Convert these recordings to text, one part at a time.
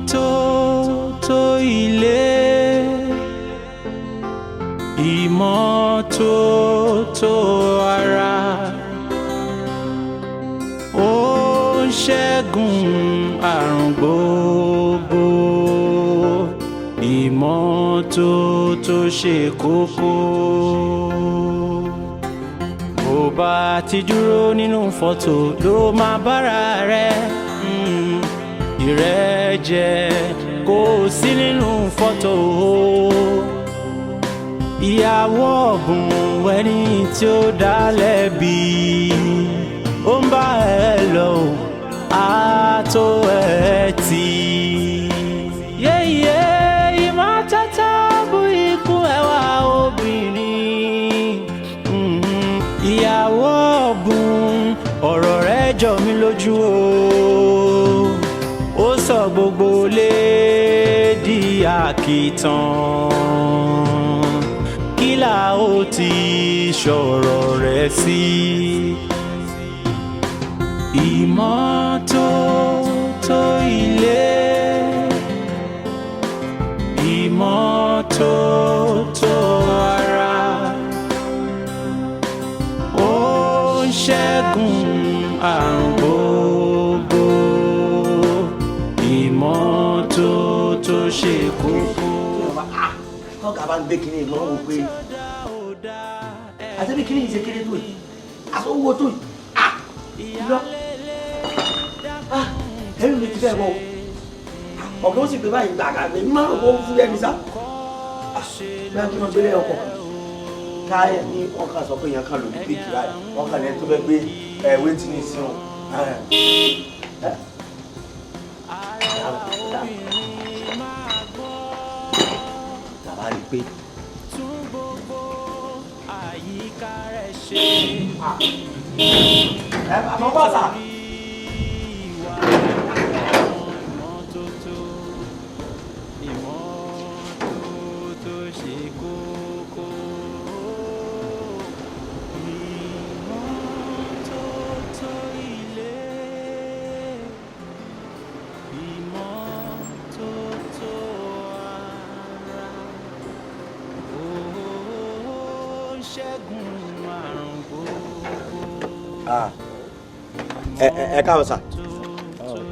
Ìmọ́tótó ilé, ìmọ́tótó ara, ó ń ṣẹ́gun àrùn gbogbo. Ìmọ́tótó ṣe kókó. Bó bá ti dúró nínú fọ́tò ló máa bára rẹ̀. Ìrẹ́jẹ kò sí nínú fọ́tò. Ìyàwó ọ̀bùn, ẹni tí ó dá lẹ́bi, ó ń bá ẹ lọ, á tó ẹ tì. Yéyé, ìmọ́tótó bu ikú ẹwà obìnrin. Ìyàwó ọ̀bùn, ọ̀rọ̀ rẹ̀ jọ mí lójú o. Ó sọ gbogbo lé di àkìtàn. Kí là ó ti sọ̀rọ̀ rẹ̀ sí? Ìmọ́tótó ilé, ìmọ́tótó ara, ó ń ṣẹ́gun àrùn gbogbo. Ìmọ́tótó ṣe kókó. Tọ́ka bá ń gbé kinní ìmọ̀ wò pé àti bí kinní yìí ṣe kéré tó yìí, aṣọ owó tó yìí, ah, lọ, ah, ẹ̀rù mi ti fẹ́ wọ̀ ọ̀gá, ó sì gbé báyìí gbàgà mi máa ń wọ́n fún ẹni sá. Ah, bí wọ́n kí wọ́n gbélé ọkọ̀ káyọ̀ ní wọ́n kàn sọ pé èèyàn kan lò ní bíríkì báyìí, wọ́n kàn lẹ́ni tó fẹ́ gbé ẹ̀ wétí ní ìsìn o. Ẹ̀ Obìnrin máa gbọ́. Tàbá rí i pé Tún gbogbo àyíká rẹ̀ ṣe. Ẹ àmọ́ bọ́ sà. Ìwà ìmọ́tótó, ìmọ́tótó ṣe kókó. Ìmọ́tótó ilé, ìmọ́tótó ara, ó ń ṣẹ́gun àrùn gbogbo. Ah, ẹ ẹ ẹ káàbọ̀ sà.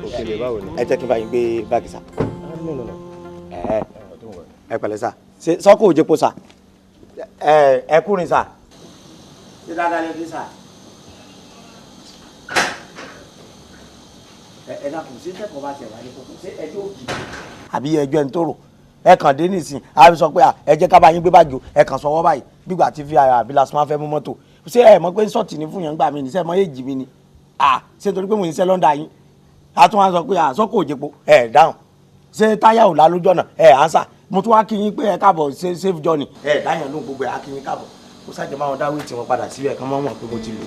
Òkèlè, báwo ni? Ẹ jẹ́ kí n bá yín gbé báàgì sà. Ah, no, no, no. Ẹ Don't worry. Ẹ pẹ̀lẹ́ sà. Ṣé sọ́kò òjèpo sà? Ẹ ẹ kúrin sà. Ṣé dáadáa lè dé sà? Ẹ ẹ dákun, ṣé tẹ́kọ̀ọ́ bá tiẹ̀ wá ní kókó, ṣé ẹjọ́ òkì àbí ẹjọ́ ẹni tó rò? Ẹ kàn dé nísìn, a sọ pé ẹ jẹ́ ká bá yín gbé báàgì o, ẹ kàn sọwọ́ báyìí gbígbà tí fi àbí lásán fẹ́ mú mọ́tò. Ṣé ẹ mọ̀ pé sọ́ọ̀tì ní fún yẹn gbà mí ní? Ṣé ẹ mọ̀ èjì mi ni? À ṣé torí pé mo ń ṣe lọ́ndà yín, a tún wá sọ pé àsọkò òjèpo, ẹ dáhùn. Ṣé táyà ò lálójú ọ̀nà? Ẹ ánsà. Mo tún wá kí yín pé ẹ káàbọ̀, ṣe safe journey. Ẹ dáyàn lóhùn, gbogbo ẹ á kí yín káàbọ̀. Kó sáàjẹ máa wọn dáwé tí wọn padà síbẹ̀ kán mọ́ mọ̀ pé mo ti lò.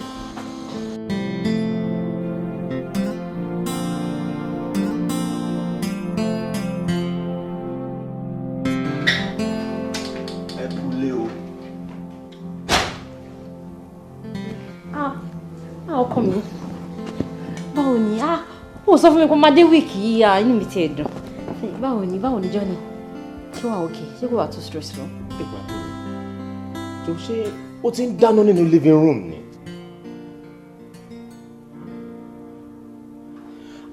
Ẹ kúlé o. Ah, ah, ọkọ mi. Báwo ni? Ah, ó sọ fún mi kó máa dé week yìí, ah, inú mi ti ẹ̀ dùn. Báwo ni? Báwo ni journey? Ṣé wàá okay? Ṣé kò wà too stressful? Ìgbà tó tó ṣé ó ti ń dáná nínú living room ni?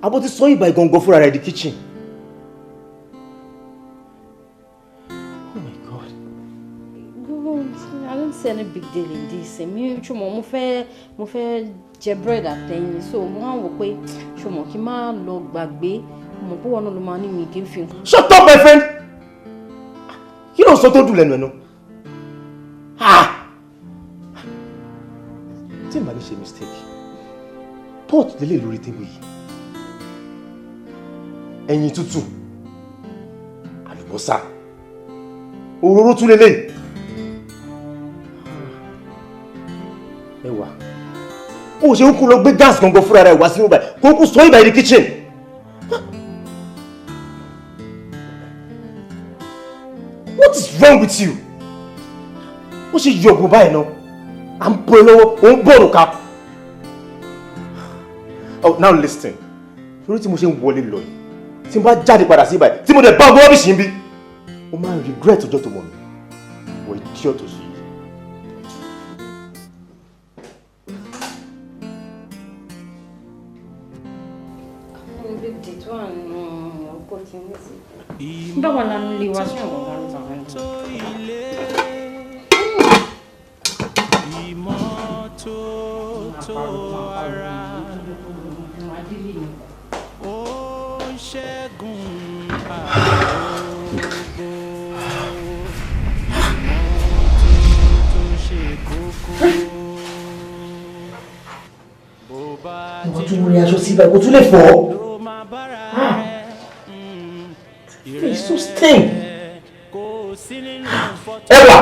Abo ti sọ ìgbà ìgangan fúnra rẹ̀ di kitchen. Oh my God. I don't see any big deal in this. Èmi ṣùgbọ́n mo fẹ́ jẹ bread àtẹyin, so mo wá wò pé ṣùgbọ́n kí n má lọ gbàgbé, mo mọ̀ pé wọn náà ló máa ní mi kí n fi. Shut up, my friend! Kí ló ń sọ tó dùn lẹ́nu ẹ̀ náà? Ah! Tí màá ní ṣe mistake, pot lélẹ̀ lórí table yìí. Ẹyin tútù, àlùbọ́sà, òróró tún lélẹ̀. Ẹwà, ó ṣe ń kú lọ gbé gas gangan fúnra rẹ̀ wá sínú báyìí, kó kú sọ ìbàyìí di kitchen. What is wrong with you? Ó ṣe yọ̀gùn báyìí náà. À ń bọ́ ẹ lọ́wọ́, ò ń bọ̀rù ká. Oh, now listen. Torí tí mo ṣe ń wọlé lọ yìí, Tí n bá jáde padà sí ibàyìí, tí mo dẹ̀ bá ọgbọ́n rubbish ń bí, o máa regret ọjọ́ tó mọ̀ mi. Wọ idiot òsì yìí. Big deal tó wà nínú ọkọ̀ tí ní sí. Báwo la ń lè wá sí ọ̀gá ọ̀gá ọ̀gá? Ìmọ́tótó ara ó ń ṣẹ́gun àrùn gbogbo. Ìmọ́tótó ṣe kókó. Bó bá Wọ́n tún rí aṣọ sí ibà, kò tún lè fọ́. ló máa bára rẹ̀. It's so stink. Kò sí nínú fọ́tò. Ẹwà!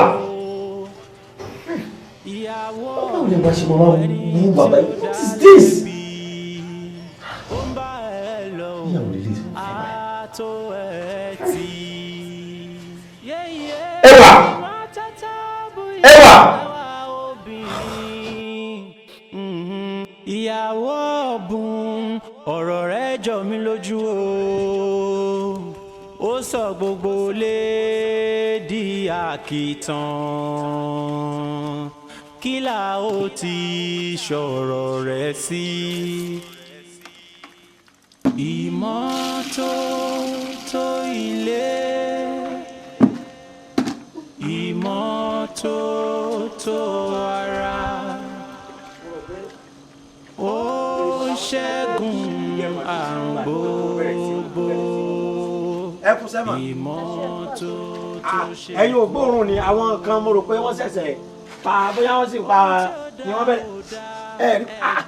Ìyàwó Báwo lè wá ṣe máa wú bàbá yìí? What is this? ó ń bá ẹ lọ. Ìyàwó lè lè fẹ́ báyìí. Àtó ẹ tì. Ẹwà! Ẹwà! Ìyàwó ọ̀bùn, ọ̀rọ̀ rẹ̀ jọ mí lójú o. Ó sọ gbogbo lé di àkìtàn. Kí là ó ti sọ̀rọ̀ rẹ̀ sí? Ìmọ́tótó ilé, ìmọ́tótó ara, ó ń ṣẹ́gun àrùn gbogbo. Ẹ kú sẹ́mà. Ìmọ́tótó ṣe. Ẹ̀yin ò gbóòórùn ni àwọn kan, mo rò pé wọ́n ṣẹ̀ṣẹ̀ pa, bóyá wọ́n sì pa ni wọ́n bẹ̀rẹ̀. Ẹ rí, ah,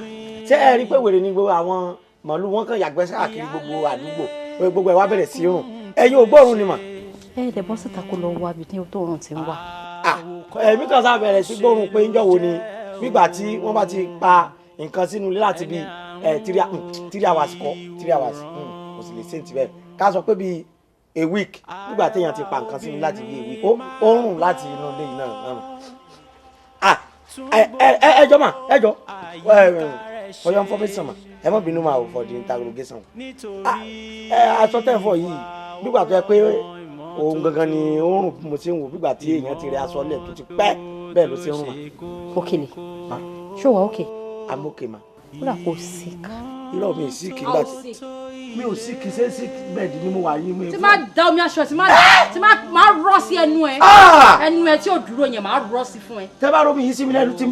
ṣé ẹ rí pé wèrè ni gbogbo àwọn màálù wọn kàn yàgbẹ́ káàkiri gbogbo àdúgbò, gbogbo ẹ̀ wá bẹ̀rẹ̀ sí rùn. Ẹ̀yin ò gbóòórùn ni mà. Ẹ ẹ̀ dẹ̀ bọ́ síta kó lọ wá ibi tí tó rùn ti ń wà. Ah, ẹ̀mí kan sá bẹ̀rẹ̀ sí gbóòórùn pé ńjọ́ wo ni nígbà tí wọ́n bá ti pa nǹkan sínú ilé láti bí ẹ 3 hours kọ́, 3 hours, kò sì lè ṣe ti bẹ́ẹ̀, ká sọ pé bíi a week, nígbà téèyàn ti pa nǹkan sínú láti bí a week, ó rùn láti inú ilé yìí náà rùn. Ah, ẹ ẹ ẹ jọ mà, ẹ jọ ẹ for your information mà, ẹ má bínú mà o, for the interrogation. Ah, ẹ aṣọ tẹ̀ ń fọ yìí, nígbà tó yẹ pé òun gangan ni ó rùn, mo ṣe ń wò nígbà tí èèyàn ti rẹ aṣọ lẹ̀ tó ti pẹ́, bẹ́ẹ̀ ló ṣe ń rùn mà. Òkèlè. Ma. Ṣó wà òkè? I'm okay ma. Ó dà kó sick. Irọ́, mi ì sick. Nígbà tí mi ò sick, ṣé sick bed ni mo wà yín mi. Tí máa da omi aṣọ, tí máa rọ́ sí ẹnu ẹ. Ah! Ẹnu ẹ tí ò dúró yẹn, máa rọ́ sí fún ẹ. Tẹ́ bá rómi yìí sí mi lẹ́nu, tí n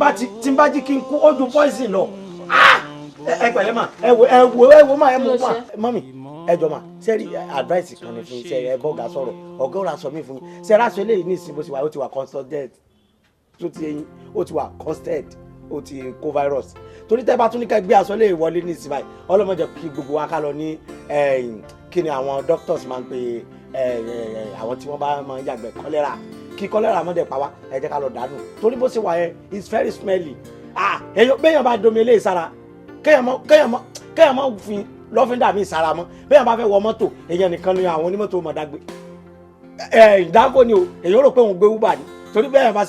bá jí kí n kú, ó ju poison lọ. Ah! Ẹ pẹ̀lẹ́ mà, ẹ wo, ẹ wo, ẹ wo mà, ẹ mú mà. Mummy, ẹ jọ mà, sẹ́rí advice kan ní fún yín. Sẹ́rí ẹ bọ́gà sọ̀rọ̀, ọ̀gá ọ̀rọ̀ aṣọ mi fún yín. Sẹ́rí aṣọ eléyìí ní ìsìn bó ṣe wà, ó ti wà constant, tó ti eyín, ó ti wà constant, ó ti kó virus, torí tẹ́ bá tún ní ká gbé aṣọ lè wọlé ní ìsìn báyìí, ọlọ́mọdé kí gbogbo wa ká lọ ní ẹ̀yìn, kí ni àwọn doctors máa ń pè àwọn tí wọ́n bá máa ń yàgbẹ́, cholera, kí cholera mọ́ dẹ̀ pa wá. Ẹ jẹ́ ká lọ dànù, torí bó ṣe wà yẹn, it's very smelly. Ah, èyàn béèyàn bá domi eléyìí sára, kéèyàn mọ́ fi lọ́fíńdà mi sára mọ́. Béèyàn bá fẹ́ wọ mọ́tò, èèyàn nìkan ni àwọn onímọ́tò mọ̀ dágbé ẹ ìdáǹkó ni o. Èyàn rò pé òun gbé Uber ni, torí bẹ́ẹ̀ bá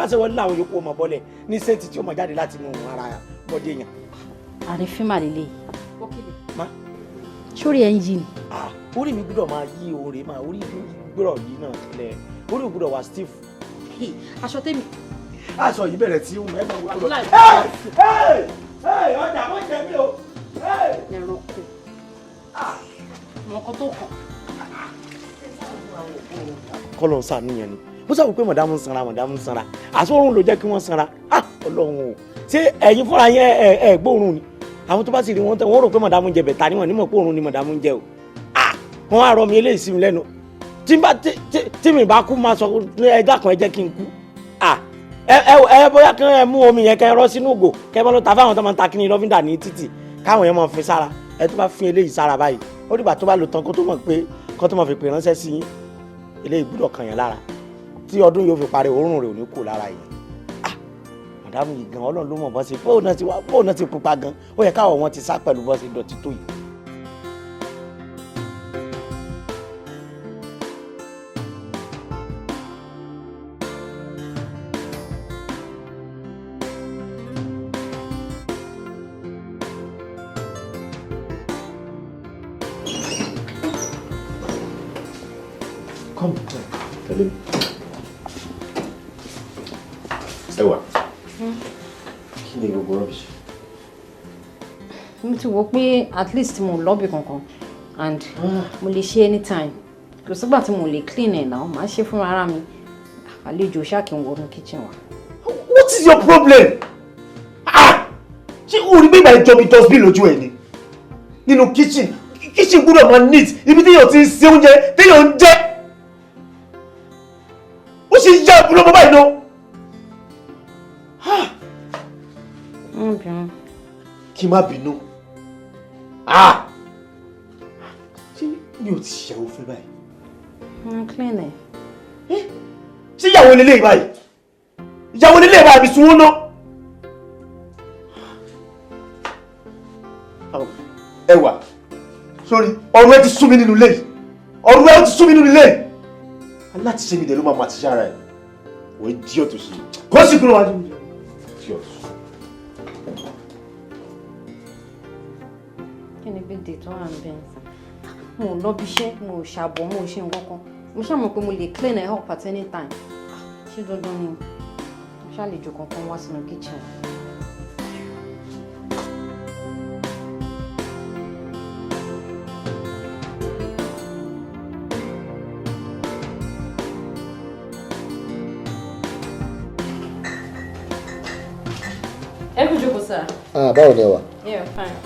ṣe wọlé làwọn yòókù ọmọ bọ́lẹ̀ ní scent tí ó mọ̀ jáde láti inú ara body èèyàn. Àrífín mà lélẹ̀ yìí. Òkèlè. Ma. Sórí ẹ̀ ń yí ni. Ah, orí mi gbọ́dọ̀ máa yí oore máa, orí mi gbọ́dọ̀ yí náà lẹ̀, orí mi gbọ́dọ̀ wà stiff. Aṣọ tèmi. Aṣọ yìí bẹ̀rẹ̀ sí ìhùn ẹ̀ máa wọ́n lọ. Wàhálà. Ẹ ẹ, ọjà wọ́n jẹ mí o. Ẹranko. Mọ nǹkan tó kàn. Kọ́lọ̀ ń sànú yẹn ni bó sábà pé mọ̀dámù ń sanra, mọ̀dámù ń sanra, àsọ̀run ló jẹ́ kí wọ́n sanra. Ah, ọlọ́run o, ṣé ẹ̀yin fúnra yẹn ẹ ẹ gbóòórùn ni? Àwọn tó bá sì rí wọn tẹ, wọ́n rò pé mọ̀dámù ń jẹ bẹ̀ta níwọ̀n nímọ̀ pé òórùn ni mọ̀dámù ń jẹ o. Ah, wọ́n á rọ mi eléyìí sí mi lẹ́nu. Tí n bá tí mi bá kú, máa sọ ẹ dákun, ẹ jẹ́ kí n kú. Ah, ẹ ẹ ẹ, bóyá kí ẹ mú omi yẹn, kẹ ẹ rọ sínú ògò, kẹ ẹ bá lọ ta fáwọn tó máa ń ta kíní lọ́fíńdà ní títì, káwọn yẹn máa fi sára. Ẹ tó bá fi eléyìí sára báyìí, ó dìgbà tó bá lò tán kó tó mọ̀ pé kó tó máa fi pè ránṣẹ́ sí yín. Eléyìí gbúdọ̀ kàn yẹn lára tí ọdún yóò fi parí, òórùn rẹ̀ ò ní kù lára yẹn. Ah, màdàmú yìí gan, ọlọ́run ló mọ̀ bọ́ sí bóun náà ti wá, bóun náà ti pupa gan, ó yẹ káwọ̀ wọn ti sá pẹ̀lú bọ́ sí dọ̀tí tó yìí. Come, tẹ̀lé mi. Ẹwà, kí ni gbogbo rubbish? Mo ti wò pé at least mo lọ́bì kankan and mo lè ṣe anytime. Kò sígbà tí mo lè clean ẹ̀ náà, màá ṣe fún ara mi. Àlejò ṣáà kí n wọnú kitchen wa. What is your problem? Ah! Ṣé o rí bíbá ìjọbi dustbin lójú ẹ ni? Nínú kitchen, kitchen gbọ́dọ̀ máa neat, ibi téèyàn ti ń ṣe oúnjẹ, téèyàn ń jẹ. Ó ṣe yá ìbúlọ́ bọ́ báyìí náà. Má bínú. Kí n má bínú. Ah! Ṣé mi ò ti ṣèyàwó fẹ́ báyìí? Mo clean ẹ̀. Ṣé ìyàwó lélẹ́yìí báyìí? Ìyàwó lélẹ́yìí báyìí àbí sunwó náà? Ẹwà, sórí ọ̀rọ̀ ẹ ti sú mi nínú ilé yìí, ọ̀rọ̀ ẹ ti sú mi nínú ilé yìí. Alátiṣe mi dẹ̀ ló máa ma ti ṣára ẹ̀. Wọ́n jí ọ̀tún sí i kó sì kúrò wájú mi. Idiot. Kí ni big deal tó wà ń bẹ̀ ń sàn? Mo ò lọ bí iṣẹ́, mo ò ṣàbọ̀, mo ò ṣe nǹkan kan. Mo ṣáà mọ̀ pé mo lè clean ẹ̀ up at any time. Ah, ṣé dandan ni? Mo ṣàlejò kankan wá sínú kitchen. Ẹ kú jókòó, sir. Ah, báwo ni ẹ wà? Yeah, fine.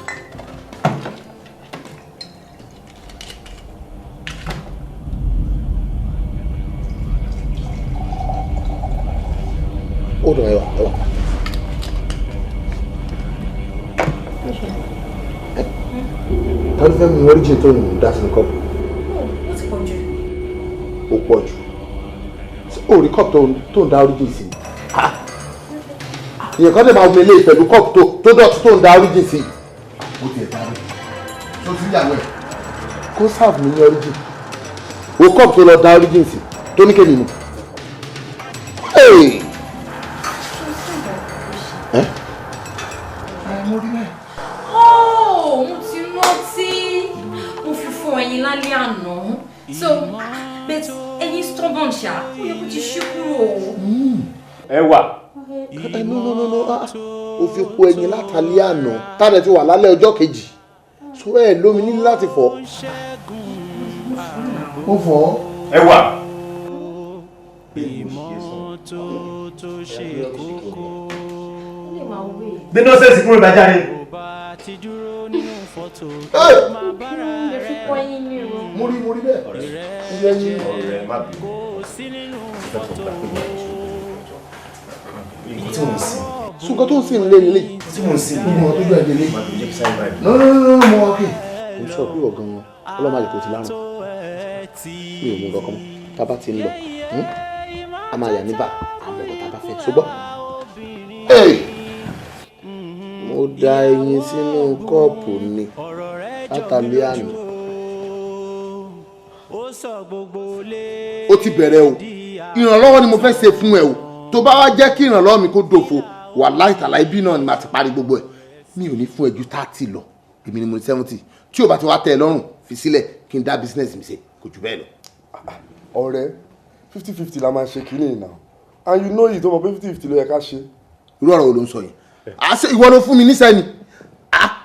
Ó dùn, ẹwà, ẹwà. Ta ló fẹ́ mu origin tó ń dá sínú kọ́ọ̀pù? Ó ti pọ̀ jù. Ó pọ̀ jù. Ṣé o rí kọ́ọ̀pù tó ń dá origin sí? Ìyẹn kan lè máa mele pẹ̀lú kọ́ọ̀pù tó dọ̀tí tó ń dá origin sí. Ó tiẹ̀ dá rẹ̀. Tó ti ń yàwó ẹ̀. Kó sáàbù mi ní origin. O kọ́ọ̀pù tó lọ dá origin sí tó ní kéde mu. Hey! Ẹ́? Mo rí bẹ́ẹ̀. Oh, mo ti rántí. Mo fi fún ẹyin lálẹ́ àná. So, but ẹyin stubborn ṣá. Ó yẹ kó ti ṣí kúrò. Ẹwà. Ẹ, no, no, no, no, ah, o fi po ẹyin látàlẹ́ àná tálẹ̀ ti wà lálẹ́ ọjọ́ kejì, so ẹ lómi ní láti fọ̀. Ó fọ̀. Ẹwà. Ìmọ́tótó ṣe kókó. Ó lè máa wé. Gbé nọ́sẹ̀sì kúrò ìbàjáde. Bó bá ti dúró nínú fọ́tò Ẹ! máa bára Mo fi rẹ̀. pọ ẹyin ní o. Mo rí, mo rí bẹ́ẹ̀. Mo rí ẹyin. Ọ̀rẹ́, má bínú. Kò sí nínú fọ́tò. Nǹkan tí mò ń sìn. Ṣùgbọ́n tó ń sìn lé lélẹ̀. Tí mò ń sìn. Gbogbo wọn tó jọ ẹ̀jẹ̀ lé. Má bínú, jẹ́ kí sáré báyìí. No, no, no, no, mo wá kè. Mo sọ pé ọ̀gán wọn ọlọ́mọ àlè kò ti lárùn. Mi ò mú nǹkan kan mọ́. Tá a bá ti ń lọ, a máa yà níbà àmọ́ ọ̀gá tá a bá fẹ́ ṣùgbọ́n. Hey! Mo da ẹyin sínú kọ́ọ̀pù ni látàlẹ́ àná. Ó sọ gbogbo lé. Ó ti bẹ̀rẹ̀ o. Ìrànlọ́wọ́ ni mo fẹ́ ṣe fún ẹ o. Tó bá wá jẹ́ kí ìrànlọ́wọ́ mi kó dòfo, wàláhì tàláhì, ibi náà ni màá ti parí gbogbo ẹ̀. Mi ò ní fún ẹ ju 30 lọ. Èmi ni mo ní 70. Tí o bá ti wá tẹ́ ẹ lọ́rùn, fi sílẹ̀ kí n dá business mi ṣe. Kò jù bẹ́ẹ̀ lọ. Ọ̀rẹ́, 50-50 la máa ṣe kínní náà, and you know it, ó mọ̀ pé 50-50 ló yẹ ká ṣe. Irú ọ̀rọ̀ wo ló ń sọ yẹn? Àṣé ìwọ ló fún mi níṣẹ́ ni?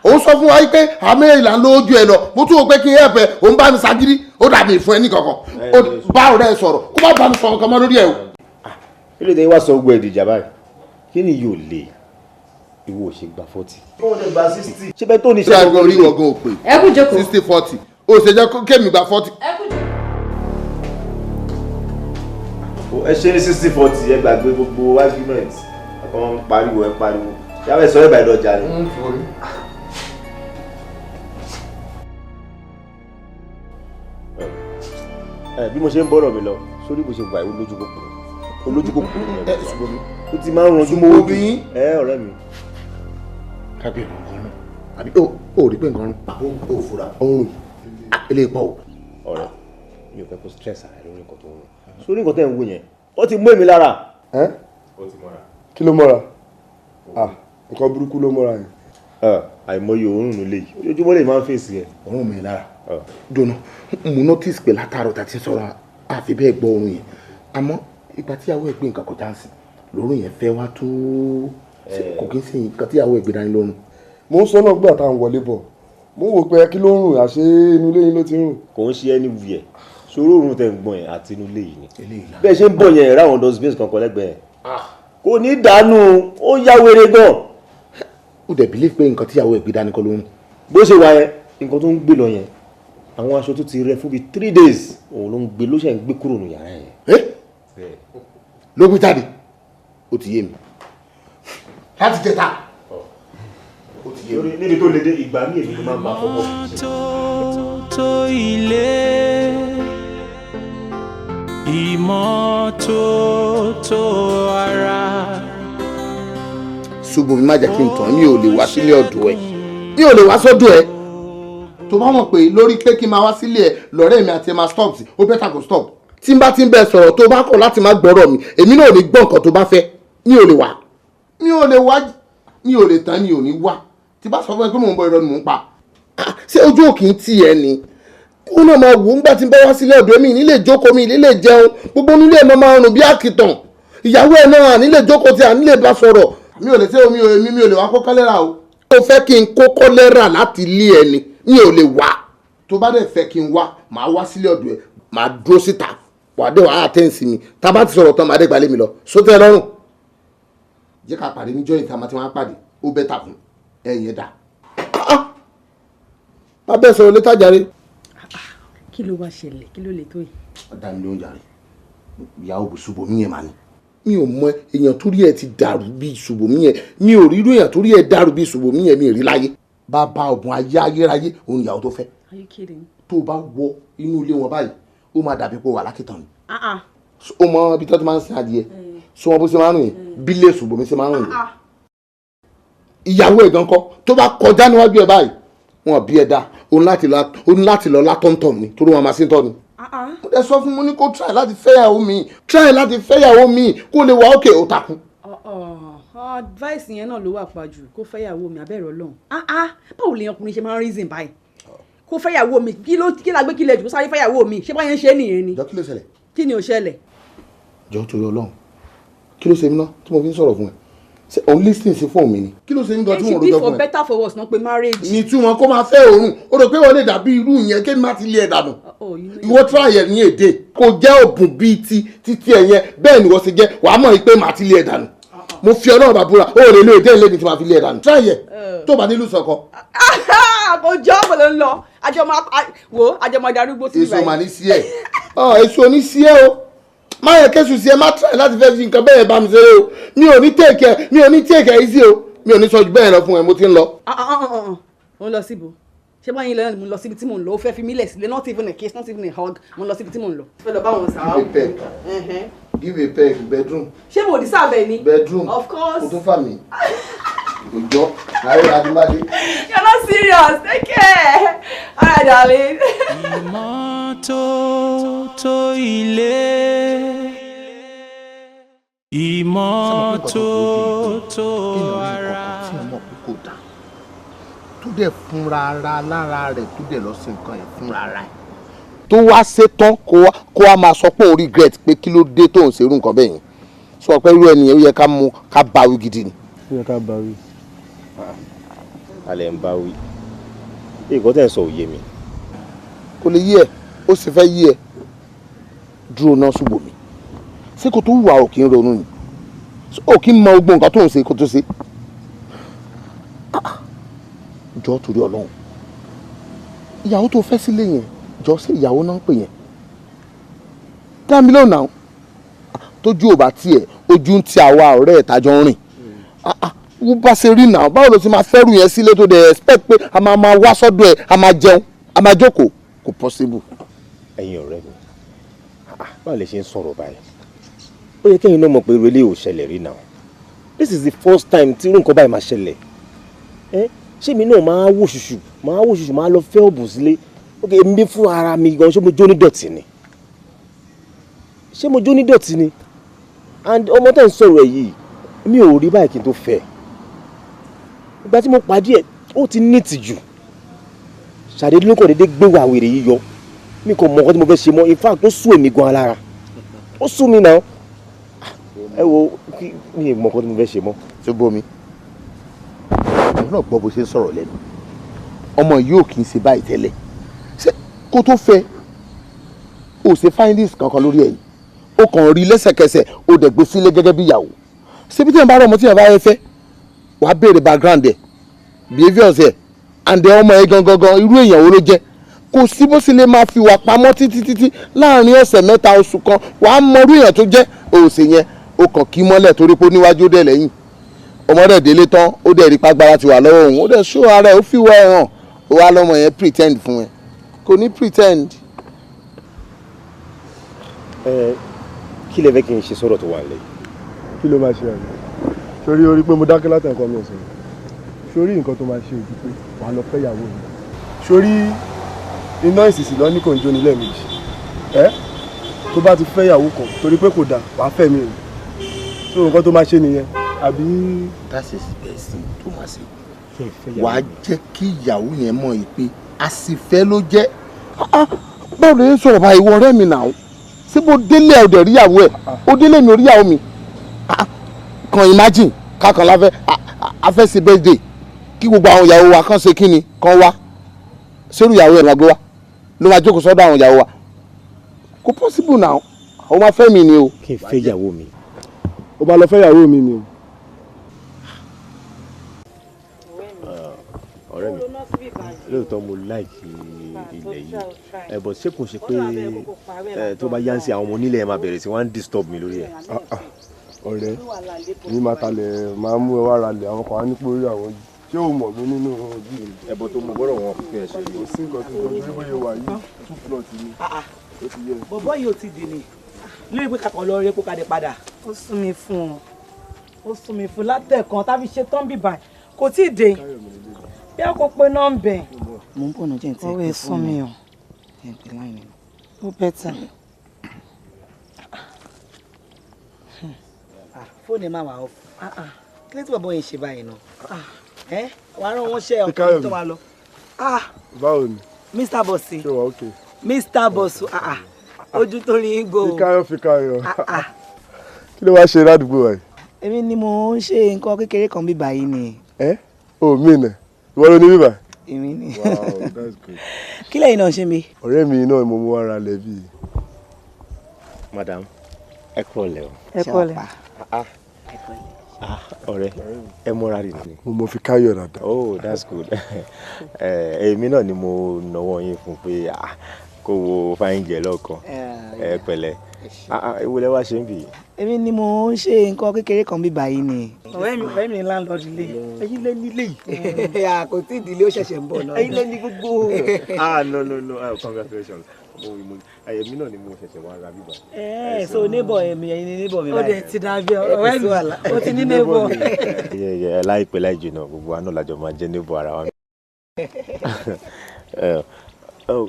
Òun sọ fún wa pé àmì ìlà ń lójú ẹ lọ. Mo tún wò pé kí n help ẹ, òun bá mi ṣagídí, ó dàbí ìfún ẹ ní kankan. Ó bá ọ̀rẹ́ ẹ sọ̀rọ̀, kó má bá mi sọ̀rọ̀ kan mọ́ lórí ẹ o. Ilé ìtẹ́yẹ wá sọ gbogbo ẹ̀dìjà báyìí. Kí ni yóò lè ìwọ ò ṣe gba 40? Ó lè gba 60. Ṣé bẹ́ẹ̀ tó ní Ṣé àgbọn orí ìwọ gan ò pé? Ẹ kú jókòó. 60-40. O ṣe jẹ́ kémi gba 40. Ẹ kú jókòó. Ẹ ṣe ní 60-40, ẹ gbàgbé gbogbo argument. Ẹ kàn ń pariwo, ẹ pariwo. Ṣé abẹ́ sọ ẹ̀ bá ìdọ̀jà ni? Ẹ bí mo ṣe ń bọ̀rọ̀ mi lọ sórí bó ṣe wà, ó lójú kòkòrò, ó lójú kòkòrò. Ẹ ṣùgbọ́n mi. Ó ti máa ń ranjú mọ́ ojú. Ṣùgbọ́n mi. Ẹ ọ̀rẹ́ mi. Kábíyè nǹkan rún àbí ó rí pé nǹkan rún? Ó fura ó ń rùn eléyìí pọ̀ o. Ọ̀rẹ́ mi, ò fẹ́ kó stress ara ẹ lórí nǹkan tó ń rùn sórí nǹkan tẹ́ ń wò yẹn. Ó ti mú èmi lára. Ẹ́? Ó ti mọ́ra. Kí ló mọ́ra? Ah, nǹkan burúkú ló mọ́ra yẹn. Àìmọye òórùn nílé yìí, ojoojúmọ́ lè máa ń fèsì ẹ̀. Òórùn mi lára dùnú. Mo notice pé látàárọ̀ tá a ti ń sọ̀rọ̀ Àfi bẹ́ẹ̀ gbọ́ oorun yẹn, àmọ́ ìgbà tíyàwó ẹ̀ gbé nǹkan kọjá sí lórun yẹn fẹ́ wá tó kò kí n sì nǹkan tíyàwó ẹ̀ gbé dání lórun. Mo ń sọ náà gbà tá à ń wọlé bọ̀, mo ń wò pé kí ló ń rùn, àṣé inú ilé yín ló ti ń rùn. Kò ń ṣe anywhere. Sòrò òórùn tẹ̀ ń gbọ̀n yẹn àti inú ilé yìí ni. Bẹ́ẹ̀ ṣe ń bọ̀ yẹn, ẹ̀rọ àwọn dustbins kankan lẹ́gbẹ̀ẹ́ kò ní dànù, ó yá wèrè gan. Ó dẹ̀ believe pé nǹkan tíyàwó ẹ̀ gbé dání kọ́ ló ń rùn. Bó ṣe wà yẹn, nǹkan tó ń gbé lọ yẹn, àwọn aṣọ tó ti rẹ fún bíi 3 days, òun ló ń gbé, ló ṣe ń gbé kúrò nù yàrá yẹn. Ló gbé jáde, ó ti yé mi láti jẹta, ó ti yé mi. Níbi tó le dé, ìgbà míì èmi ló máa ń bá fọwọ́. Tó ilé, ìmọ́tótó ara. Ṣùgbọ́n mi má jẹ́ kí n tàn, mi ò lè wá sílé ọ̀dọ̀ ẹ̀, mi ò lè wá sọ́dọ̀ ẹ̀. Tó bá mọ̀ pé lórí pé kí n máa wá sílé ẹ̀ lọ́rẹ́ mi àti ẹ̀ máa stop sí, ó better kó stop. Tí n bá ti ń bẹ sọ̀rọ̀, tó bá kọ̀ láti má gbọ́rọ̀ mi, èmi náà ò ní gbọ́ nǹkan tó bá fẹ́. Mi ò lè wá, mi ò lè wá, mi ò lè tán, mi ò ní wá. Tí bá sọ fún ẹ pé mò ń bọ, irọ́ ni mò ń pa. Ṣé ojú òkì ń tì ẹ ni? Ó náà máa wò ó ńgbà tí n bá wá sílé ọ̀dọ̀ mi, nílé jókòó, mi nílé jẹun, gbogbo nílé ẹ̀ máa rùn bí àkìtàn. Ìyàwó ẹ̀ náà nílé jókòó tí à nílé bá sọ̀rọ̀. Mi ò lè ṣe omi èmi, mi ò lè wá kó kọ́lẹ́rà o. Ó fẹ́ kí n kó kọ́lẹ́rà láti ilé ẹ ni? Mi ò lè wá. Tó bá dẹ̀ fẹ́ kí n wá, màá wá sílé ọ̀dọ̀ ẹ̀, màá dúró síta, wàá dé, wàá attend sí mi. Tá a bá ti sọ̀rọ̀ tán, màá dé gbalé mi lọ sótẹ́ ẹ lọ́rùn. Jẹ́ ká pàdé níjọ́ ìta máa ti wọ́n á pàdé, ó better fún ẹ̀yìn ẹ̀dá. Má bẹ́ẹ̀ sọ̀rọ̀ later jàre. Kí ló wá ṣẹlẹ̀? Kí ló lè tó yìí? Ọ̀dà mi ló ń jàre. Ìyàwó Ṣùbọ́mi yẹn mà ní. Mi ò mọ èèyàn tó rí ẹ ti dàrú bíi Ṣùbọ́mi yẹn. Mi ò rí irú èèyàn tó rí ẹ dàrú bíi Ṣùbọ́mi yẹn, mi ì rí láyé. Bàbá ọ̀bùn ayé ayérayé òun ìyàwó tó fẹ́. Are you kidding? Tó o bá wọ inú ilé wọn báyìí, ó máa dàbí pé ó wà lákìtàn ni. Ah ah. Ó mọ ibi tó ti máa ń sin adìyẹ, sọ wọn bó ṣe máa ń rìn, bílẹ̀ Ṣùbọ́mi ṣe máa ń rìn. Ìyàwó ẹ̀ gan kọ́, tó bá kọjá níwájú ẹ̀ báyìí, wọn bí ẹ dá, òun láti lọ látọ̀ntọ̀ ni, torí wọn máa sí tọ́ ni. Mo dẹ̀ sọ fún mo ní kó try láti fẹ́yàwó mi, try láti fẹ́yàwó mi kó lè wà ókè, ó takú. Advice yẹn náà ló wà pàjù, kó fẹ́yàwó mi abẹ́rẹ́ ọlọ́run. Báwo lè ọkùnrin ṣe máa ń reason báyìí? Kó fẹ́yàwó mi, kí ló kí la gbé kílẹ̀ jù, kó sáré fẹ́yàwó mi, ṣé báyẹn ń ṣe nìyẹn ni? Jọ, kí ló ṣẹlẹ̀? Kí ni ò ṣẹlẹ̀? Jọ, torí Ọlọ́run, kí ló ṣe mí náà tí mo fi ń sọ̀rọ̀ fún ẹ? Ṣe òun listening sí fóònù mi ni? Kí ló ṣe ń gan tí mo Ẹ ṣe bí rojọ́ for fún ẹ? better for worse náà pé marriage. Ní túmọ̀ kó máa fẹ́ òórùn, ó rò pé wọ́n lè dàbí irú yẹn kí n má ti lé ẹ dànù. Oh, you know. Ìwọ try ẹ ní èdè kò jẹ́ òbùn bíi ti títí ẹ yẹn, bẹ́ẹ̀ ni wọ́n ṣe jẹ́, wàá mọ̀ pé màá ti lé ẹ dànù. Mo fi Ọlọ́run bàbúrà, ó lè lo èdè ìlé mi tí màá fi lé ẹ dànù. Try ẹ tó bá nílùú sọkọ. Kò jọ́ mo ló ń lọ, àjọ máa wo, àjọ máa darúgbó sí. Èso mà ní sí ẹ, èso ní sí ẹ o. Má yẹ kẹ́sù sí ẹ, má try láti fẹ́ fi nǹkan bẹ́ẹ̀ bá mi ṣeré o. Mi ò ní take ẹ, mi ò ní take ẹ easy o. Mi ò ní sọ ju bẹ́ẹ̀ lọ fún ẹ, mo ti ń lọ. Mo ń lọ síbo? Ṣé báyìí lọ? Mo ń lọ síbi tí mò ń lọ. Ó fẹ́ fi mí lẹ̀ sílẹ̀? Not even a kiss, not even a hug. Mo ń lọ síbi tí mò ń lọ. Fẹ́ lọ bá wọn sàá. Give a peck, give a peck, bedroom. Ṣé mo deserve ẹ ni? Bedroom. Of course. Kò tún fà mí, kò jọ àárẹ̀ adimade. You're not serious. Take care. All right, darling. Ìmọ́tótó ilé, ìmọ́tótó ara. Tí ẹ mọ̀ pé kò dáa, tó dẹ̀ fúnra ara lára rẹ̀, tó dẹ̀ lọ sí nǹkan yẹn fúnra ara ẹ̀, tó wá ṣetán kó wá máa sọ pé òun regret pé kí ló dé tó ń ṣerú nǹkan bẹ́ẹ̀ yẹn, sọ pé irú ẹni yẹn, ó yẹ ká mú ká báwí gidi ni. Ó yẹ ká bá wí. Alẹ́ ń bá wí, nǹkan tẹ̀ ń sọ ò yé mi. Kò lè yí ẹ, ó sì fẹ́ yí ẹ. Dúró náà, ṣùgbọ́n mi ṣé kò tó wà ò kí ń ronú ni, ò kí ń mọ gbogbo nǹkan tó ń ṣe kó tó ṣe? Jọ, torí Ọlọ́run, ìyàwó tó fẹ́ sílé yẹn, jọ, ṣé ìyàwó náà ń pè yẹn? Dá mi lóhùn náà. Tójú ò bá tiẹ̀, ojú ń ti àwa ọ̀rẹ́ ẹ̀ tájọ́ ń rìn wọ́n bá ṣe rí náà. Báwo ló ti máa fẹ́rù yẹn sílé tó dẹ̀ expect pé a máa máa wá sọ́dọ̀ ẹ̀, a máa jẹun, a máa jókòó? Kò possible. Ẹ̀yin ọ̀rẹ́ mi, báwo lè ṣe ń sọ̀rọ̀ báyìí? Ó yẹ kẹ́yìn náà mọ̀ pé irú eléyìí ò ṣẹlẹ̀ rí náà. This is the first time tí irú nǹkan báyìí máa ṣẹlẹ̀. Ẹ ṣé mi náà máa wò ṣùṣù, máa wò ṣùṣù, máa lọ fẹ́ ọ̀bùn sílé? Ok, èmi fún ara mi gan, ṣé mo jó ní dọ̀tí ni? Ṣé mo jó ní dọ̀tí ni? And ọmọ tẹ̀ ń sọ̀rọ̀ ẹ̀ yìí, mi ò rí báyìí kí n tó fẹ́. Ìgbà tí mo pàdé ẹ̀, ó ti ní ìtìjú. Ṣàdédé ló kàn déédéé gbé wà wèrè yìí yọ. Mi kò mọ nǹkan tí mo fẹ́ ṣe mọ́. In fact, ó sú èmi gan alára, ó sú mi náà. Ẹ wo, mi ò mọ nǹkan tí mo fẹ́ ṣe mọ́. Ṣé bomi òun náà gbọ́ bó ṣe ń sọ̀rọ̀ lẹ́nu? Ọmọ yìí ò kì í ṣe báyìí tẹ́lẹ̀. Ṣé kó tó fẹ́, o ṣe findings kankan lórí ẹ̀yìn? O kàn rí lẹ́sẹ̀kẹsẹ̀, o dẹ̀ gbé sílé gẹ́gẹ́ bí ìyàwó. Ṣebí tí yẹn bá rọ ọmọ tí yẹn bá yẹ fẹ́, wàá béèrè background ẹ̀, behaviours ẹ̀, and then ọmọ ẹ̀ gangan gan, irú èèyàn wo ló jẹ́? Kò sí bó sì lè máa fi wà pamọ́ títí títí. Láàrin ọ̀sẹ̀ 3, oṣù kan, wàá mọ irú èèyàn tó jẹ́. O ṣe yẹn, o kàn kí mọ́lẹ̀ torí pé ó níwájú, ó dẹ̀ lẹ́yìn. Ọmọ dẹ̀ délé tán, ó dẹ̀ rí pàgbára ti wà lọ́wọ́ òun, ó dẹ̀ ṣó ara ẹ̀, ó fi wá ẹ̀ hàn. Ó wá lọ́mọ yẹn pretend fún ẹ. Kò ní pretend. Ẹ kí lẹ fẹ́ kí n ṣe sọ̀rọ̀ tó wà nílẹ̀ yìí? Kí ló máa ṣe àná sórí orí pé mo dákẹ́ látẹ̀ nǹkan mi ò sọ̀rọ̀ sórí nǹkan tó máa ṣe ojú pé wàá lọ fẹ́ ìyàwó mi sórí iná ìsìsì lọ ní kò ń jóni lẹ́ẹ̀mejì. Ẹ tó bá ti fẹ́ ìyàwó kan torí pé kò dà, wàá fẹ́ mi o. So nǹkan tó máa ṣe nìyẹn, àbí? That is the best thing tó máa ṣe. Wàá jẹ́ kí ìyàwó yẹn mọ̀ yìí pé àsìfẹ́ ló jẹ́. Báwo ló ń sọ̀rọ̀ báyìí, ìwọ ọ̀rẹ́ mi náà? Ṣé bó délé ẹ̀, ò dẹ̀ ríyàwó ẹ̀, ó délé mi, ò ríyàwó mi. Kàn imagine kákan láfẹ́ afẹ́ ṣe birthday, kí gbogbo àwọn ìyàwó wa kàn ṣe kí ni kàn wá sẹ́rù, ìyàwó ẹ̀ máa gbé wá, ló máa jókòó sọ́dọ̀ àwọn ìyàwó wa. Kò possible now. Àwọn máa fẹ́ mi ni o. Kí n fẹ́ ìyàwó mi? Ó máa lọ fẹ́ ìyàwó mi ni o. Ọ̀rẹ́ mi, lóòótọ́ mo like ilẹ̀ yìí ẹ, bọ̀ ṣé kò ṣe pé ẹ tó bá yá ń ṣe àwọn ọmọ onílẹ̀ yẹn máa bẹ̀rẹ̀ sí wọ́n á disturb mi lórí ẹ̀? Ọ̀rẹ́ mi, máa talẹ̀, máa mú ẹ wá ralẹ̀, àwọn kan á ní pé orí àwọn yìí, ṣé o mọ̀ mí nínú ojú mi? Ẹ̀bùn tó mo gbọ́dọ̀ wọn fi ẹ̀ ṣe. Kò sí nǹkan tó ń bí bóyá wà yìí, two plot ni, ó ti yẹ. Bọ̀bọ́ yìí ò ti dì ní lórí pé kakọ̀ lọ rí epo kadì padà. Ó sún mi fún ọ, ó sún mi fún látẹ̀kan táfi ṣe tán bíbá, kò tí ì dé bí a kò pe nọ́mbẹ̀. Mo ń bọ̀ náà, jẹ́ n tí Ọwọ́ ẹ̀ sún mi o. Jẹ́ n pè line mi. Ó better. Fóònù ẹ̀ máa wà off. Kí ló tí bàbá yẹn ṣe báyìí náà? Ẹ wàá rán wọn ṣe ọkùnrin tó máa lọ. Báwo ni? Mr. Bossi. Ṣé wàá okay? Mr. Bossu, ojú tó rí ń go. Fíkáyọ̀, Fíkáyọ̀, kí ló wá ṣe ládùúgbò wa yìí? Èmi ni mo ń ṣe nǹkan kékeré kan bíbá yìí ni. Ẹ ò mí nẹ, ìwọ ló ní bíbá? Èmi ni. Wow, that's good. Kí lẹ́yìn náà ṣe mi? Ọ̀rẹ́ mi náà mo mú wá ra lẹ̀ bíi. Madam, ẹ kúrọ̀lẹ́ o. Ẹ kúrọ̀lẹ́. Ah, ọ̀rẹ́, ẹ mọ́ra rí ni. Mo mọ Fíkáyọ̀ dáadáa. Oh, that's good. Èmi náà ni mo nọwọ́ yín fún pé kó wo fine girl lọ́ọ̀kan. Ẹ pẹ̀lẹ́. Ewu lẹ wá ṣe ń bì? Èmi ni mo ń ṣe nǹkan kékeré kan bíbá yìí ni. Ọ̀rẹ́ mi ní landlord ilé. Ẹ̀yin lẹ nílé yìí? Kò tí ì dílé, ó ṣẹ̀ṣẹ̀ ń bọ̀ náà. Ẹ̀yin lẹ ní gbogbo. Ah, no, no, no, congratulations. Mo èmi náà ni mo ṣẹ̀ṣẹ̀ wá ra bíbá. Ẹ so neighbor èmi, ẹ̀yin ni neighbor mi Ó báyìí. dẹ̀ ti dàbí ọ̀rẹ́ mi, ó ti ní neighbor. Láìpẹ́ láì jìnnà, gbogbo wa náà lájọ máa jẹ́ neighbor ara wa.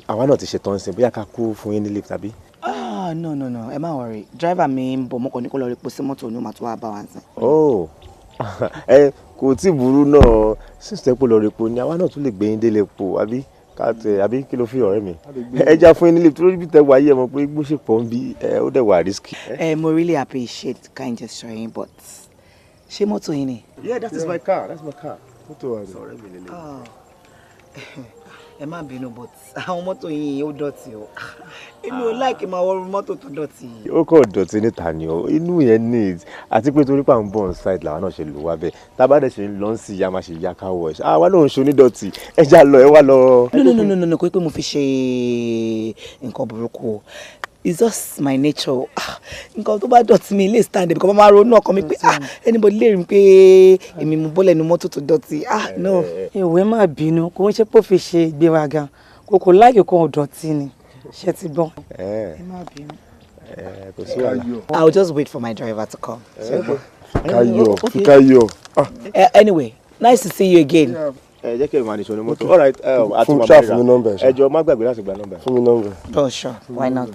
Àwa náà ti ṣetán sí, bóyá ká kú fún yín ní lift tàbí? Ah, no, no, no, ẹ má worry, driver mi ń bọ̀. Mọ́kàn ní kó lọ rí epo sí mọ́tò ní, ó máa tó wá bá wa sìn. Oh, ẹ kò tí burú náà. Sísè pé lọ rí epo ni, àwa náà tún lè gbé yín délé epo, àbí ká tẹ, àbí kí ló fi ọ̀rẹ́ mi? Ẹ já fún yín ní lift lórí bí tẹ wáyé, ẹ mọ̀ pé gbó ṣe pọ̀ ń bí ẹ, ó dẹ̀ wà risky. Ẹ mo really appreciate kind gesture yín, but ṣé mọ́tò yín ni? Yeah, that is my car, that's my car. Mọ́tò wa ni. Ọ̀rẹ́ mi lélẹ̀. Oh. Ẹ má bínú, but àwọn mọ́tò yín ó dọ̀tí o. Èmi ò like máa wọ mọ́tò tó dọ̀tí. Ó kọ̀ dọ̀tí níta ni o, inú yẹn neat, àti pé torí pé à ń bọ̀ on site làwọn náà ṣe lò wá bẹ́ẹ̀. Tá a bá dẹ̀ ṣe ń lọ sí ya, máa ṣe ya car wash. Àwa náà ń ṣe onídọ̀tí. Ẹ já lọ, ẹ wá lọ. No, no, no, no, no, no, kò pé mo fi ṣe nǹkan burúkú o. It's just my nature. Ah, nǹkan tó bá dọ̀tí mi lè stand because mo máa ronú ọkàn mi pé, ah, anybody lè rí mi pé èmi mo bọ́lẹ̀ nu mọ́tò tó dọ̀tí. Ah, no. Ìwé má bínú, kò ń ṣe pé ó fi ṣe ìgbéraga, kò like kan ọ̀dọ̀tí ni, ṣe ti gbọ́n. Ẹ Ẹ má bínú. ẹ kò sí wàhálà. I will just wait for my driver to come. Fíkáyọ̀, Fíkáyọ̀. Anyway, nice to see you again. Ẹ jẹ́ kí ẹ máa nìṣó ní mọ́tò. All right, àti Fún màmá ṣáà rírà. fún mi nọ́mbà ẹ̀ ṣá. Ẹ jọ̀ọ́, má gbàgbé láti gba nọ́mbà. Fún mi nọ́mbà. Oh, sure, why not?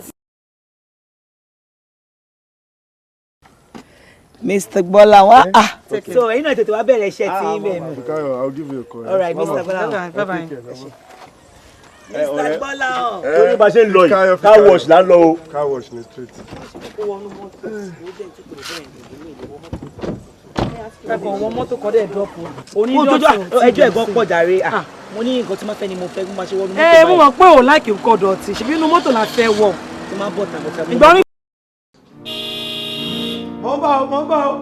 Mr. Gbọ́lá wá. Ah, so ẹ̀yin náà tètè wá bẹ̀rẹ̀ iṣẹ́ tí yín bẹ́ẹ̀ mi. Fíkáyọ̀, I will give you a call. All right, Mr. Gbọ́lá. Bye bye. Take care. Mr. Gbọ́láhàn. Torí bá ṣe ń lọ yìí, car wash là ń lọ o. Car wash ní street. Ẹ̀kọ́ wọn mọ́tò kọ́ dẹ̀ dọ́pù. Onídọ̀tí ẹjọ́ ẹ̀gbọ́n pọ̀ jàre. Mo ní nǹkan tí máa fẹ́ ni mo fẹ́, mo máa ṣe wọnú mọ́tò báyìí. Ẹ mo mọ̀ pé ò láìkì nǹkan dọ̀tí, ṣèbí inú mọ́tò la fẹ́ wọ̀. Tí máa bọ̀ tàbí tàbí. Ìgbà orí. Mo ń bọ̀ o, mo ń bọ̀ o.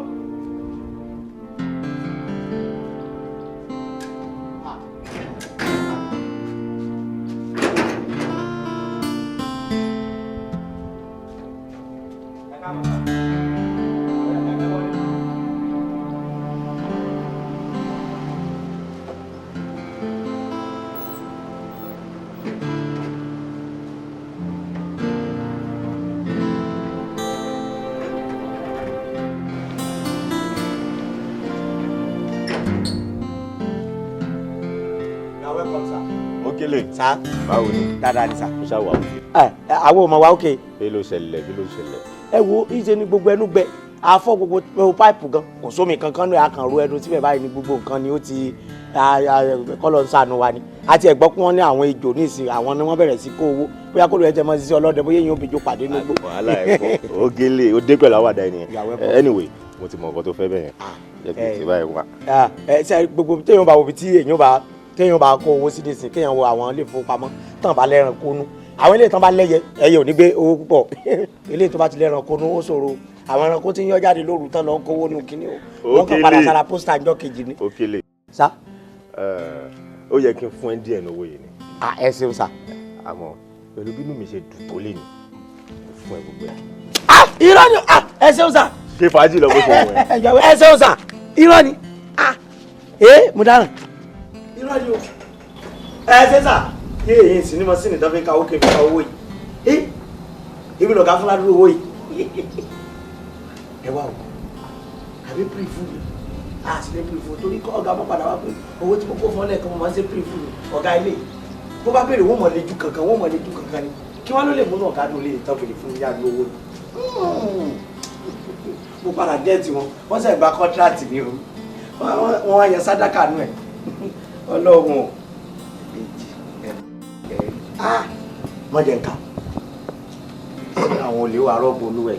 Okele. Sá. Báwo ni? Dáadáa ni sá. Mo ṣáà wà òkè. Ẹ àwọn ọmọ wa òkè. Kí ló ṣẹlẹ̀? Kí ló ṣẹlẹ̀? Ẹ wo ìṣe ni gbogbo ẹnu gbẹ, afọ gbogbo páìpù gan, kò sómi kankan náà, a kàn ro ẹnu síbẹ̀ báyìí ni gbogbo nǹkan ni ó ti kọ́lọ̀ ń sànù wa ni. Àti ẹ̀gbọ́n kí wọ́n ní àwọn ejò nísìnyí, àwọn ni wọ́n bẹ̀rẹ̀ sí kó owó, bóyá kó ló ẹ jẹ mọ́ sí ọlọ́dẹ, bóyá èèyàn òbíjó pàdé nígbó. Wàhálà ẹ̀kọ́ Okele ó dé pẹ̀lú àwàdà ẹni yẹn. Anyway, mo ti mọ nǹkan tó fẹ́ bẹ́ẹ̀ yẹn. Jẹ́ kí n ti báyìí wá. Ẹ ṣe gbogbo téèyàn bá wo ibi tí èèyàn bá kó owó sí nísìnyí, kéèyàn wo àwọn ilé ìfowópamọ́ tán bá lẹ́ran kónú, àwọn ilé tán bá lẹ́yẹ ẹyẹ ò ní gbé owó púpọ̀, ilé tó bá ti lẹ́ran kónú ó ṣòro, àwọn ẹranko tí ń yọ jáde lóru tán lọ ń kówó nù kíní o, wọ́n kàn padà sára pósítà ńjọ́ kejì ni. Okele. Sá. Ó yẹ kí n fún ẹ díẹ̀ lówó yìí ni. Ẹ ṣeun sá. Àmọ́ pẹ̀lú bínú mi ṣe dùn tó lé ní fún ẹ gbogbo ẹ. Irọ́ ni, ẹ ṣeun sá. Ṣé fàájì lọ bó ṣe wọ̀ ẹ́. Ẹ ṣeun sá, irọ́ ni, mo dáràn. Irọ́ ni o. Ẹ ṣe sà, kí èyí sì ní mo sì ní tán fi ń ka owó kébì ka owó yìí, ibi lọ̀gá fún ládùúgbò owó yìí. Ẹ wá o, àbí pírífù mi, a sì lè pírífù torí kọ́ ọ̀gá mọ́ padà wá pé owó tí mo kó fún ọ lẹ́ẹ̀kan mo máa ń ṣe pírífù mi. Ọ̀gá ilé bó bá béèrè wọ́n mọ̀ lẹ́jú kankan, wọ́n mọ̀ lẹ́jú kankan ni, kí wọ́n ló lè múnú ọ̀gá dùn lè tán fèrè fún mi yá owó ni. Mo padà gẹ́ẹ̀tì wọn, wọ́n sẹ̀ gba kọ́ńtíráàtì ni o, wọ́n wá yẹ sádàkà nù ẹ̀. Ọlọ́run o, méjì ẹ̀rin mọ̀jẹ̀ nǹkan àwọn olè wa rọ́ọ̀bù olúwẹ̀.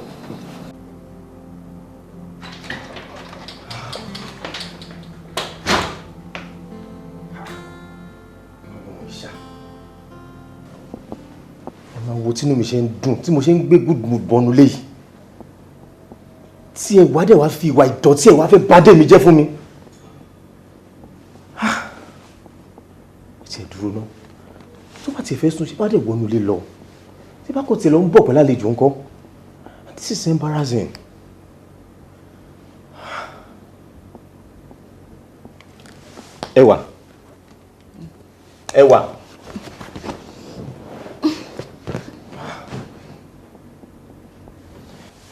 Ẹ máa wo tínú mi ṣe ń dùn tí mo ṣe ń gbé good mood bọnu léyìí, tí ẹ wá dẹ̀ wá fi ìwà ìdọ̀tí ẹ wá fẹ́ bá dé mi jẹ́ fún mi. Tiẹ̀ dúró náà, tó bá tiẹ̀ fẹ́ sùn ṣe bá dẹ̀ wọnú ilé lọ, tí bá kò tiẹ̀ lọ ń bọ̀ pẹ̀lú àlejò ńkọ́? This is embarrassing. Ẹwà, Ẹwà,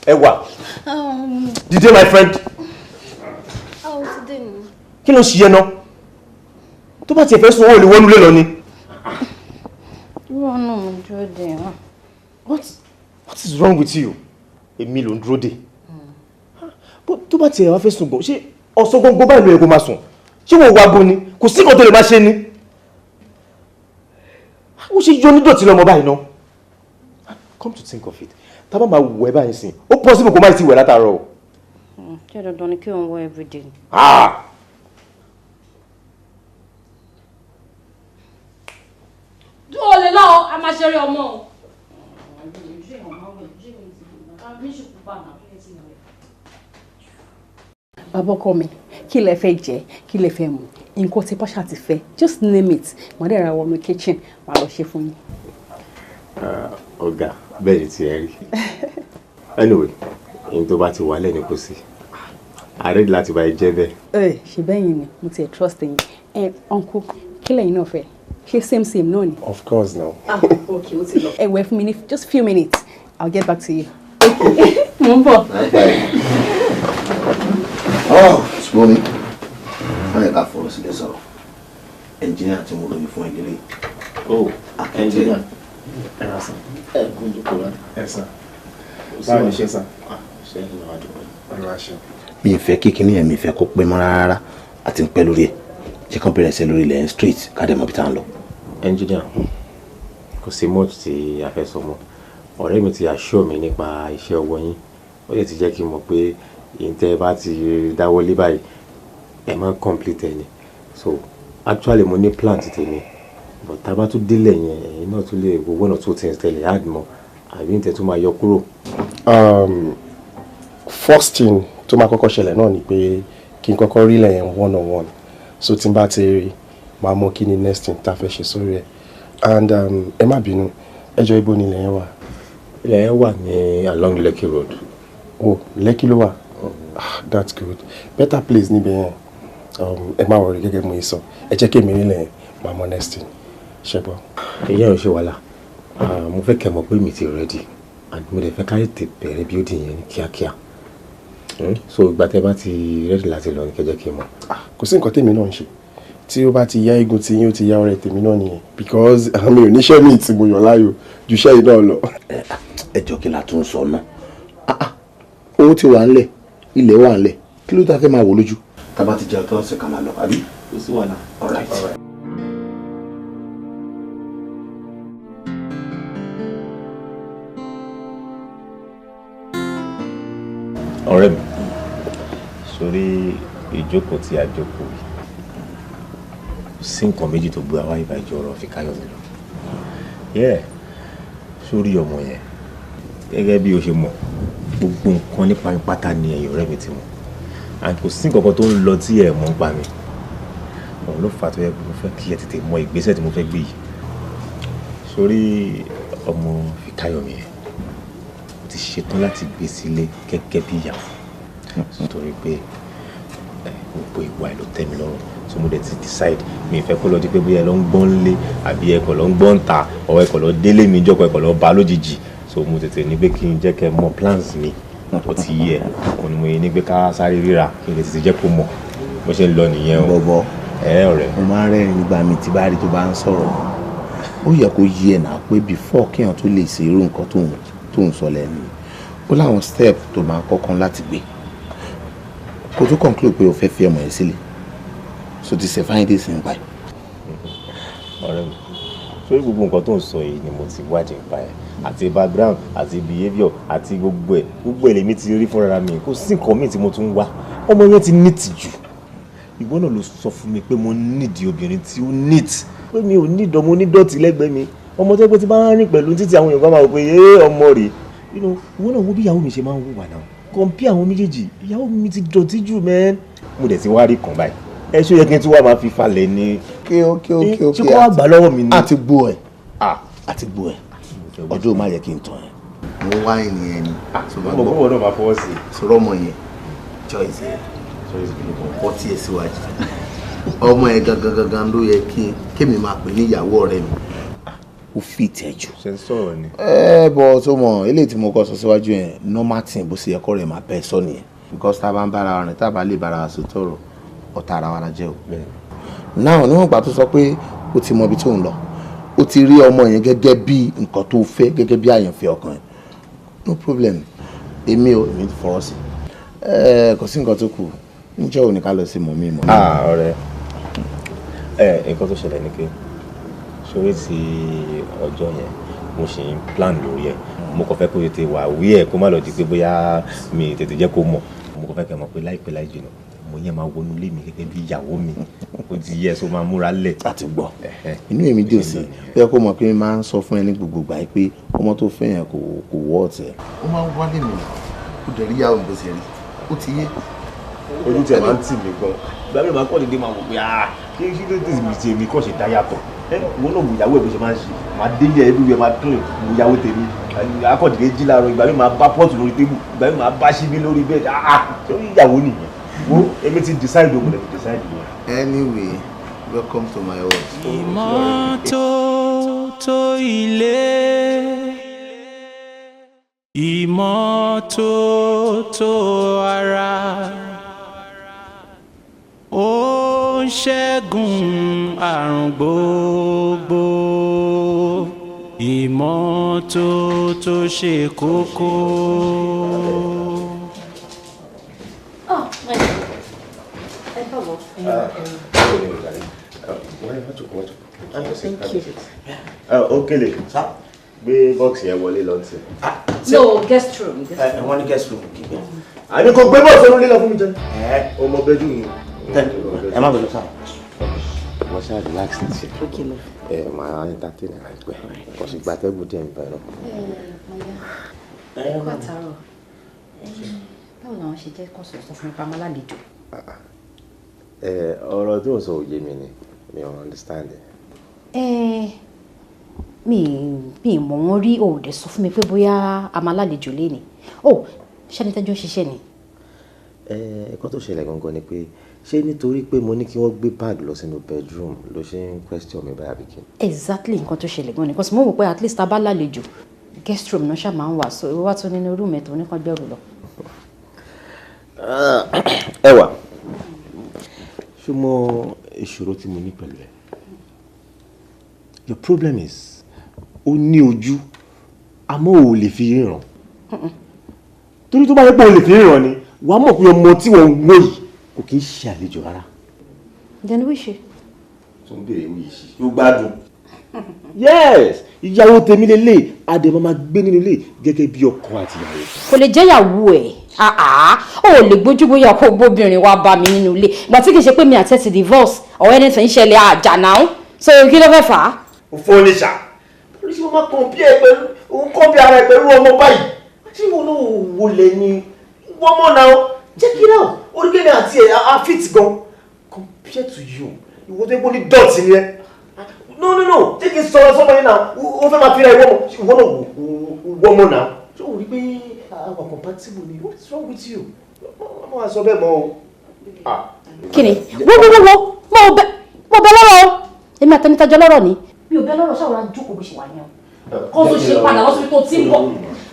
Ẹwà, dìde my friend. Kí ló ń ṣiyẹ náà? Tó bá tiẹ̀ fẹ́ sùn, ó lè wọnú ilé lọ ni. Wọ́n náà mo dúró dè wọ́n. What is wrong with you? Èmi ló ń dúró dè. Tó bá tiẹ̀ wá fẹ́ sùn gan, ṣé ọ̀sán gbọ́ngbọ́n báyìí ló yẹ kó máa sùn? Ṣé wọ́n wá gan ni? Kò sí nǹkan tó lè máa ṣe ni. Ó ṣe yọ onídọ̀tí lọ́mọ báyìí náà. Come to think of it, tá bá máa wẹ̀ báyìí sìn, ó possible kó má ti wẹ̀ látàárọ̀ o. Ṣé dandan ni kí òun wọ everyday? Ah! Ó lè lọ, a máa ṣeré ọmọ o. Bàbá ọkọ mi, kí lẹ fẹ́ jẹ, kí lẹ fẹ́ mu, nǹkan tí Pasha ti fẹ́, just name it, màá dẹ̀ ra wọnú kitchen, màá lọ ṣe fún yín. Ọ̀gá, bẹ́ẹ̀ ni ti ẹ rí. Anyway, ohun tó bá ti wà lẹ́nu kò sí. Ààrẹ láti bá ẹ jẹ́ bẹ́ẹ̀. Ẹ ṣe bẹ́yìn ni, mo ti ẹ̀ trust yín. Ẹ uncle, kí lẹ̀yin náà fẹ́? Ṣé same same náà ni? Of course now. Ah, okay, ó ti lọ. Ẹ wẹ̀ fún mi ní just few minutes, I'll get back to you. Okay, mo ń bọ̀. Oh, Smomi, wọ́n yẹ ká fọ̀rọ̀ sílẹ̀ sọ̀rọ̀. Ẹnjìníà tí mo lóyún fún ìdílé. Oh, ẹnjìníà. Ẹ kún jókòó rẹ. Ẹ sàn. Báwo ni ṣe sàn? Ṣé ẹ lọ́wọ́ àdúgbò? Mi ì fẹ́ kí kinní yẹn, mi ì fẹ́ kó pẹ́ mọ́ rárá, àti ń pẹ́ lórí ẹ̀. Jẹ́ kán bẹ̀rẹ̀ sí lórí ilẹ̀ straight ká dẹ̀ mọ̀ bí tá à ń lọ. Ẹnjìníà, Kò sí much tí a fẹ́ sọ mọ́. Ọ̀rẹ́ mi ti assure mi nípa iṣẹ́ ọwọ́ yín. Ó dẹ̀ ti jẹ́ kí n mọ̀ pé ìyẹn bá ti dáwọ́lé báyìí, ẹ máa ń complete ẹ ni. So actually, mo ní plan ti tèmi, but tá a bá tún délẹ̀ yẹn, ẹ̀yin náà tún lè wo one or two things tẹ́lẹ̀ add mọ́ àbí ní tẹ̀ tún máa yọ kúrò. First thing tó máa kọ́kọ́ ṣẹlẹ̀ náà ni pé kí n kọ́kọ́ rí ilẹ̀ yẹn one on one. So tí n bá ti rí, máa mọ kí ni next thing tá a fẹ́ ṣe sórí ẹ̀. And ẹ má bínú, ẹ jọ̀ọ́, ibo ni ilẹ̀ yẹn wà? Ilẹ̀ yẹn wà ní along Lekki Road. Oh, Lekki ló wà. Ah, that's good, better place níbẹ̀ yẹn. Ẹ má worry, gẹ́gẹ́ bí mo yẹ sọ, ẹ jẹ́ kí èmi nílẹ̀ yẹn, máa mọ next thing ṣe gbọ́. Ìyẹn ò ṣe wàhálà. Ah, mo fẹ́ kẹ́ mọ̀ pé mi ti ready and mo dẹ̀ fẹ́ ká tètè bẹ̀rẹ̀ building yẹn ní kíákíá. So ìgbà tẹ́ bá ti ready láti lọ ní kẹ́ jẹ́ kí n mọ̀. Kò sí nǹkan tèmi náà ń ṣe tí ó bá ti yá eégún tí yín, ó ti yá ọ̀rẹ́ tèmi náà nìyẹn, because mi ò níṣẹ́ míì tí mo yàn láàyò ju iṣẹ́ yìí náà lọ. Ẹ jọ, kí la tún sọ náà? Owó ti wà ńlẹ̀, ilẹ̀ wà ńlẹ̀, kí ló tá fẹ́ máa wò lójú? Tá bá ti jẹun tó ń sè, ká máa lọ, àbí? Kò sí wàhálà. All right. Ọ̀rẹ́ mi, sórí ìjókòó tí a jókòó yìí, kò sí nǹkan méjì tó gbé wa ìbá ìjọ ọ̀rọ̀ Fíkáyọ̀mí lọ. Yeah, sórí ọmọ yẹn, gẹ́gẹ́ bí o ṣe mọ̀, gbogbo nǹkan nípa mi pátá ni ẹ̀yin ọ̀rẹ́ mi ti mọ̀, and kò sí nǹkan kan tó ń lọ tí ẹ̀ mọ̀ ń pa mi. Òun ló fà á tó yẹ kó mo fẹ́ kí ẹ tètè mọ ìgbésẹ̀ tí mo fẹ́ gbé yìí. Sórí ọmọ Fíkáyọ̀mí yẹn, mo ti ṣetán láti gbé sílé gẹ́gẹ́ bí ìyàwó, nítorí pé gbogbo ìwà ẹ̀ ló tẹ́ mi lọ́rùn. So mo dẹ̀ ti decide, mi ì fẹ́ kó lọ di pé bóyá ẹ lọ ń gbọ́n lé àbí ẹ kọ̀ lọ ń gbọ́n ta ọ̀, ẹ kọ̀ lọ délé mi jọ́kọ̀, ẹ kọ̀ lọ bá lójijì. So mo tètè ní pé kí n jẹ́ kẹ́ mọ̀ plans mi. Ó ti yẹ, òun ni mo yẹ ní pé ká sáré ríra kí n lè tètè jẹ́ kó mọ̀ bó ṣe ń lọ nìyẹn o. Bọ̀bọ̀. Ẹ ọ̀rẹ́. Mo máa ń rẹ́rìn nígbà mi tí bá rí tó bá ń sọ̀rọ̀. Ó yẹ kó yí ẹ̀ náà pé before kéèyàn tó lè ṣe irú nǹkan tó ń sọ lẹ́nu, ó láwọn step tó máa kọ́kàn láti gbé kó tó conclude pé o fẹ́ fi ọmọ yẹn sílẹ̀. So ti ṣe findings nípa ẹ̀. Ọ̀rẹ́ mi, sórí gbogbo nǹkan tó ń sọ yìí ni mo ti wádìí nípa ẹ̀, àti background àti behaviour àti gbogbo ẹ̀, gbogbo ẹ̀ lèmi ti rí fúnra mi. Kò sí nǹkan míì tí mo tún wá. Ọmọ yẹn ti neat jù. Ìwọ náà ló sọ fún mi pé mo nídìí obìnrin tí ó neat, pé mi ò nídìí ọmọ onídọ̀tí lẹ́gbẹ̀ẹ́ mi, ọmọ tó pé tí bá ń rìn pẹ̀lú títí, àwọn èèyàn bá máa wò pé ẹ ọmọ rèé. Ìwọ náà wo bí ìyàwó mi ṣe máa ń hùwà náà, compare àwọn méjèèjì. Ìyàwó mi ti dọ̀tí jù mẹ́n. Mo dẹ̀ ti wá rí kan báyìí, ẹ ṣó yẹ kí n tún wá máa fi falẹ̀ ni? Ok. Ṣé kó wá gbà lọ́wọ́ mi ni? Àti gbọ́ ẹ̀, àti gbọ́ ẹ̀. Ọdún má yẹ kí n tàn ẹ́, mo wá ènìyàn ni. Mo mọ̀ pé wọn náà máa fọwọ́ sí i. Sọ̀rọ̀ ọmọ yẹn, choice ẹ̀ kọ́ tí ẹ síwájú, ọmọ ẹ gangan gangan ló yẹ kí kémi máa pè ní ìyàwó ọ̀rẹ́ mi. Ó fi tẹ̀ jù. Ṣe ń sọ̀rọ̀ ni. Ẹ bọ̀, tó mọ̀ eléyìí tí mo kọ́ sọ síwájú yẹn, normal thing, bó ṣe yẹ kọ́ rẹ̀ máa bẹ́ẹ̀ sọ nìyẹn, because tá a bá ń bára wa rìn, tá a bá lè bára wa sọ tọrọ, ọ̀tá ara wa la jẹ́ o. Náà níwọ̀n ìgbà tó sọ pé ó ti mọ ibi tó ń lọ, ó ti rí ọmọ yẹn gẹ́gẹ́ bí nǹkan tó fẹ́, gẹ́gẹ́ bí àyànfẹ́ ọkàn yẹn, no problem. Èmi ò, èmi ti fọwọ́ sí ẹ. Kò sí nǹkan tó kù. Níjọ́ òní ká lọ sí mọ̀mí mọ̀. Ah, ọ̀rẹ́ ẹ, nǹkan tó ṣẹlẹ̀ ni pé sórí ti ọjọ́ yẹn, mo ṣì ń plan lórí ẹ̀. Mo kàn fẹ́ kó tètè wà wí ẹ̀, kó má lọ di pé bóyá mi tètè jẹ́ kó mọ̀. Mo kàn fẹ́ kẹ́ mọ̀ pé láìpẹ́ láì jìnnà, mo yẹn máa wọnú ilé mi gẹ́gẹ́ bí ìyàwó mi. Ó ti yẹ, so máa múra lẹ̀. Àti gbọ́, inú èmi dùn sí. Ó yẹ kó mọ̀ pé mi máa ń sọ fún ẹ ní gbogbo ìgbà yìí pé ọmọ tó fẹ́ yẹn kò wọ́ ọ̀tẹ̀. Ó máa ń wálé mi, ó dẹ̀ rí ìyàwó mi bó ṣe rí, ó ti yé. Ojú tiẹ̀ máa ń tì mí gan. Ìgbà mi máa kọ́ dédé máa wò pé, ah, kí kí ló dé mi ti èmi kọ́ ṣe dá yàtọ̀? Ẹ ìwọ náà wò ìyàwó ẹ̀ bó ṣe máa ń ṣe, máa délé ẹ̀, everywhere máa clean. Wò ìyàwó tèmi, akọ̀dìdé jí láàárọ̀, ìgbà mi máa bá pot lórí table, ìgbà mi máa bá ṣíbí lórí bed. Ah, torí ìyàwó nìyẹn. Wo, èmi ti decide o, mo lè ti decide yẹn. Anyway, welcome to my world. Ìmọ́tótó ilé, ìmọ́tótó ara, ó ń ṣẹ́gun àrùn gbogbo. Ìmọ́tótó ṣe kókó. Oh, ẹ káàbọ̀. Wọ́n jókòó, wọ́n jókòó. Thank you. Okele, gbé bọ́ọ̀sì yẹn wọlé lọ sí. No, guest room. Ẹ wọ́n ní guest room kígbẹ́. Àní kò gbé bọ́ọ̀sì olórí lọ fún mi jẹ. Ẹ o mọ bẹ́jú mi. Ẹ má bẹ̀rù sáà. Wọ́n ṣáà relax ní tiẹ̀. Okay, love. Ẹ máa entertain ẹ láìpẹ́. Kò sì gbàtẹ́gùn díẹ̀ nípa ẹ̀ náà. Ẹ kú àtàárọ̀. Báwo làwọn ṣe jẹ́ kó sọ̀rọ̀ fún mi pamọ́ lálejò? Ẹ ọ̀rọ̀ tó ń sọ òye mi ni, mi ò understand ẹ. Ẹ mi mọ̀ wọ́n rí, o ò dẹ̀ sọ fún mi pé bóyá a máa lálejò léni. O ṣẹ́ni tẹ́jọ́ ṣiṣẹ́ ni. Ẹ ẹ̀kọ́ tó ṣẹlẹ̀ gangan ni pé ṣé nítorí pé mo ní kí wọ́n gbé báàgì lọ sínú bedroom ló ṣe ń question mi báyà bí kí n. Exactly nǹkan tó ṣẹlẹ̀ gan ni, because mo wò pé at least a bá lálejò, guest room náà ṣáà máa ń wà, so ìwọ wá tún nínú room ẹ̀ tó ní kán gbẹ́rù lọ. Ẹwà, ṣó mọ ìṣòro tí mo ní pẹ̀lú ẹ? Your problem is, ó ní ojú àmọ́ ò lè fi ríran, torí tó bá yẹ pé o lè fi ríran ni, wàá mọ̀ pé ọmọ tí wọ́n ń wò yìí kò kì í ṣe àlejò rárá. Then wí ṣe. Tó ń béèrè wí yìí, yóò gbádùn. Yes, ìyàwó tèmi lélẹ̀, adé máa gbé nínú ilé gẹ́gẹ́ bí ọkọ àti ìyàwó. Kò lè jẹ́ ìyàwó ẹ̀, ó lè gbójú bóyá kó gbóbìnrin wá bá mi nínú ilé, ìgbà tí kì í ṣe pé mi àti ẹ̀ ti divorce or anything ṣẹlẹ̀ àjà náà, so kí ló fẹ́ fà á? Òfò ní ṣá, oríṣi wọn máa kàn bí ẹ pẹ̀lú òun kàn bí ara ẹ pẹ̀lú ọmọ báyìí tí wọn náà wọlé ní wọ́n mọ̀ náà. Jẹ́ kí náà orílẹ̀-èdè àti ẹ̀ á fit gan compared to you. Ìwọ tó ń gbó ní dọ̀tí ni ẹ. No, no, no, jẹ́ kí n sọ̀rọ̀ sọ́mọ yẹn náà. Ó fẹ́ máa fi ra ìwọ mọ̀, ìwọ náà wọ́ mọ̀ náà. Ṣé o rí pé àwọn compatible ni? What is wrong with you? Wọ́n máa sọ bẹ́ẹ̀ mọ́ o. Kí ni? Wo wo wo wo, mo bẹ lọ́rọ̀ o, èmi àtẹnitajọ lọ́rọ̀ ni. Mi ò bẹ lọ́rọ̀, ṣáà wàá jókòó bó ṣe wà yẹn o, kó tó ṣe padà lọ síbi tó ti ń bọ̀.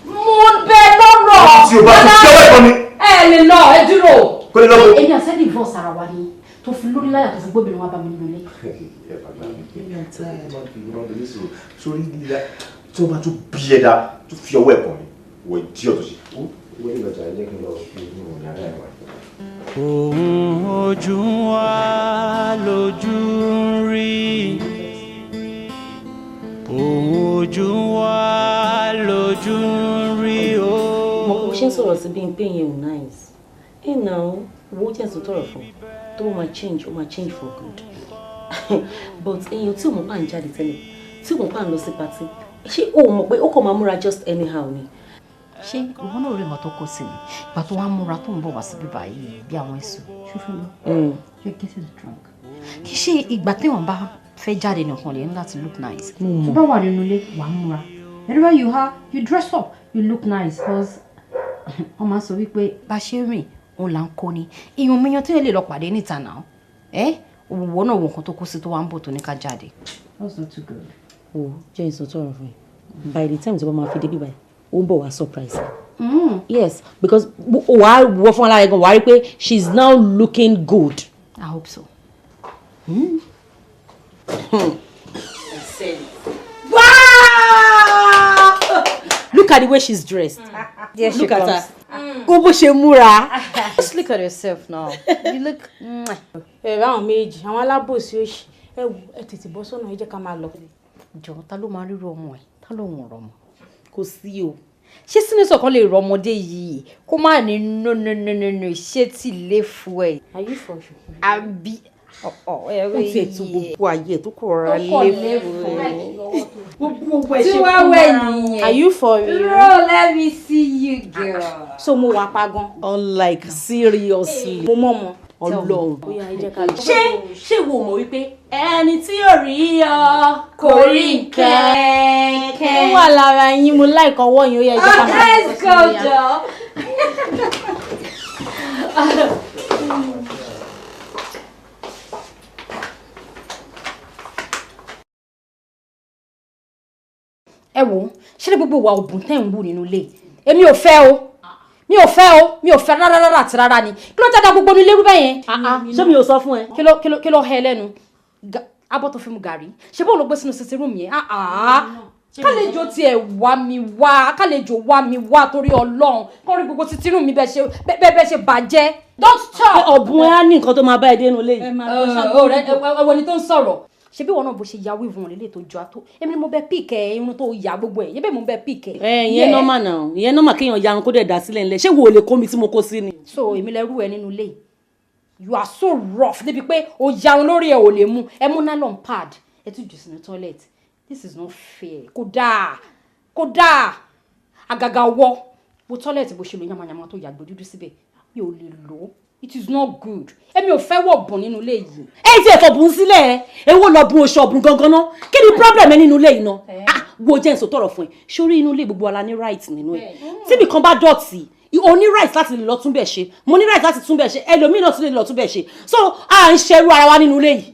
Mo bẹ lọ́rọ̀. Tí o bá ti ṣọwọ́ ẹ̀kọ́ mi. Ẹ lè lọ, ẹ dúró. Kò lè lọ bó. Èmi àti ẹ divorce ara wa ni tó fi lórí láyà tó fi gbóbìnrin wa bá mi nínú ilé. Sórí líla tí wọ́n bá tún bí ẹ̀dá tó fi ọwọ́ ẹ̀kọ́ mi wọ ìdí ọ̀tọ̀ sí. Wọ́n ní ìlọjà ẹ̀jẹ̀ kí n lọ fi inú yàrá ẹ̀ wá. Ohun ojú wa lójú ń rí, ohun ojú wa lójú ń rí o. Mo ṣe ń sọ̀rọ̀ sí bí n pé yẹn ò nice. Ẹ nà ó, wo jẹ́ sọ tọrọ fún tó máa change, ó máa change for good. But èèyàn tí ò mọ̀ pa ń jáde tẹ́lẹ̀, tí ò mọ̀ pa ń lọ sí party, ṣé o mọ̀ pé ó kàn máa múra just anyhow ni? Ṣé ìwọ náà rí nǹkan tó kó sí ni ìgbà tó wá ń múra tó ń bọ̀ wá síbí báyìí bí àwọn èso ṣúfẹ́ lọ? You're getting drunk. Kì í ṣe ìgbà téèyàn bá fẹ́ jáde nìkan lè ní láti look nice. Tó bá wà nínú ilé, wàá múra. Wherever you are, you dress up, you look nice, cause wọ́n máa ń sọ wípé bá ṣe rìn òun là ń kó ni ìyọ̀n míyàn tó yẹ lè lọ pàdé níta náà. Ẹ òwò náà wo nǹkan tó kó sí tó wá ń bọ̀ tó ní ká jáde. That's not too good. O jẹ́ ìsọtọ̀ ọ̀rọ̀ fún ẹ, by the time tí wọ́n máa fi dé bíbáyìí, ó ń bọ̀ wá surprise. Yes, because wàá wọ fún alára gan, wàá rí pé she is now looking good. I hope so. Wow! Look at the way she's dressed. There she Look at comes. her. Kó bó ṣe múra. Just look at yourself now. You look. Ẹ ráwọn méjì, àwọn alábòsí òṣì, ẹ wò, ẹ tètè bọ́ sọ́nà, ẹ jẹ́ ká máa lọ. Jọ̀ọ́, ta ló máa ríru ọmọ ẹ̀? Ta ló ń rọmọ? Kò sí o. Ṣé sínú kan lè rọmọdé yìí kó má ní no no no no no, ṣé tí lè fún ẹ? Are you for sure? Àbí ọ̀ ẹ Ó tiẹ̀ tún gbogbo ayé ẹ̀ tó kọ̀ rọra Tó kọ̀ lé lé fún fún ẹ. ẹ. Gbogbo ẹ̀ Tí ṣe wàá kú wẹ̀ mọ́ra wọn. nìyẹn. Are you for real? Bro, let me see you, girl. So mo wà pa gan. Unlike, seriously. Mo mọ̀ mọ́. Ọlọ́run. Ó yá, ẹ jẹ́ ká lọ. Ṣé wo mọ̀ wípé ẹni tí ò rí ọ kò rí kẹ̀kẹ́. Ó wà lára yín, mo like ọwọ́ yín, ó yá, ẹ jẹ́ ká máa lọ. Let's go, Joe. Ẹ wo, ṣé ní gbogbo wa òbùn tẹ́ ń wù nínú ilé, èmi ò fẹ́ o, mi ò fẹ́ o, mi ò fẹ́ rárá rárá àti rárá ni. Kí ló jáde gbogbo ní lérú bẹ́ẹ̀ yẹn? Ṣé mi ò sọ fún ẹ? Kí ló hẹ lẹ́nu? Abọ́ tó fi mu gàrí, ṣé bóun ló gbé sínú sitting room yẹn? Kálejò tiẹ̀ wá mi wá, kálejò wá mi wá torí Ọlọ́run, kọ́ rí gbogbo títírùn mi bẹ́ẹ̀ ṣe bàjẹ́. Don't stop. Ọ̀bùn ẹ á ní nǹkan tó máa bá ẹ dénú ilé yìí. Ọ̀rẹ́ ẹwọ ni tó ń sọ̀rọ̀. Ṣebí wọn náà bó ṣe ya wíìvù wọn lélẹ̀ tó jọ àtó, èmi ni mo bẹ píìkẹ́ irun tó ya gbogbo ẹ̀, yẹ́bẹ̀ mo bẹ píìkẹ́. Ẹ ìyẹn nọ́mà náà, ìyẹn nọ́mà kéèyàn yarun kó dẹ̀ dá sílẹ̀ ńlẹ̀. Ṣé wo ò lè kó mi tí mo kó sí ni? So èmi lẹ́rú ẹ nínú ilé yìí. You are so rough débi pé o yarun lórí ẹ ò lè mú ẹ mú nylon pad ẹ tún jù sínú toilet. This is not fair. Kò dáa, kò dáa. Àgàgà wọ wo toilet bó ṣe lò yamayama tó yàgbẹ́ dúdú síbẹ̀, mi ò lè lò ó. It is not good. Èmi ò fẹ́ wọ̀ bùn nínú ilé yìí. Ẹ ti ẹ̀fọ́ bùn sílẹ̀, èwo lọ bùn oṣù ọ̀bùn gangan ná? Kí ni problem ẹ nínú ilé yìí ná? Ah, wo jẹ́ nsọ tọrọ fún ẹ. Sórí inú ilé gbogbo wa la ní right nínú ẹ. Tíbi kan bá dọ̀tí, o ní right láti lè lọ tún bẹ̀ ṣe, mo ní right láti tún bẹ̀ ṣe, ẹlòmíì náà tún lè lọ tún bẹ̀ ṣe. So à ń ṣerú ara wa nínú ilé yìí.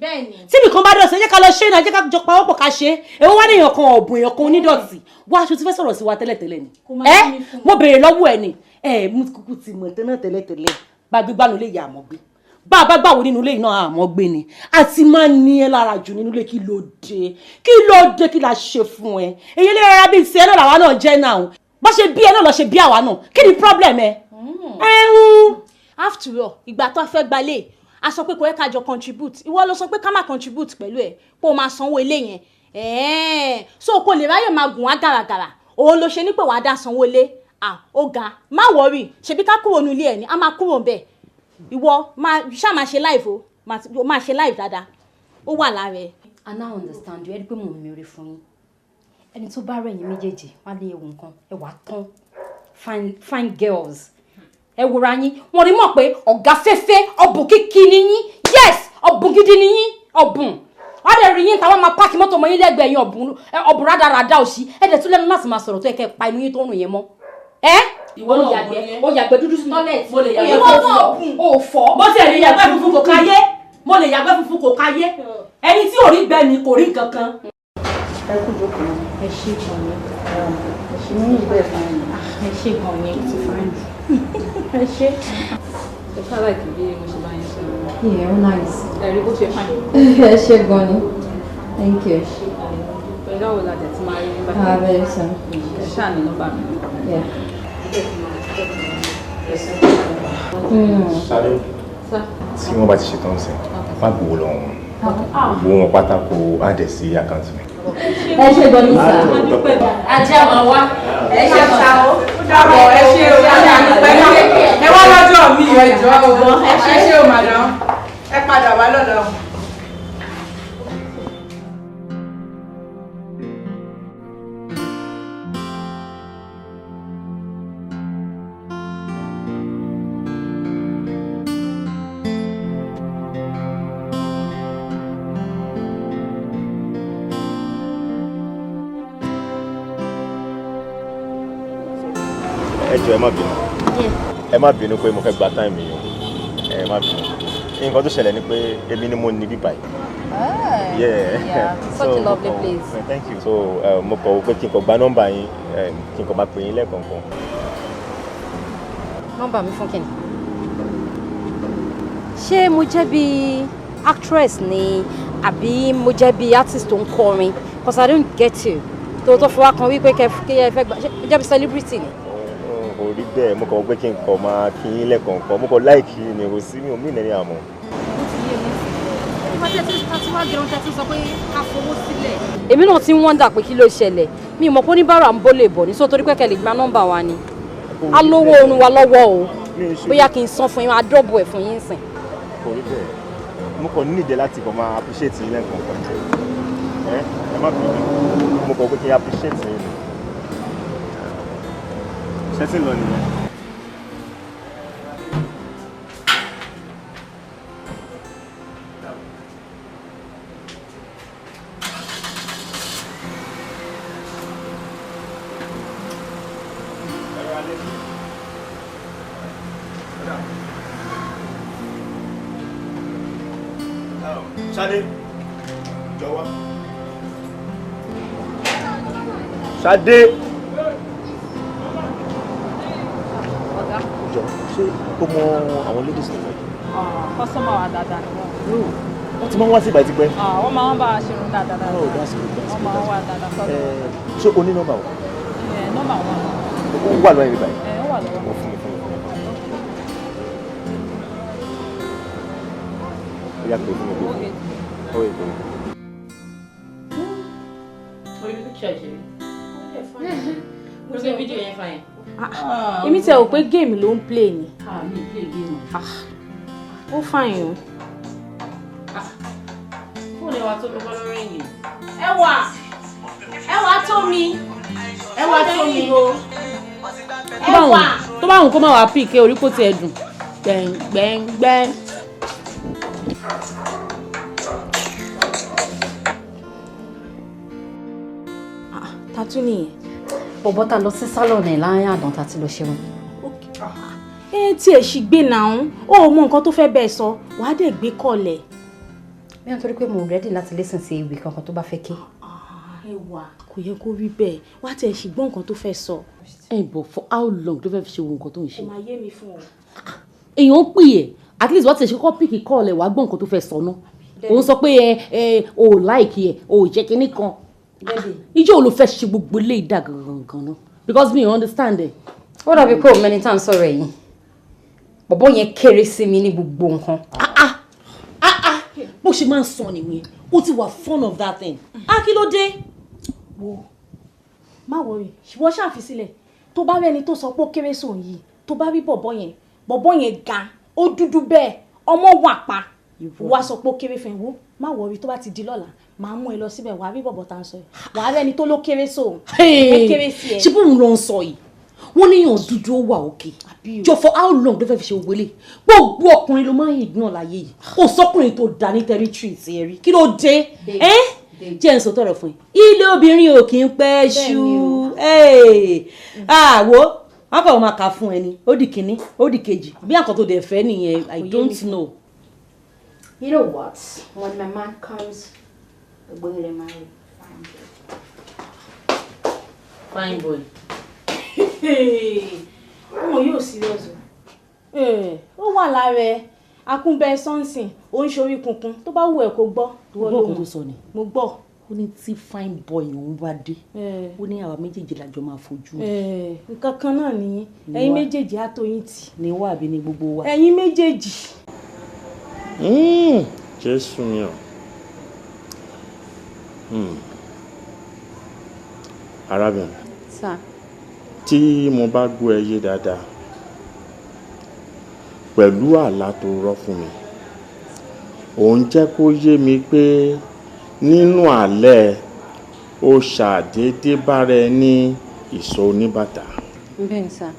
Tíbi kan bá dọ̀tí, ẹ jẹ́ ká lọ ṣe é náà, ẹ jẹ́ ká jọ pawọ́pọ̀ ká ṣe é. Èwo wá ní èèyàn kan ọ̀bùn, èèyàn kan onídọ̀tí? Wá aṣọ tí fẹ́ sọ̀rọ̀ sí wa tẹ́lẹ̀tẹ́lẹ̀ ni. Ẹ mo béèrè lọ́wọ́ ẹ ni. Ẹ mú kúkú ti mọ̀ tẹ́lẹ̀ tẹ́lẹ̀tẹ́lẹ̀. Bá gbígbá nínú ilé yìí àmọ́ gbé, bá a bá gbàwó nínú ilé yìí náà àmọ́ gbé ni. A ti máa ń ní ẹ lára jù nínú ilé. Kí ló dé? Kí ló dé? Kí la ṣe fún ẹ? Èyí lè rárá bíi tiẹ̀ náà làwa náà jẹ́ náà o. Bá ṣe bí ẹ náà lọ ṣe bí àwa náà. Kí ni problem ẹ? Ẹ̀hún. After all, ìgbà tó fẹ́ gbalé, a sọ pé kò yẹ ká jọ contribute. Ìwọ ló sọ pé ká má contribute pẹ̀lú ẹ̀, kó o máa sanwó ilé yẹn. So kò lè ráyè máa gùn wá gàràgàrà. Òun ló ṣe ní pé wàá dá sanwó ilé. Ah, ó ga, má worry, ṣebí ká kúrò ní ilé ẹ̀ ni, a máa kúrò ńbẹ̀. Ìwọ máa ṣáà máa ṣe live o, máa ṣe live dáadáa. Ó wà lára ẹ. I now understand you. Ẹ rí pé mò ń mèrè fún yín. Ẹni tó bá rẹ̀yìn méjèèjì wá lé ewu nǹkan ẹ wà tán. Fine fine girls, ẹ wòra yín, wọn rí mọ̀ pé ọ̀gá fẹ́fẹ́ ọ̀bùn kíkí ni yín. Yes, ọ̀bùn gidi ni yín, ọ̀bùn. Wọ́n lè rí yín táwọn máa páàkì mọ́tò mọ́ yín lẹ́gbẹ̀ẹ́ yín. Ọ̀bùn, ọ̀bùn rádaràda òsì. Ẹ dẹ̀ tún lẹ́nu láti máa sọ̀rọ̀ tó yẹ kẹ́ ẹ pa inú yín tó rùn yẹn mọ́. Ẹ Ìwọ náà yàgbẹ́, ó yàgbẹ́ dúdú sí toilet. Mo lè yàgbẹ́. Ìwọ náà ọ̀bùn ò fọ́. Mo tiẹ̀ lè yàgbẹ́ funfun kò káyé, mo lè yàgbẹ́ funfun kò káyé. Ẹni tí ò rí gbẹ mi kò rí nǹkan kan. Ẹ kú jókòó. Ẹ ṣé gan ni, ẹ ṣé ní ìgbẹ́ fún mi. Ẹ ṣé gan ni, ti fine, ẹ ṣé. Ẹ ṣáà like bí mo ṣe bá yín sọ̀rọ̀. Yeah, oh nice. Ẹ rí bó ṣe fine. Ẹ ṣé gan ni, thank you. Pẹ̀lú àwọn ọ̀làjà tí máa rí nígbà. Ah, very soon. Ẹ ṣáà ní nọ́mbà mi. Yeah. Ṣadé, tí wọ́n bá ti ṣetán sí, má gbowó lọ́wọ́ wọn. Gbogbo wọn pátá kó àdẹ̀ sí àkáǹtì mi. Ẹ ṣé gan ni sir. Ajé máa wá. Ẹ ṣe sá o. Dàbọ̀, ẹ ṣe o. Ẹ wá lọ́jọ́ mi, ẹ jọ̀ọ́ o. Ẹ ṣe o, madam. Ẹ padà wá lọ́la o. Ẹ jọ̀ọ́, ẹ má bínú, ẹ má bínú pé mo fẹ́ gba time yìí o. Ẹ má bínú. Nǹkan tó ṣẹlẹ̀ ni pé èmi ni mo ní bíbá yìí. Yeah, Yeah. such a So, lovely mo kàn- place. Thank you. So mo kọ̀ wò pé kí n kàn gba nọ́mbà yín, kí n kàn máa pè yín lẹ́ẹ̀kọ̀ọ̀kan. Nọ́mbà mi fún kíni? Ṣé mo jẹ́ bí actress ni àbí mo jẹ́ bí artist tó ń kọrin? 'Cause I don't get you. Tó fi wá kan wípé kẹ kí ẹ fẹ́ gbà, ṣé mo jẹ́ bí celebrity ni? Kò rí bẹ́ẹ̀. Mo kọ̀ wò pé kí n kàn máa kí yín lẹ́ẹ̀kọ̀ọ̀kan. Mo kàn like yín ni, kò sí mi ò mí ìnẹ́ni àmọ́. Ìgbà tẹ́tí tí wàá gẹrun tẹ́tí sọ pé ká fowó sílẹ̀. Èmi náà ti ń wonder pé kí ló ṣẹlẹ̀. Mi ò mọ̀ pé oníbàárà ń bó lè bọ̀ ní sọ torí pé kẹ́ lè gba nọ́mbà wa ni. A lówó oorun wa lọ́wọ́ o. Bóyá kí n san fún yín, máa dọ́bù ẹ̀ fún yín sìn. Kò rí bẹ́ẹ̀. Mo kàn ní ìdẹ láti kàn máa appreciate yín lẹ́ẹ̀kọ̀ọ̀kan. Ẹ má bínú. Mo kọ̀ pé kí n appreciate yín ni. Ṣé tí ń lọ nìyẹn? Ṣadé, jọ̀wọ́. Ṣadé. Jọ, ṣé o mọ àwọn ladies tó wọ̀? Customer wa dáadáa ni wọ́n. Wọ́n ti máa ń wá sí ìgbà tí pẹ́. Ah, wọ́n máa ń bá a ṣerun dáadáa. Oh, that's good, that's Wọ́n good. máa ń wá dáadáa sọ́dọ̀. Ṣé o ní nọ́mbà wọn? Ẹ, nọ́mbà wọn. Ó wà lọ́wọ́ ẹ̀mí báyìí. Ẹ, ó wà lọ́wọ́. Ó fún mi, fún mi, fún mi. Ó yá, pè fún mi, pè fún mi. Ó yẹ pè fún mi. Orí picture ìṣeré. Mo ṣe fídíò yẹn fine. Èmi tẹ ò pé game ló ń play ni. Ah, mi ò play game. Ó fine o. Fóònù ẹwà tó mi kọ́ lórí ẹ̀yìn. Ẹwà, ẹwà tó mi. Ẹwà tó mi. Ẹwà. Tó bá wùn kó má wàá pìkẹ́ orí kò tiẹ̀ dùn. Gbẹ̀ngbẹ̀ngbẹ̀. Tatu nìyẹn. Bọ̀bọ̀ ta lọ sí salon ẹ̀ láàárín àdán tá ti lọ ṣerun. Ẹ tí ẹ ṣì gbé náà, ó mọ nǹkan tó fẹ́ bẹ́ẹ̀ sọ, wàá dẹ̀ gbé kọ̀lẹ̀. Bí wọ́n torí pé mo ready láti listen sí ewì kankan tó bá fẹ́ ké. Ẹwà, kò yẹ kó rí bẹ́ẹ̀, wàá tẹ̀ ṣì gbọ́ nǹkan tó fẹ́ sọ. Ẹ bọ̀, for how long ló fẹ́ fi ṣe ohun nǹkan tó ń ṣe? Kò máa yé mi fún ọ. Èèyàn ń pè ẹ́, at least wàá ti ṣe kọ́kọ́ pick call ẹ̀, wàá gbọ́ nǹkan tó fẹ́ sọ náà. Òun sọ pé ẹ ò like ẹ, ò jẹ́ kinní kan. Ijó wo ló fẹ́ ṣe gbogbo eléyìí dà gangan náà? Because me understand ẹ. Ó dàbí pé òun mẹ́ni tá à ń sọ̀rọ̀ ẹ̀yìn. Bọ̀bọ̀ yẹn kéré sí mi ní gbogbo nǹkan. Bó ṣe máa ń sọ nìyẹn, ó ti wà fond of that thing. Ah, kí ló dé? Wo, má worry, wọ́n ṣàfi sílẹ̀. Tó bá rẹ́ni tó sọ pé ó kéré sóun yìí, tó bá rí bọ̀bọ̀ yẹn, bọ̀bọ̀ yẹn ga, ó dúdú bẹ́ẹ̀, ọmọ wà pa, wá sọ pé ó kéré fún ẹ. Wo, má worry, tó bá ti di lọ́la, màá mú ẹ lọ síbẹ̀, wàá rí bọ̀bọ̀ tá à ń sọ yìí, wàá rẹ́ni tó ló kéré sóun, ó kéré sí ẹ. Ṣé bóun ló ń sọ yìí? Wọ́n níyàn dúdú, ó wà òkè jọ. For how long ló fẹ́ fi ṣe òwélé? Gbogbo ọkùnrin ló máa ń ignore láyé yìí. Kò sọkùnrin tó dá ní territory ti ẹ rí. Kí ló dé? Ẹ́ jẹ́ ń sọ tọrọ fún yín, ilé obìnrin ò kì í pẹ́ ṣú. Àwo wọn kàn máa kà fún ẹni, ó di kínní, ó di kejì, bí àkọ́ tó dẹ̀ fẹ́ nìyẹn. I don't know. You know what? When my man comes, gbogbo ilẹ̀ máa rí. Fine boy. Ọmọ yóò serious o. Ó wà lára ẹ, akúnbẹ sọ́nsìn, ó ń ṣorí kunkun. Tó bá wù ẹ́ kó gbọ́. Gbọ́ nǹkan tó sọ ni. Mo gbọ́. Ó ní tí fine boy òun bá dé, ó ní àwa méjèèjì làjọ máa fojú rí. Nǹkan kan náà nìyẹn, ẹ̀yin méjèèjì á tó yín tì. Ní wà àbí ní gbogbo wa. Ẹ̀yin méjèèjì. Jésù mi o. Arábìnrin, Sir. tí mo bá gbọ́ ẹ yé dáadáa pẹ̀lú àlá tó rọ́ fún mi, òun jẹ́ kó yé mi pé nínú àlẹ́, ó ṣàdédé bára ẹ ní ìsọ̀ oníbàtà. Bẹ́ẹ̀ni sir.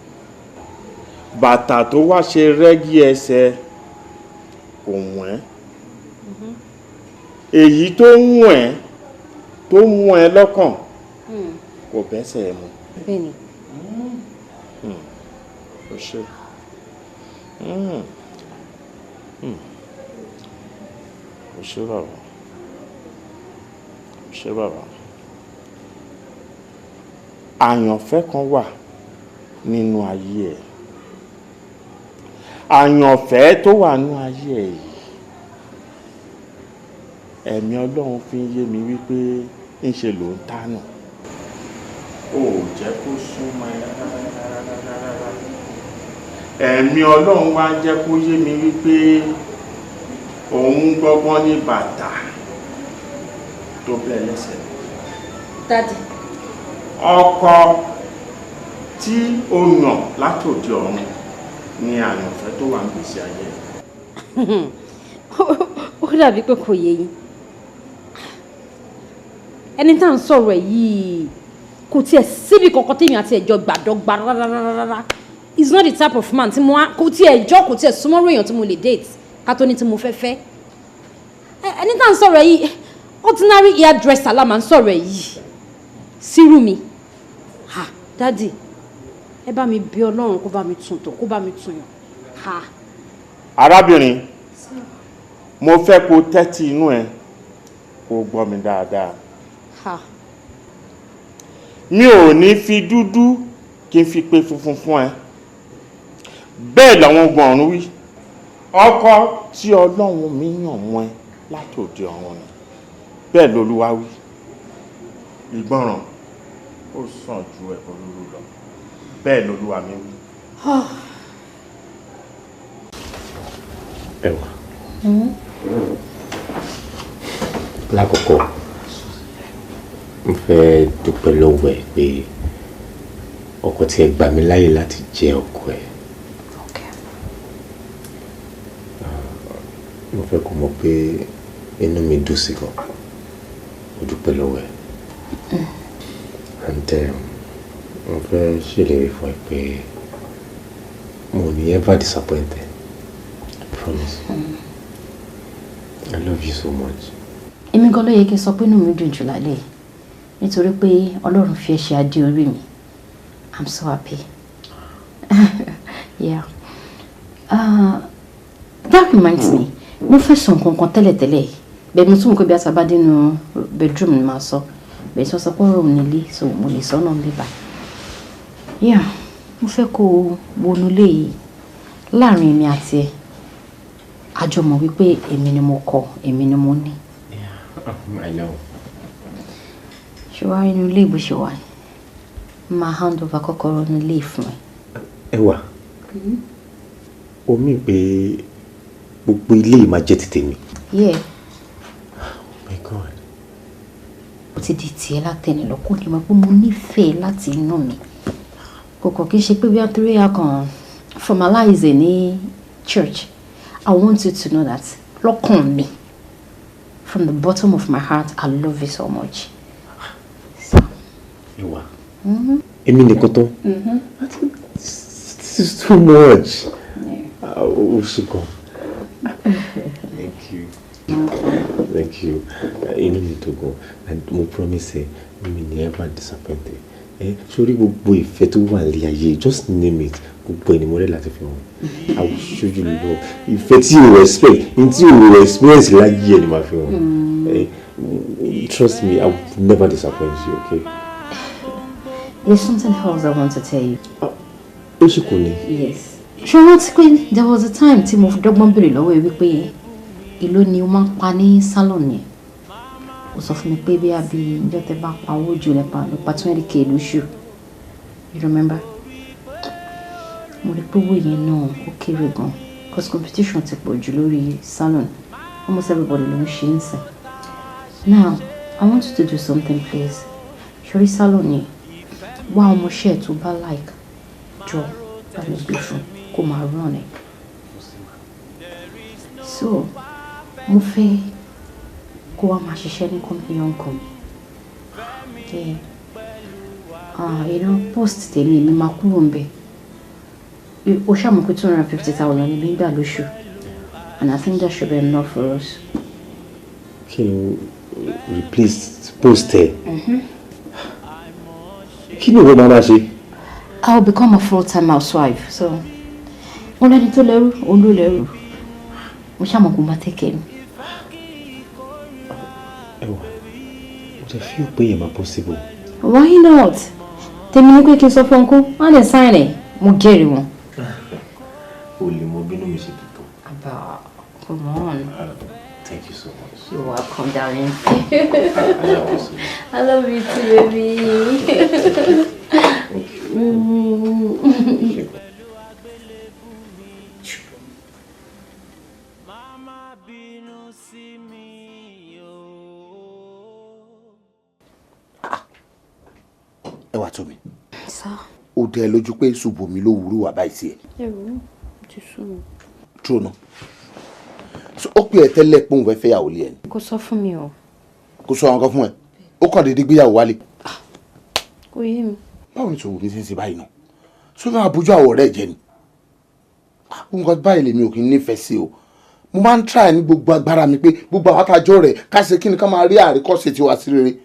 Bàtà tó wá ṣe rẹ́gí ẹsẹ̀ kò wọ́n ẹ́. Èyí tó ń wọ̀n ẹ́, tó mú ẹ lọ́kàn, kò bẹ́sẹ̀ ẹ mu. Bẹ́ẹ̀ni. Ó ṣe. Ó ṣe bàbá. Ó ṣe bàbá. Àyànfẹ́ kan wà nínú ayé ẹ̀. Àyànfẹ́ tó wà nínú ayé ẹ̀ yìí, ẹ̀mí Ọlọ́run fi ń yé mi wípé ńṣe ló ń tánù. Ó jẹ́ kó súnmọ́ ẹ rárá. Ẹ̀mí Ọlọ́run wá jẹ́ kó yé mi wípé òun gbọ́gbọ́n ní bàtà tó bẹ́ lẹ́sẹ̀. Daddy. Ọkọ tí o yàn látòdì ọ̀run ní àyànfẹ́ tó wà ń gbèsè ayé. Ó dàbí pé kò yé yín. Ẹni tá à ń sọ̀rọ̀ ẹ̀ yìí, kò tiẹ̀ síbi kankan tèmi àti ẹ̀jọ̀ gbàdọ́gba rárá. He's not the type of man tí mo á, kò tiẹ̀ jọ́, kò tiẹ̀ súnmọ́rò èèyàn tí mo lè date ká tó ní tí mo fẹ́ fẹ́. Ẹni tá à ń sọ̀rọ̀ ẹ̀ yìí, ordinary hairdresser la máa ń sọ̀rọ̀ ẹ̀ yìí sírù mi. Ha, Daddy, ẹ bá mi bí Ọlọ́run kó bá mi tún tò, kó bá mi tún yàn. Ha. Arábìnrin, mo fẹ́ kó tẹ́tí inú ẹ, kó gbọ́ mi dáadáa. Ha. Mi ò ní fi dúdú kí n fi pé funfun fún ẹ. Bẹ́ẹ̀ làwọn ogun ọ̀run wí. Ọkọ tí Ọlọ́run mi yàn mọ́ ẹ. Látòde ọ̀run ni. Bẹ́ẹ̀ lolúwa wí. Ìgbọràn ó sàn ju ẹbọ rúrú lọ. Bẹ́ẹ̀ lolúwa mi wí. Ẹwà. Lákòókò, mo fẹ́ dúpẹ́ lọ́wọ́ ẹ pé ọkọ tí ẹ gbà mí láyè láti jẹ́ ọkọ ẹ. Mo fẹ́ kó mọ̀ pé inú mi dùn sí gan. Mo dúpẹ́ lọ́wọ́ ẹ. And mo fẹ́ ṣèlérí fún ẹ pé mo ní ever disappoint ẹ. I promise. I love you so much. Èmi gan ló yẹ kí n sọ pé inú mi dùn jù lálẹ́ yìí nítorí pé Ọlọ́run fi ẹ́ ṣe adé orí mi. I'm so happy. Yeah. That reminds me, mo fẹ́ sọ nǹkan kan tẹ́lẹ̀tẹ́lẹ̀ bẹ́ẹ̀ mo tún mọ̀ pé bí a sábà dénú bedroom ni màá sọ bẹ́ẹ̀ sọ sọ pé ọ̀rọ̀ nílé, so mo lè sọ náà bíbá. Yeah, mo fẹ́ kó o wọnú ilé yìí láàrin èmi àti ẹ, a jọ mọ̀ wípé èmi ni mo kọ, èmi ni mo ní. I know. Ṣé wàá inú ilé ìbò ṣe wà ní máa hand over kọ́kọ́rọ́ ní ilé fún ẹ. Ẹwà, o mí pé gbogbo ilé yìí máa jẹ́ ti tèmi. Yeah. Oh my God. Ó ti di tiẹ̀ látẹni lọ, kó lè mọ̀ pé mo nífẹ̀ẹ́ láti inú mi. Kò kàn kí n ṣe pé bí a torí a kàn formalize ní church. I want you to know that lọ́kàn mi, from the bottom of my heart, I love you so much. Ẹwà. Èmi nìkan tán. This is too much. Ó ṣe gan. Thank you. Thank you. Inú mi dùn gan. And mo promise ẹ, mi ní ever disappoint ẹ. Sórí gbogbo ìfẹ́ tó wà ní ayé, just name it. Gbogbo ẹni mo rẹ̀ láti fi hàn. I will show you love. Ìfẹ́ tí o respect, ní tí o experience láyé ẹ ni màá fi hàn. Trust me, I will never disappoint you, okay? There's something else I want to tell you. Ó ṣì kò ní. Yes. Ṣé o rántí pé there was a time tí mo dọ́gbọ́n béèrè lọ́wọ́ ẹ wípé èló ni o máa ń pa ní salon yẹn? Ó sọ fún mi pé bí àbí ìjọ tẹ bá pa owó jù lẹ́pa ló pa 20K lóṣù. You remember? Mo rí pé owó yẹn náà ó kéré gan. Cause competition ti pọ̀ jù lórí salon. Almost everybody ló ń ṣe ń sìn. Now, I want you to do something, please. Ṣorí salon yẹn, wá ọmọọṣẹ́ tó bá like, jọ bá mi gbé fún kó máa run ẹ̀. So, mo fẹ́ kó wá máa ṣiṣẹ́ ní company uncle mi. Yeah. Post tèmi, èmi máa kúrò ń bẹ̀. O ṣáà mọ̀ pé 250,000 ni mi ń gbà lóṣù. And I think that should be enough for us. Kí n replace post ẹ? Kí ni ìwọ máa máa ṣe? I will become a full-time housewife. So, wọ́n lẹ́ni tó lẹ́rú, òun ló lẹ́rú. Mo ṣáà mọ̀ kó máa take care mi. Ẹwà, mo ti feel pé yẹn máa possible. Why not? Tèmi ní pé kí n sọ fún uncle, wọ́n lè sign ẹ̀, mo jẹ́rìí wọn. O lè mọ bínú mi ṣe dùn tó. Abba, come on. Thank you so much. You're welcome, darling. I love you so much. I love you too, baby. Thank you. Mm. Mama bínú sí mi o. Ẹwà tó mi. Sir. Ó dẹ ẹ lójú pé Ṣùbọ́mi ló wúrú wà báyìí sí ẹ? Ẹ̀rù ti sú mi. True náà. So ó pè ẹ́ tẹ́lẹ̀ pé òun fẹ́ fẹ́yàwó lé ẹ ni? Kò sọ fún mi o. Kò sọ àwọn kan fún ẹ? Ó kàn déédéé gbéyàwó wálé? Kò yé mi. Báwo ni Ṣùbọ́mi ṣe ń ṣe báyìí náà? Ṣó fẹ́ máa bójú àwọ̀ rẹ̀ jẹ́ ni? Nǹkan báyìí lèmi ò kí ń nífẹ̀ẹ́ sí o. Mo máa ń try ní gbogbo agbára mi pé gbogbo àwọn àtàjọ rẹ̀ ká ṣe kí ni, ká máa rí àríkọ́ṣe tiwa sí rere.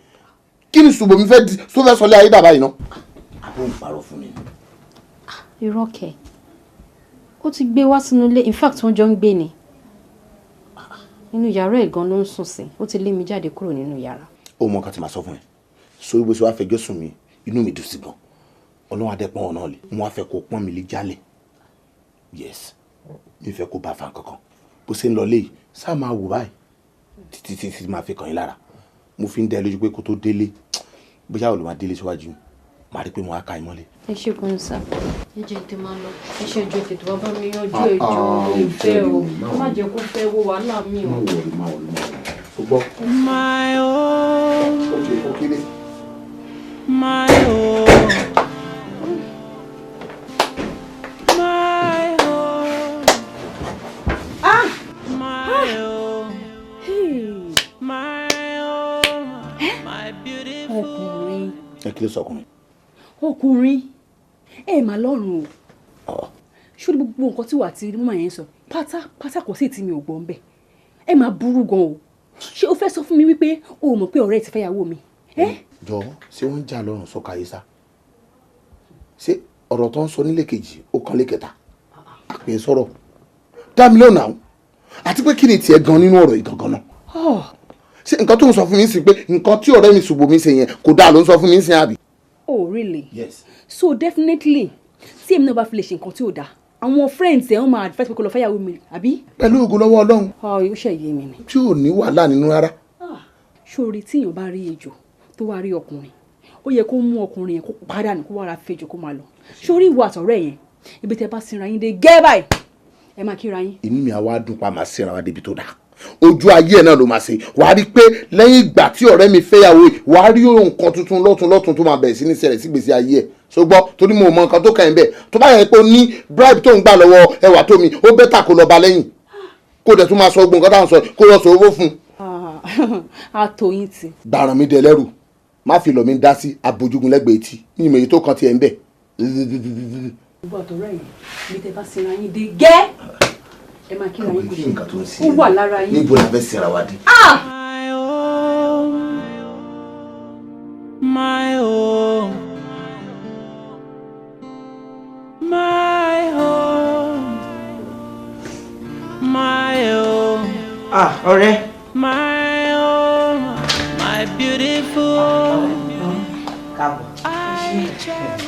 Kí ni Ṣùbọ́mi fẹ́ di tó fẹ́ sọlé ayé dà báyìí náà? Àbó ń parọ́ fún mi ni? Irọ́ kẹ̀. Ó ti gbé wá sínú ilé, in fact wọ́n jọ ń gbé ni. Nínú yàrá ẹ̀ gan ló ń sùn sí. Ó ti lé mi jáde kúrò nínú yàrá. Ó mọ nǹkan tí màá sọ fún ẹ. Sórí bó ṣe wá fẹjọ́ sùn mí, inú mi dùn sí gan. Ọlọ́run adẹ́pọ̀n ọ̀nà lè. Mo wá fẹ́ kó pọ́n mi lé jálẹ̀. Yes. Mi fẹ́ kó bá fa kankan. Bó ṣe ń lọ léyìí, sáà máa wò báyìí. Títí títí máa fi kàn yín lára. Mo fi ń dá ẹ lójú pé kó tó délé, bóyá ò lè máa délé síwájú, màá rí pé mo á ka ẹ mọ́lé. Ẹ ṣe gan sa, ẹ jẹ́ tètè máa lọ. Ẹ ṣe ìjọ tètè wá bá mi yanjú ẹjọ́ ìfẹ́ o. Má jẹ́ kó fẹ́ wo wàhálà mi o. Má wọrí, má wọrí, má wọrí. O gbọ́. My own. Ok, ó kéré. My own. My own. Ah! My own. My own. My beautiful. Ọkùnrin. Ẹ kí ló sọ ọkùnrin? Ọkùnrin, ẹ mà lọ́rùn o. Ṣé gbogbo nǹkan tí wà á ti mú yẹn sọ pátápátá kò sí tí mi ò gbọ́ ń bẹ̀. Ẹ máa burú gan o. Ṣé o fẹ́ sọ fún mi wípé o ò mọ̀ pé ọ̀rẹ́ ti fẹ́yàwó mi? Jọ, ṣé wọ́n ń jà lọ́rùn sọ́ka yìí sá? Ṣé ọ̀rọ̀ tó ń sọ nílé kejì ó kan lé kẹta? Àpè sọ̀rọ̀. Dá mi lóhùn náà. Àti pé kí ni tiẹ̀ gan nínú ọ̀rọ̀ yìí gangan náà? Ṣé nǹkan tó ń sọ fún mi sí pé nǹkan tí ọ̀rẹ́ mi ṣùgbọ́n mi ṣe yẹn kò dáa ló ń sọ fún mi sí àbí? Oh really? Yes. So definitely, tí èmi náà bá fi lè ṣe nǹkan tí ò dáa, àwọn friends ẹ̀ wọ́n máa advice pé kó lọ fẹ́yàwó mi, àbí? Pẹ̀lú ògo lọ́wọ́ Ọlọ́run. Ó ṣe yé mi ni. Tí ò ní wàhálà nínú rárá. Ṣórí tí èèyàn bá rí ejò tó wá rí ọkùnrin, ó yẹ kó mú ọkùnrin yẹn kó pàdánù kó wá ra fejò kó máa lọ. Ṣórí ìwọ àtọ̀rẹ́ yẹn, ibi tẹ bá sinra yín dé gẹ́ báyìí, ẹ máa kíra yín. Inú mi àwa dùn pa máa sinra wa débi tó dáa. Ojú ayé ẹ náà ló máa ṣe. Wàá rí pé lẹ́yìn ìgbà tí ọ̀rẹ́ mi fẹ́yàwó yìí, wàá rí nǹkan tuntun lọ́tun lọ́tun tó máa bẹ̀rẹ̀ sí ní ṣẹlẹ̀ sígbèsí ayé ẹ̀. Ṣùgbọ́n torí mo mọ nǹkan tó kàn ń bẹ̀, tó bá yẹ pé ó ní bribe tó ń gbà lọ́wọ́ ẹwà tó mi, ó bẹ́tà kó lọ bá lẹ́yìn. Kó dẹ̀ tún máa sọ gbogbo nǹkan táwọn sọ, kó lọ sọ owó fún un. A tó yín ti. Gbàràn mi dẹ lẹ́rù, má fi lọ̀ mi dá sí abojúgun lẹ́gbẹ̀ẹ́ etí, ní ìmọ̀ èyí tó kan tiẹ̀ ń bẹ̀. Ìwọ àtọ̀rẹ́ yẹn, ibi tẹ bá sinra yín dé gẹ́, ẹ máa kíra yín. Kí nǹkan tó ń ṣe Ó wà lára yín. Níbo la fẹ́ sinra wa dé? My own. My own. My own. My own. Ah, ọ̀rẹ́. My own. My beautiful. Káàbọ̀. I cherish.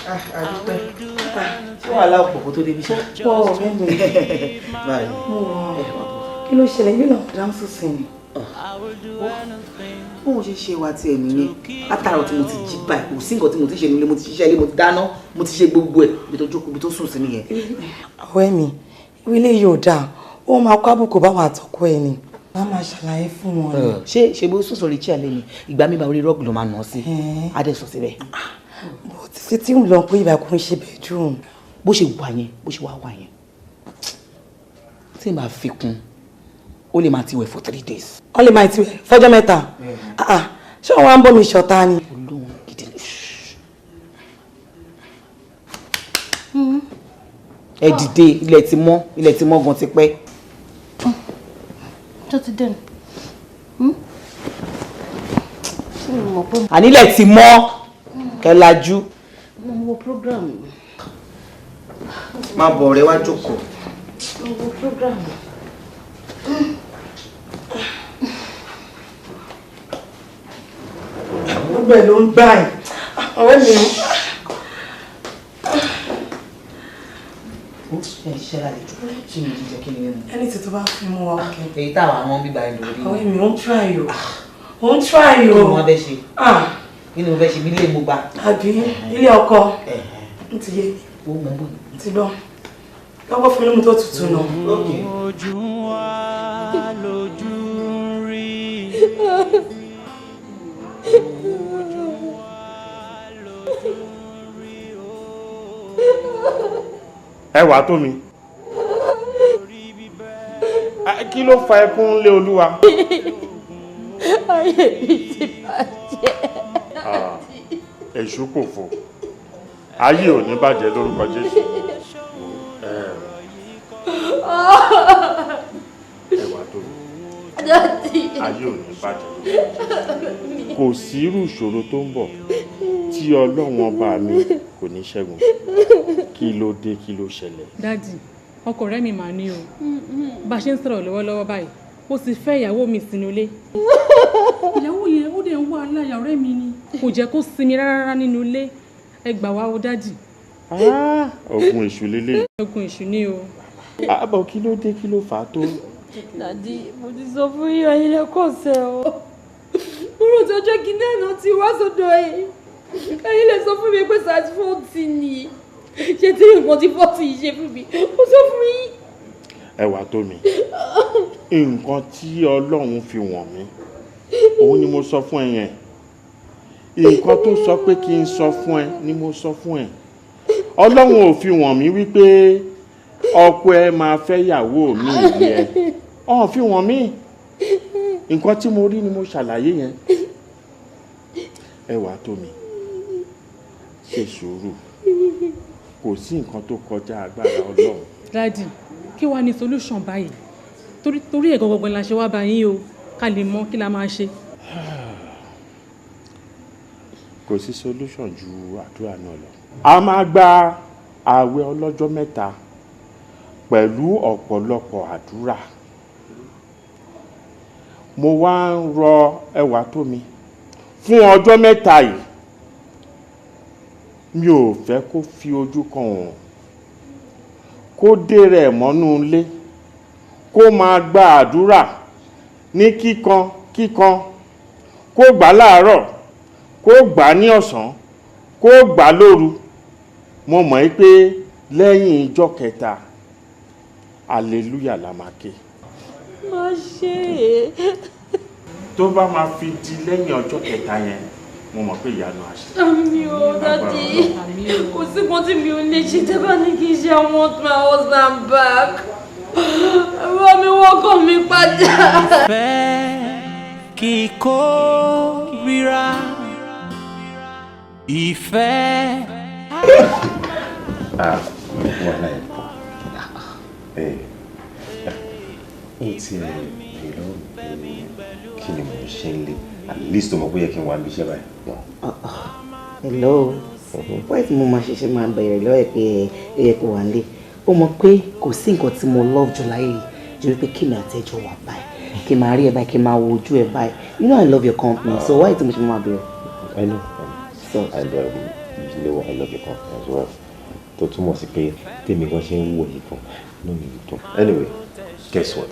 Àdúpẹ́. Ṣé wàhálà ọ̀pọ̀ kó tó débi ṣá? Pọ̀ ọ̀rẹ́ mi. Báyìí. Mo wà. Kí ló ṣẹlẹ̀? Yóò náà dáhùn sí ni. Bóun ṣe ṣe wa tiẹ̀ nìyẹn. Látàrọ̀ tí mo ti jí báyìí, kò sí nǹkan tí mo ti ṣe nílé, mo ti ṣiṣẹ́ ilé, mo ti dáná, mo ti ṣe gbogbo ẹ̀. Ibi tó jókòó, ibi tó sùn sí nìyẹn. Ọ̀rẹ́ mi, ìwé ilé yóò dáa. Ó máa kó àbùkù báwọn àtọkọ ẹ ni. Má máa ṣàlàyé fún wọn ni. Ṣé ṣe bó sùn sórí chair lé ni? Ìgbà mi bá orí rọ́ọ̀gì ló máa nà án sí. Adé sọ síbẹ̀. Bó ti ṣe tí ń lọ pé ìbá kò ń ṣe bedroom. Bó ṣe wà yẹn, bó ṣe wà wà yẹn. Tí n bá fi kún, ó lè máa ti wẹ̀ for 3 days. Ó lè máa ti wẹ̀ fọ́jọ́ mẹ́ta. Ṣé òun wá ń bọ́ mi ṣọ̀tá ni? Olóhùn gidi ni. Ẹ dìde, ilẹ̀ ti mọ́, ilẹ̀ ti mọ́ gan ti pẹ́. Tó ti dẹ́nu. Ṣé o mọ̀ pé. Ànílẹ̀ ti mọ́, kẹ́ lajú. Mo wo program. Má bọ̀ ọ̀rẹ́ wá jókòó. Mo wo program. Gbogbo ẹ̀ ló ń gbà ẹ̀. Ọ̀rẹ́ mi. Ó ṣe iṣẹ́ lálejò kí ni jíjẹ kí ni mímu. Ẹni tí tó bá fi mú wa òkè. Èyí táwọn àwọn bíbá ẹ lórí. Ọ̀rẹ́ mi, ó ń try o. Ó ń try o. Kí ni wọ́n fẹ́ ṣe? Kí ni mo fẹ́ ṣe? Bí ilé mo gba. Àbí ilé ọkọ. N ti yé mi. Ó mọ̀ ń bọ̀. N ti gbọ́. Lọ́kọ́ fún mi lómi tó tutù náà. Ojú wa lójú ń rí. Ojú wa lójú ń rí o. Ẹ wàá tó mi. Kí ló fa ẹkún lé Olúwa? Ayé mi ti bàjẹ́. Èṣù kò fò. Ayé ò ní bàjẹ́ lórúkọ Jésù. Ẹ wàá tó mi. Ayé ò ní bàjẹ́ lórúkọ Jésù. Kò sí irú ìṣòro tó ń bọ̀ tí Ọlọ́run ọba mi kò ní ṣẹ́gun. Kí ló dé, kí ló ṣẹlẹ̀? Dádì, ọkọ ọ̀rẹ́ mi màá ní o. Bá a ṣe ń sọ̀rọ̀ lọ́wọ́lọ́wọ́ báyìí, ó sì fẹ́ ìyàwó mi sínú ilé. Ìyàwó yẹn ó dẹ̀ ń wá aláya ọ̀rẹ́ mi ni. Kò jẹ́ kó sinmi rárá nínú ilé. Ẹ gbà wá o, dádì. Ogun èṣù lélẹ̀. Ogun èṣù ni o. Àbọ̀ kí ló dé, kí ló fà á tó Daddy, mo ti sọ fún yín, ẹ̀yin lẹ́kọ̀ọ́ sẹ́ o. Mo rò tí ọjọ́ kìíní àná ti wá sọ́dọ̀ ẹ̀. Ẹ̀yin lè sọ fún mi pé size 40 ni. Ṣé tí nǹkan tí 40 yìí ṣe fún mi? Mo sọ fún yín. Ẹwà tó mi, nǹkan tí Ọlọ́run fi wọ̀n mí òun ni mo sọ fún ẹ yẹn. Nǹkan tó sọ pé kí n sọ fún ẹ ni mo sọ fún ẹ. Ọlọ́run ò fi wọ̀n mí wípé ọkọ ẹ máa fẹ́ yàwó mi ìlú ẹ ọ̀hún fi wọ̀n mí. Nǹkan tí mo rí ni mo ṣàlàyé yẹn. Ẹwà tó mi, ṣe sùúrù, kò sí nǹkan tó kọjá agbára Ọlọ́run. Daddy, kí wàá ní solution báyìí? Torí ẹ̀ gangan la ṣe wá bá yín o, ká lè mọ kí la máa ṣe. Kò sí solution ju àdúrà náà lọ. A máa gba ààwẹ̀ ọlọ́jọ́ 3 pẹ̀lú ọ̀pọ̀lọpọ̀ àdúrà. Mo wá ń rọ ẹwà tó mi fún ọjọ́ 3 yìí, mi ò fẹ́ kó fi ojú kan òun, kó dé rẹ̀ mọ́nú ilé, kó máa gba àdúrà ní kíkan kíkan, kó gbà láàárọ̀, kó gbà ní ọ̀sán, kó gbà lóru. Mo mọ̀ ẹ́ pé lẹ́yìn ijọ́ kẹta, hallelujah la máa ké. Má ṣe é. Tó bá máa fi di lẹ́yìn ọjọ́ kẹta yẹn, mo mọ̀ pé ìyanu á ṣe. Àmín o, Daddy. Kò sí kan tí mi ò lè ṣe tẹ́ bá ní kí n ṣe. I want my husband back. Ẹ̀rọ mi wọ́kọ̀ mi padà. Ìfẹ́ kì í kó ríra, ìfẹ́. Ah, wàhálà ẹ̀ pọ̀. Ẹ̀ ó ti ẹ̀ bèèrè lọ́wọ́ mi pé kí ni mò ń ṣe ń lé. At least o mọ̀ pé ó yẹ kí n wà níbi iṣẹ́ báyìí. Hello. Why tí mo máa ṣẹ̀ṣẹ̀ máa bẹ̀rẹ̀ lọ́wọ́ ẹ̀ pé ẹ yẹ kó wà nílé? Ó mọ̀ pé kò sí nǹkan tí mo love jù láyé yìí ju wípé kí mi àti ẹjọ́ wà báyìí, kí n máa rí ẹ báyìí, kí n máa wo ojú ẹ báyìí. You know I love your company, so why tí mo ṣe máa bẹ̀rẹ̀? I know. So, and you know I love your company as well. Tó túmọ̀ sí pé tèmi gan ṣe ń wò yìí gan, inú mi dùn. Anyway, guess what?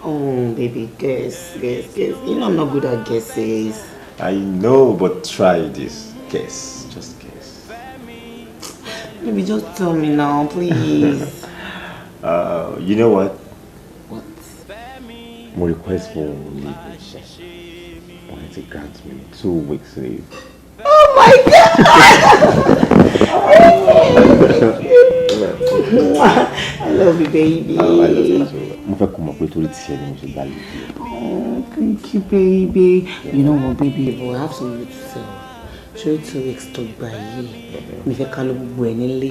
Oh, baby, guess, guess, guess. You know I'm not good at guesses. I know, but try this. Guess. Just guess. Baby, just tell me now, please. You know what? What? Mo request for leave iṣẹ́. Wọ́n ti grant me 2 weeks leave. Oh my God! I love you, baby. Oh, I love you too. Mo fẹ́ kó mọ̀ pé torí tiẹ̀ ni mo ṣe gba leave. Oh, thank you, baby. You know what, baby? But I have something to tell. Ṣé 2 weeks tó gbà yìí, mi fẹ́ ká lọ gbogbo ẹ̀ nílé.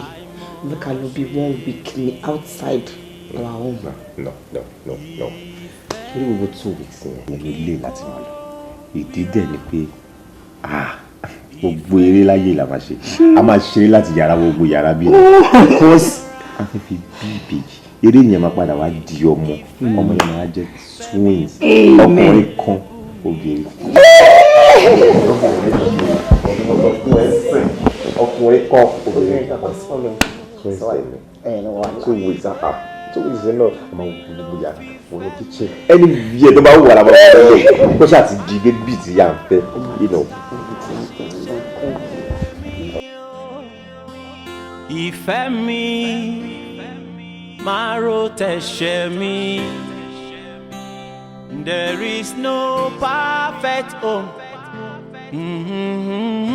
Mi fẹ́ ká lọ bí one week ní outside our home. No, no, no, no. Ṣé gbogbo 2 weeks yẹn ló lé láti máa lọ? Ìdí dẹ̀ ni pé, ah, gbogbo eré láyé la máa ṣe. A máa ṣeré láti yàrá gbogbo yàrá bí because a fẹ́ fi bí ìbejì. Eré yẹn máa padà wá di ọmọ. Ọmọ yẹn máa jẹ́ twins. Ọkùnrin kan, obìnrin kan. Ọkùnrin kan, obìnrin kan. Twins ni. 2 weeks, ah, 2 weeks náà, a máa wọ gbogbo yàrá, wọnú kitchen. Anywhere tó bá wù wà lábàá wọlé. Kó ṣáà ti di baby tí à ń fẹ́. Ìfẹ́ mi máa ro tẹ̀sẹ̀ mi. There is no perfect home. Mm-hmm.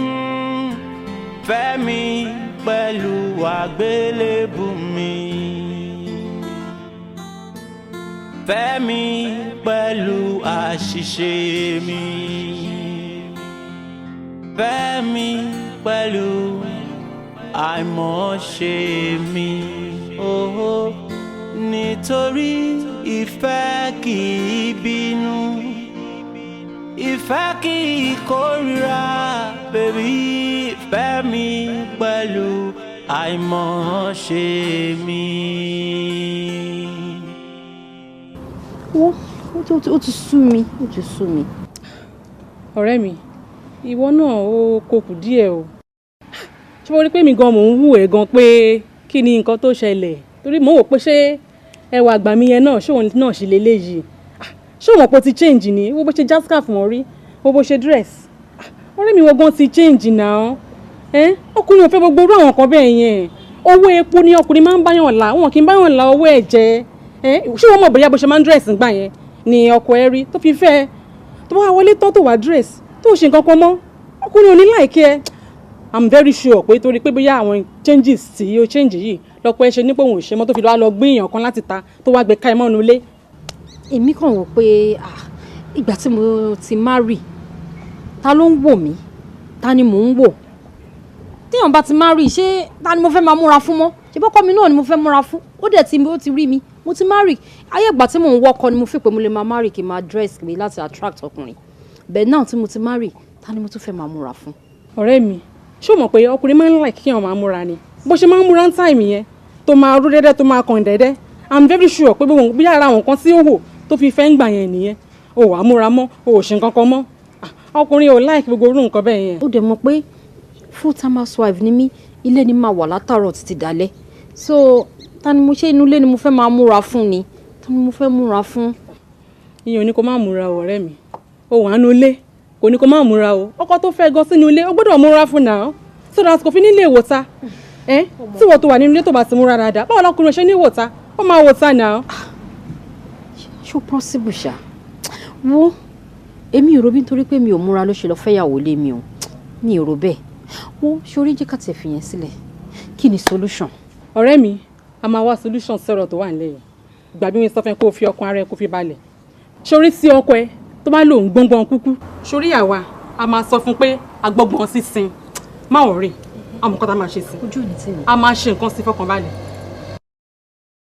Fẹ́ mi pẹ̀lú àgbélébù mi. Fẹ́ mi pẹ̀lú àṣìṣe mi. Fẹ́ mi pẹ̀lú àìmọ̀ọ́ṣe mi. Oh, nítorí ìfẹ́ kì í bínú, ìfẹ́ kì í kórìíra, baby, fẹ́ mi pẹ̀lú àìmọ̀ọ́ṣe mi. Wo, ó ti sú mi, ó ti sú mi. Ọ̀rẹ́ mi, ìwọ náà ó kokù díẹ̀ o. Ṣé mo rí pé mi gan mò ń wù ẹ́ gan pé kí ni nǹkan tó ṣẹlẹ̀? Torí mò ń wò pé ṣé Ẹwà àgbà mi yẹn náà, ṣé òun náà ṣe leléyìí? Ṣé òun ọ̀pọ̀ ti change ni? Wo bó ṣe já scarf mọ́ rí, wo bó ṣe dress. Ọ̀rẹ́ mi, wọ́n ti change náà. Ọkùnrin ò fẹ́ gbogbo irú àwọn kan bẹ́ẹ̀ yẹn. Owó epo ni ọkùnrin máa ń báyàn là, wọn kì í báyàn la owó ẹ̀jẹ̀. Ṣé wọ́n mọ̀ bóyá bó ṣe máa ń dress ńgbà yẹn ni ọkọ ẹ rí tó fi fẹ́ ẹ? Tó bá wọlé tán, tó wá dress, tó ṣe nǹkan kan mọ́, ọkùnrin ò ní like ẹ. I'm very sure pé torí pé bóyá àwọn changes tí ó change yìí lọ́pọ̀ ẹ ṣe nípò òun ò ṣe mọ́, tó fi lọ́wọ́ lọ gbé èèyàn kan láti ta tó wá gbé ká ẹ mọ́nu ilé. Èmi kàn wò pé ìgbà tí mo ti marry, ta ló ń wò mí? Ta ni mò ń wò? Téèyàn bá ti marry, ṣé ta ni mo fẹ́ máa múra fún mọ́? Ṣé bọ́kọ mi náà ni mo fẹ́ múra fún? Ó dẹ̀ ti, ó ti rí mi, mo ti marry. Ayé ìgbà tí mò ń wọ́kọ ni mo fi pé mo lè máa marry, kí n máa dress mi láti attract ọkùnrin. Bẹ́ẹ̀ náà tí mo ti marry, ta ni mo tún fẹ́ máa múra fún? Ọ̀rẹ́ mi, ṣé o mọ̀ pé ọkùnrin máa ń like kí wọ́n máa múra ni? Bó ṣe máa ń múra ń time yẹn, tó máa rú dẹ́dẹ́, tó máa kàn dẹ́dẹ́, I'm very sure pé bí ara àwọn kan tí ó wò tó fi fẹ́ ń gbà yẹn nìyẹn. O wàá múra mọ́, o ò ṣe nǹkan kan mọ́. Ọkùnrin ò like gbogbo irú nǹkan bẹ́ẹ̀ yẹn. Ó dẹ̀ mọ̀ pé full time housewife ni mí. Ilé ni máa wà látàárọ̀ títí dalẹ́. So ta ni mo ṣe, inú ilé ni mo fẹ́ máa múra fún ni? Ta ni mo fẹ́ múra fún? Ìyẹn ò ní kó má múra o. Ọ̀rẹ́ mi, o wà nínú ilé, kò ní kó má múra o. Ọkọ tó fẹ́ gan sínú ilé, ó gbọ́dọ̀ múra fún náà, so that kò fi nílé ìwòta ẹ. Tí wọ́n tó wà nínú ilé, tó bá ti múra dáadáa, báwo lọkùnrin ṣe ní ìwòta? Ó máa wòta náà. Ṣó possible ṣá? Wo, èmi ò rò bí nítorí pé mi ò múra ló ṣe lọ fẹ́yàwó lé mi o. Mi ò rò bẹ́ẹ̀. Wo, ṣorí, jẹ́ ká tiẹ̀ fi yẹn sílẹ̀. Kí ni solution? Ọ̀rẹ́ mi, a máa wá solution sọ̀rọ̀ tó wà nílẹ̀ yìí. Gbà bí wọ́n sọ fẹ́, kó o fi ọkàn ara ẹ kó fi balẹ̀. Ṣorí, sí ọkọ ẹ tó bá lòun gbọ́ngbọ́n kúkú, ṣorí, àwa a máa sọ fún pé agbọ́gbọ́n sísin. Má worry, àmọ́ nǹkan tá a máa ṣe sí. Ojú ò ní tì mí. A máa ṣe nǹkan sí, fọkànbalẹ̀.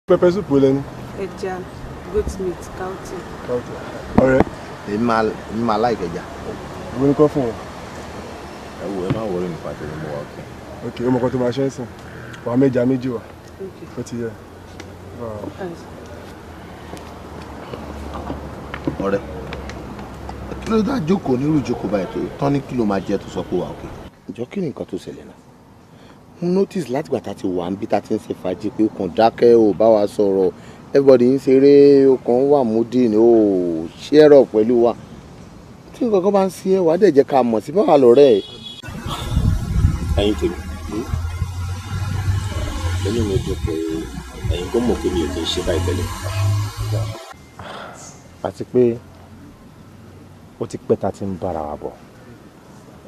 Pepper soup lẹni. Ẹja, goat meat, cowtail. Ọ̀rẹ́. Èmi máa like ẹja. Ìwé ni kọ́ fún wọn. Ẹ wo, ẹ má worry nípa tèmi, mo wà okay. Ok, ó mọ kan tó máa ṣe ń sìn. Wàá mẹ́ja méjì wá. Ó ti yẹ. Wow. Ọ̀rẹ́, kí ló dá jókòó nírú ìjókòó báyìí tó tán ní kí ló máa jẹ, tó sọ pé wà okay? Ìjọ, kí ni nǹkan tó ṣẹlẹ̀ náà? Mo notice látìgbà tá a ti wà ń bí, tá a ti ń ṣe fàájì, pé ó kàn dákẹ́, ò bá wa sọ̀rọ̀. Everybody ń ṣeré, ó kàn ń wà moody ni, ó share up pẹ̀lú wa. Tí nǹkan kan bá ń ṣe ẹ́, wàá dẹ̀ jẹ́ ká mọ̀ sí báwa lọ́rẹ́ ẹ̀. Ẹ̀yin tèmi, inú mi dùn pé ẹ̀yin kò mọ̀ pé mi ò kì í ṣe báyìí tẹ́lẹ̀, àti pé ó ti pẹ́ ta ti ń bára wa bọ̀.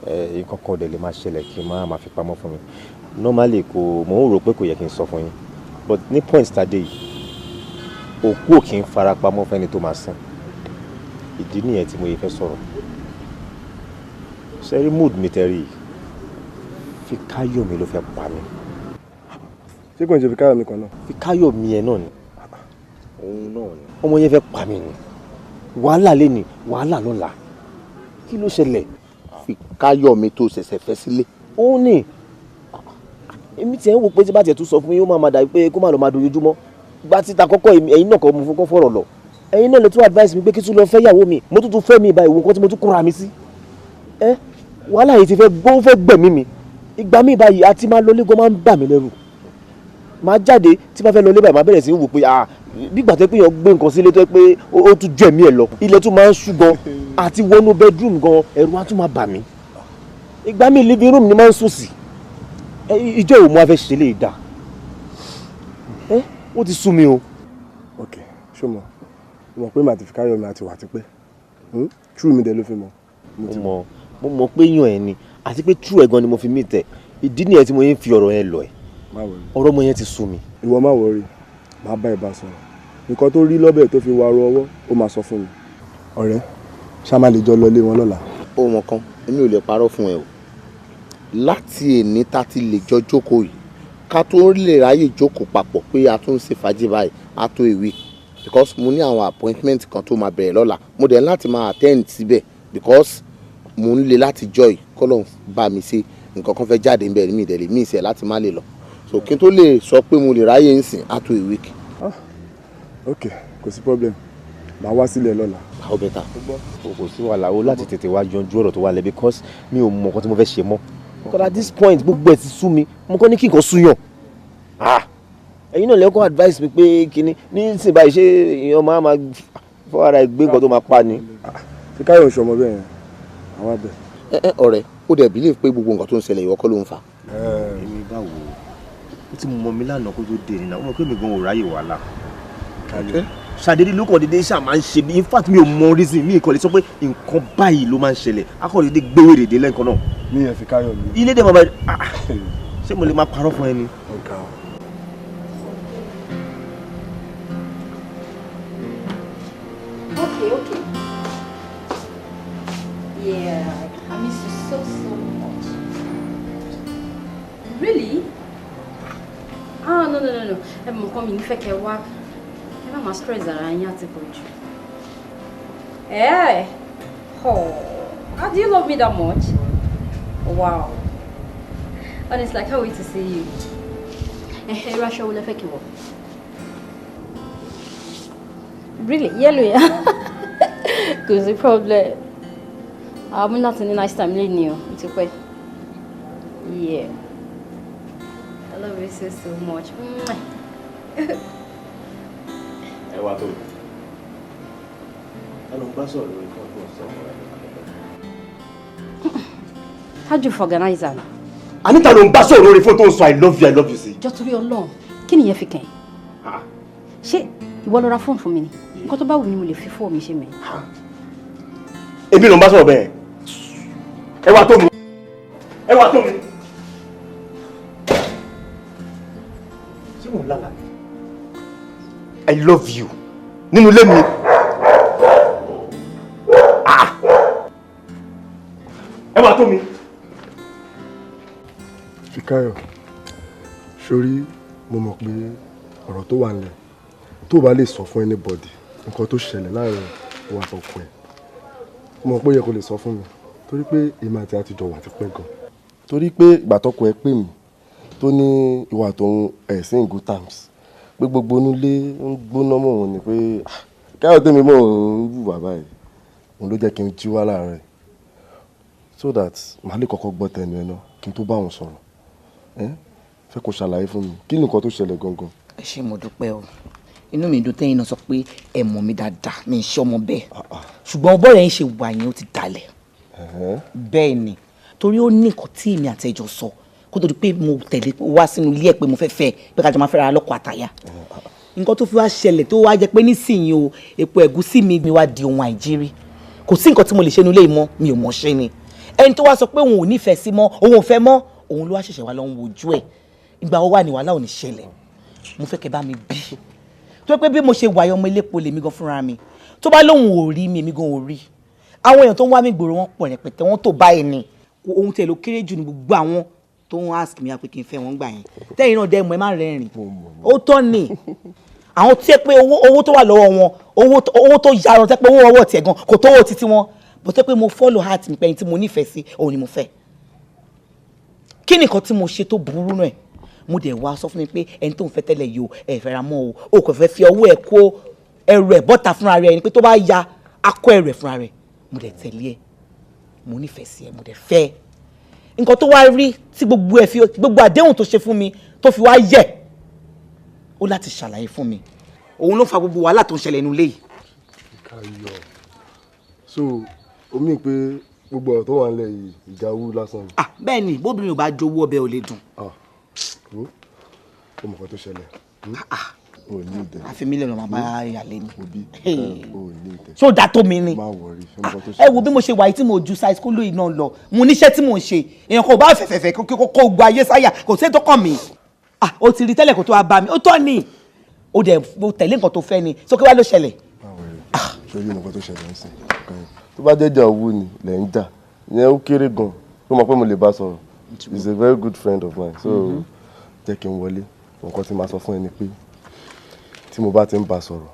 Nǹkan kan dẹ̀ lè máa ṣẹlẹ̀ kí n má máa fi pamọ́ fún mi. Normally, kò mò ń rò pé kò yẹ kí n sọ fún yín, but ní point tàdé yìí, òkú ò kì í fara pamọ́ fẹ́ni tó máa sin. Ìdí nìyẹn tí mo yẹ fẹ́ sọ̀rọ̀. Ṣẹ́rí, mood mi tẹ́rí yìí, Fíkáyọ̀mí ló fẹ́ pa mí. Ṣé kò ń ṣe Fíkáyọ̀mí kan náà? Fíkáyọ̀mí ẹ náà ni, òun náà ni. Ọmọ yẹn fẹ́ pa mí ni. Wàhálà lé ní wàhálà lọ́la. Kí ló ṣẹlẹ̀? Fíkáyọ̀mí tó ṣẹ̀ṣẹ̀ fẹ́ sílé? Ó ní èmi tiẹ̀ ń wo pé tí bá tiẹ̀ tún sọ fún yín, ó máa ma dàbí pé kó má lọ máa dojoojúmọ́. Gba títa kọ́kọ́, ẹ̀yin náà kọ́ mo fún kọ́ fọ̀rọ̀ lọ. Ẹ̀yin náà lè tún advice mi pé kí tún lọ fẹ́ yàwó mi. Mo tún tún fẹ́ mi ìbá ìwò nǹkan tí mo tún kóra mi sí. Ẹ wàhálà yìí ti fẹ́ gbó, fẹ́ gbẹ̀mí mi. Ìgbà mi báyìí, àti máa lọlé gan máa ń bà mí lẹ́rù. Máa jáde, tí bá fẹ́ lọlé báyìí, máa bẹ̀rẹ̀ sí í wò pé, ah, bí ìgbà tó pé èèyàn gbé nǹkan sílé tó yẹ pé ó tún ju ẹ̀mí ẹ̀ lọ. Ilẹ̀ tún máa ń ṣú gan, àti wọnú bedroom gan, ẹ̀rù á tún máa bà mí. Ìgbà mi, living room ni máa ń sùn sí. Ìjọ ìwò mo wá fẹ́ ṣe lè dà ẹ? Ó ti sú mi o. Ok, ṣó mọ̀ mo mọ̀ pé màá ti Fíkáyọ̀mí àti wà tipẹ́. True mi dẹ̀ ló fi mọ̀. Mo mọ̀ pé yàn ẹ ni, àti pé true ẹ̀ gan ni mo fi meet ẹ. Ìdí nìyẹn tí mo yẹn ń fi ọ̀rọ̀ yẹn lọ ẹ. Má worry. Ọ̀rọ̀ ọmọ yẹn ti sú mi. Ìwọ má worry, má bá ẹ bá sọ̀rọ̀. Nǹkan tó rí lọ́bẹ̀ tó fi wá ro ọwọ́, ó máa sọ fún mi. Ọ̀rẹ́, ṣá má lè jọ lọ lé wọn lọ́la. Ó mọ kan, èmi ò lè parọ́ fún ẹ o. Láti èní tá ti lè jọ jókòó yìí, ká tó lè ráyè jókòó papọ̀ pé a tún ń ṣe fàájì báyìí, á tó a week, because mo ní àwọn appointment kan tó máa bẹ̀rẹ̀ lọ́la. Mo dẹ̀ ní láti máa attend síbẹ̀ because mo ń le láti joy kọ́lọ̀ bá mi ṣe nǹkan kan fẹ́ jáde níbẹ̀ ní mi ìdẹ̀ lè mí ìṣẹ̀ láti má lè lọ. So kí n tó lè sọ pé mo lè ráyè ń sìn, á tó a week. Ok, kò sí problem, màá wá sílẹ̀ lọ́la. Ó better, o kò sí wàhálà o láti tètè wá yanjú ọ̀rọ̀ tó wà lẹ̀, because mi ò mọ nǹkan tí mo fẹ́ ṣe mọ́, because at this point, gbogbo ẹ̀ ti sú mi. Mo kọ́ ní kí nǹkan súyàn. Ah. Ẹ̀yin náà lẹ́kọ̀ọ́ advice mi pé kinní ní sìn báyìí, ṣé èèyàn máa máa fọwọ́ ara ẹ̀ gbé nǹkan tó máa pa ni. Fíkáyọ̀ ṣọmọ bẹ́ẹ̀ yẹn, àwọn abẹ. Ẹ ẹ, ọ̀rẹ́, ó dẹ̀ believe pé gbogbo nǹkan tó ń ṣẹlẹ̀, ìwọ kọ́ ló ń fà. Èmi báwo? Ó ti mọ mi lánàá kó tó dé nínú àwọn ọmọ pé mi gan ò ráyè wàhálà. Ṣàdédé ló kàn dédé ṣáà máa ń ṣe bí. In fact, mi ò mọ reason, mi kàn lè sọ pé nǹkan báyìí ló máa ń ṣẹlẹ̀. A kàn dédé gbéwèrè dé lẹ́ǹkan náà. Mi yẹn Fíkáyọ̀ mi. Ilé dẹ̀ máa bá, ṣé mo lè máa parọ́ fún ẹni. Ọ̀gá o. Okay. Yeah, I miss you so, so much. Really? Ah, no, no, no, no. Ẹ mọ̀ nǹkan, mi nífẹ̀ẹ́ kẹ́ wá. Ẹ má máa stress ara yín àti pọ̀ jù. Eh? Oh, how do you love me that much? Wow. Honestly, I can't wait to see you. Eh, irú aṣọ wo lẹ fẹ́ kí n wọ̀? Really? Yellow, yeah? Kò sí problem. I'm not ní nice time lẹ́ni o, ó ti pẹ́. Yeah. I love you so, so much. Mwah. Ẹ wá tó ẹ ló ń bá sọ̀rọ̀ lórí fún ọdún ọ̀sán ọ̀rẹ́. How do you organize am? Anita, ló ń bá sọ̀rọ̀ lórí fóònù tó ń sọ "I love you, I love you" sí. Jọ, torí Ọlọ́run, kí nìyẹn fi kàn? Ṣé ìwọ ló ra fóònù fún mi ni? Nǹkan tó bá wù mí mo lè fi fóònù mi ṣe mẹ́. Èmi ló ń bá sọ̀rọ̀ bẹ́ẹ̀. Ẹ wá tó mi. Ẹ wá tó mi. Ṣé mò ń lálàá ni? "I love you" nínú ilé mi. Ah! Ẹ wá tó mi. Fíkáyọ̀, sórí mo mọ̀ pé ọ̀rọ̀ tó wà nílẹ̀, tó o bá lè sọ fún anybody nǹkan tó ṣẹlẹ̀ láàrin òun àtọkọ ẹ̀, mo mọ̀ pé ó yẹ kó lè sọ fún mi, torí pé èmi àti àtijọ́ wà tipẹ́ gan, torí pé ìgbà tọkọ ẹ pè mí tó ní ìwà tòun ẹ̀ sí in good terms, pé gbogbo onílé ń gbóná mọ́ òun ni, pé ah, Káyọ̀dé mi mọ̀ òun wù bàbá yìí, òun ló jẹ́ kí n jí wá láàárọ̀ yìí so that màá lè kọ́kọ́ gbọ́ tẹnu ẹ náà kí n tó bá òun sọ̀rọ̀. Ẹ fẹ́ kó ṣàlàyé fún mi kí ni nǹkan tó ṣẹlẹ̀ gangan. Ẹ ṣé, mo dúpẹ́ o. Inú mi dùn tẹ́yìn náà sọ pé ẹ mọ̀ mi dáadáa. Mi ń ṣe ọmọ bẹ́ẹ̀, ṣùgbọ́n bọ́ọ̀rẹ̀ yín ṣe wà yẹn, ó ti dalẹ̀. Bẹ́ẹ̀ ni, torí ó ní nǹkan tí èmi àti ẹjọ́ sọ kó tó di pé mo tẹ̀lé wá sínú ilé ẹ̀ pé mo fẹ́ fẹ́, pé kájọ máa fẹ́ra lọ́kọ àtàyà. Nǹkan tó fi wá ṣẹlẹ̀ tó wá jẹ́ pé nísìnyí o, epo ẹ̀gúsí mi wá di ohun àìjírí. Kò sí nǹkan tí mo lè ṣe nílé mọ́, mi ò mọ̀ ṣe ni. Ẹni tó wá sọ pé òun ò nífẹ̀ẹ́ sí mọ́, òun ò fẹ́ mọ́, òun ló wá ṣẹ̀ṣẹ̀ wá lọ ń wojú ẹ̀. Ìgbà wo wà ní wàhálà ò ní ṣẹlẹ̀? Mo fẹ́ kẹ́ bá mi bí tó pé bí mo ṣe wàyọ̀, ọmọ elépo lèmi gan fúnra mi. Tó bá lóun ò rí mi, èmi gan ò rí. Àwọn èèyàn tó ń wá mi gbòòrò, wọn pọ̀ rẹpẹtẹ, wọn tó báyìí ni. Ohun tẹ̀ ló kéré jù ní gbogbo àwọn tó ń ask mi pé kí n fẹ́ wọn gbà yẹn. Tẹ́yìn náà dẹ́ mọ̀, ẹ má rẹ́rìn. Ó tọ́ ni, àwọn tí ẹ pé owó tó wà lọ́wọ́ wọn, owó tó yarọ, tẹ́ pé owó ọwọ́ tiẹ̀ gan kò tó owó títí wọn bó, tẹ́ pé mo follow heart mi pé ẹni tí mo nífẹ̀ẹ́ sí, òun ni mo fẹ́. Kí nìkan tí mo ṣe tó burú náà? Mo dẹ̀ wá sọ fún mi pé ẹni tó ń fẹ́ tẹ́lẹ̀ yìí o, ẹ fẹ́ ra mọ́ o, o kò fẹ́ fi ọwọ́ ẹ̀ kó ẹrù ẹ̀ bọ́ta fúnra rẹ̀ ni, pé tó bá ya akọ ẹrù ẹ̀ fúnra rẹ̀. Mo dẹ̀ tẹ̀lé ẹ, mo nífẹ̀ẹ́ sí ẹ, mo dẹ̀ fẹ́ nǹkan tó wá rí tí gbogbo ẹ̀ fi gbogbo àdéhùn tó ṣe fún mi tó fi wá yẹ̀, ó láti ṣàlàyé fún mi. Òun ló fa gbogbo wàhálà tó ń ṣẹlẹ̀ nínú ilé yìí. Káyọ̀, so o mí pé gbogbo ọ̀rọ̀ tó wà nílẹ̀ yìí, ìjà owó lásán ni. Ah, bẹ́ẹ̀ ni, bóbìnrin ò bá jowó, ọbẹ̀ ò lè dùn. Ah, wo, o mọ̀ kan tó ṣẹlẹ̀, o ní ìdẹ. Àfi mílíọ̀nù máa bá ìyàlẹ́ mi. Òbí o ní ìdẹ. Ṣó dáa tó mi ni? Má worry, ṣé o mọ̀ kan tó Ẹ wo bí mo ṣe wà yìí, tí mo ju size kóló yìí náà lọ, mo níṣẹ́ tí mò ń ṣe. Èèyàn kò bá fẹ̀fẹ̀fẹ̀ kó kó gba ayé sáyà, kò sí ètò kàn mí. Ah, o ti rí tẹ́lẹ̀ kó tó wá bá mi. Ó tọ́ ni, o dẹ̀ mo tẹ̀lé nǹkan tó fẹ́ ni, so kí wá ló ṣẹlẹ̀? Ṣé o mọ̀ kan tó ṣẹlẹ̀ ń sìn? Tó bá jẹ́jà owó ni lẹ̀ ń jà ìyẹn, ó kéré gan. Ó mọ̀ pé mo lè bá sọ̀rọ̀. He is a very good friend of mine, so jẹ́ kí n wọlé. Nǹkan tí màá sọ fún ẹ ni pé tí mo bá ti ń bá sọ̀rọ̀,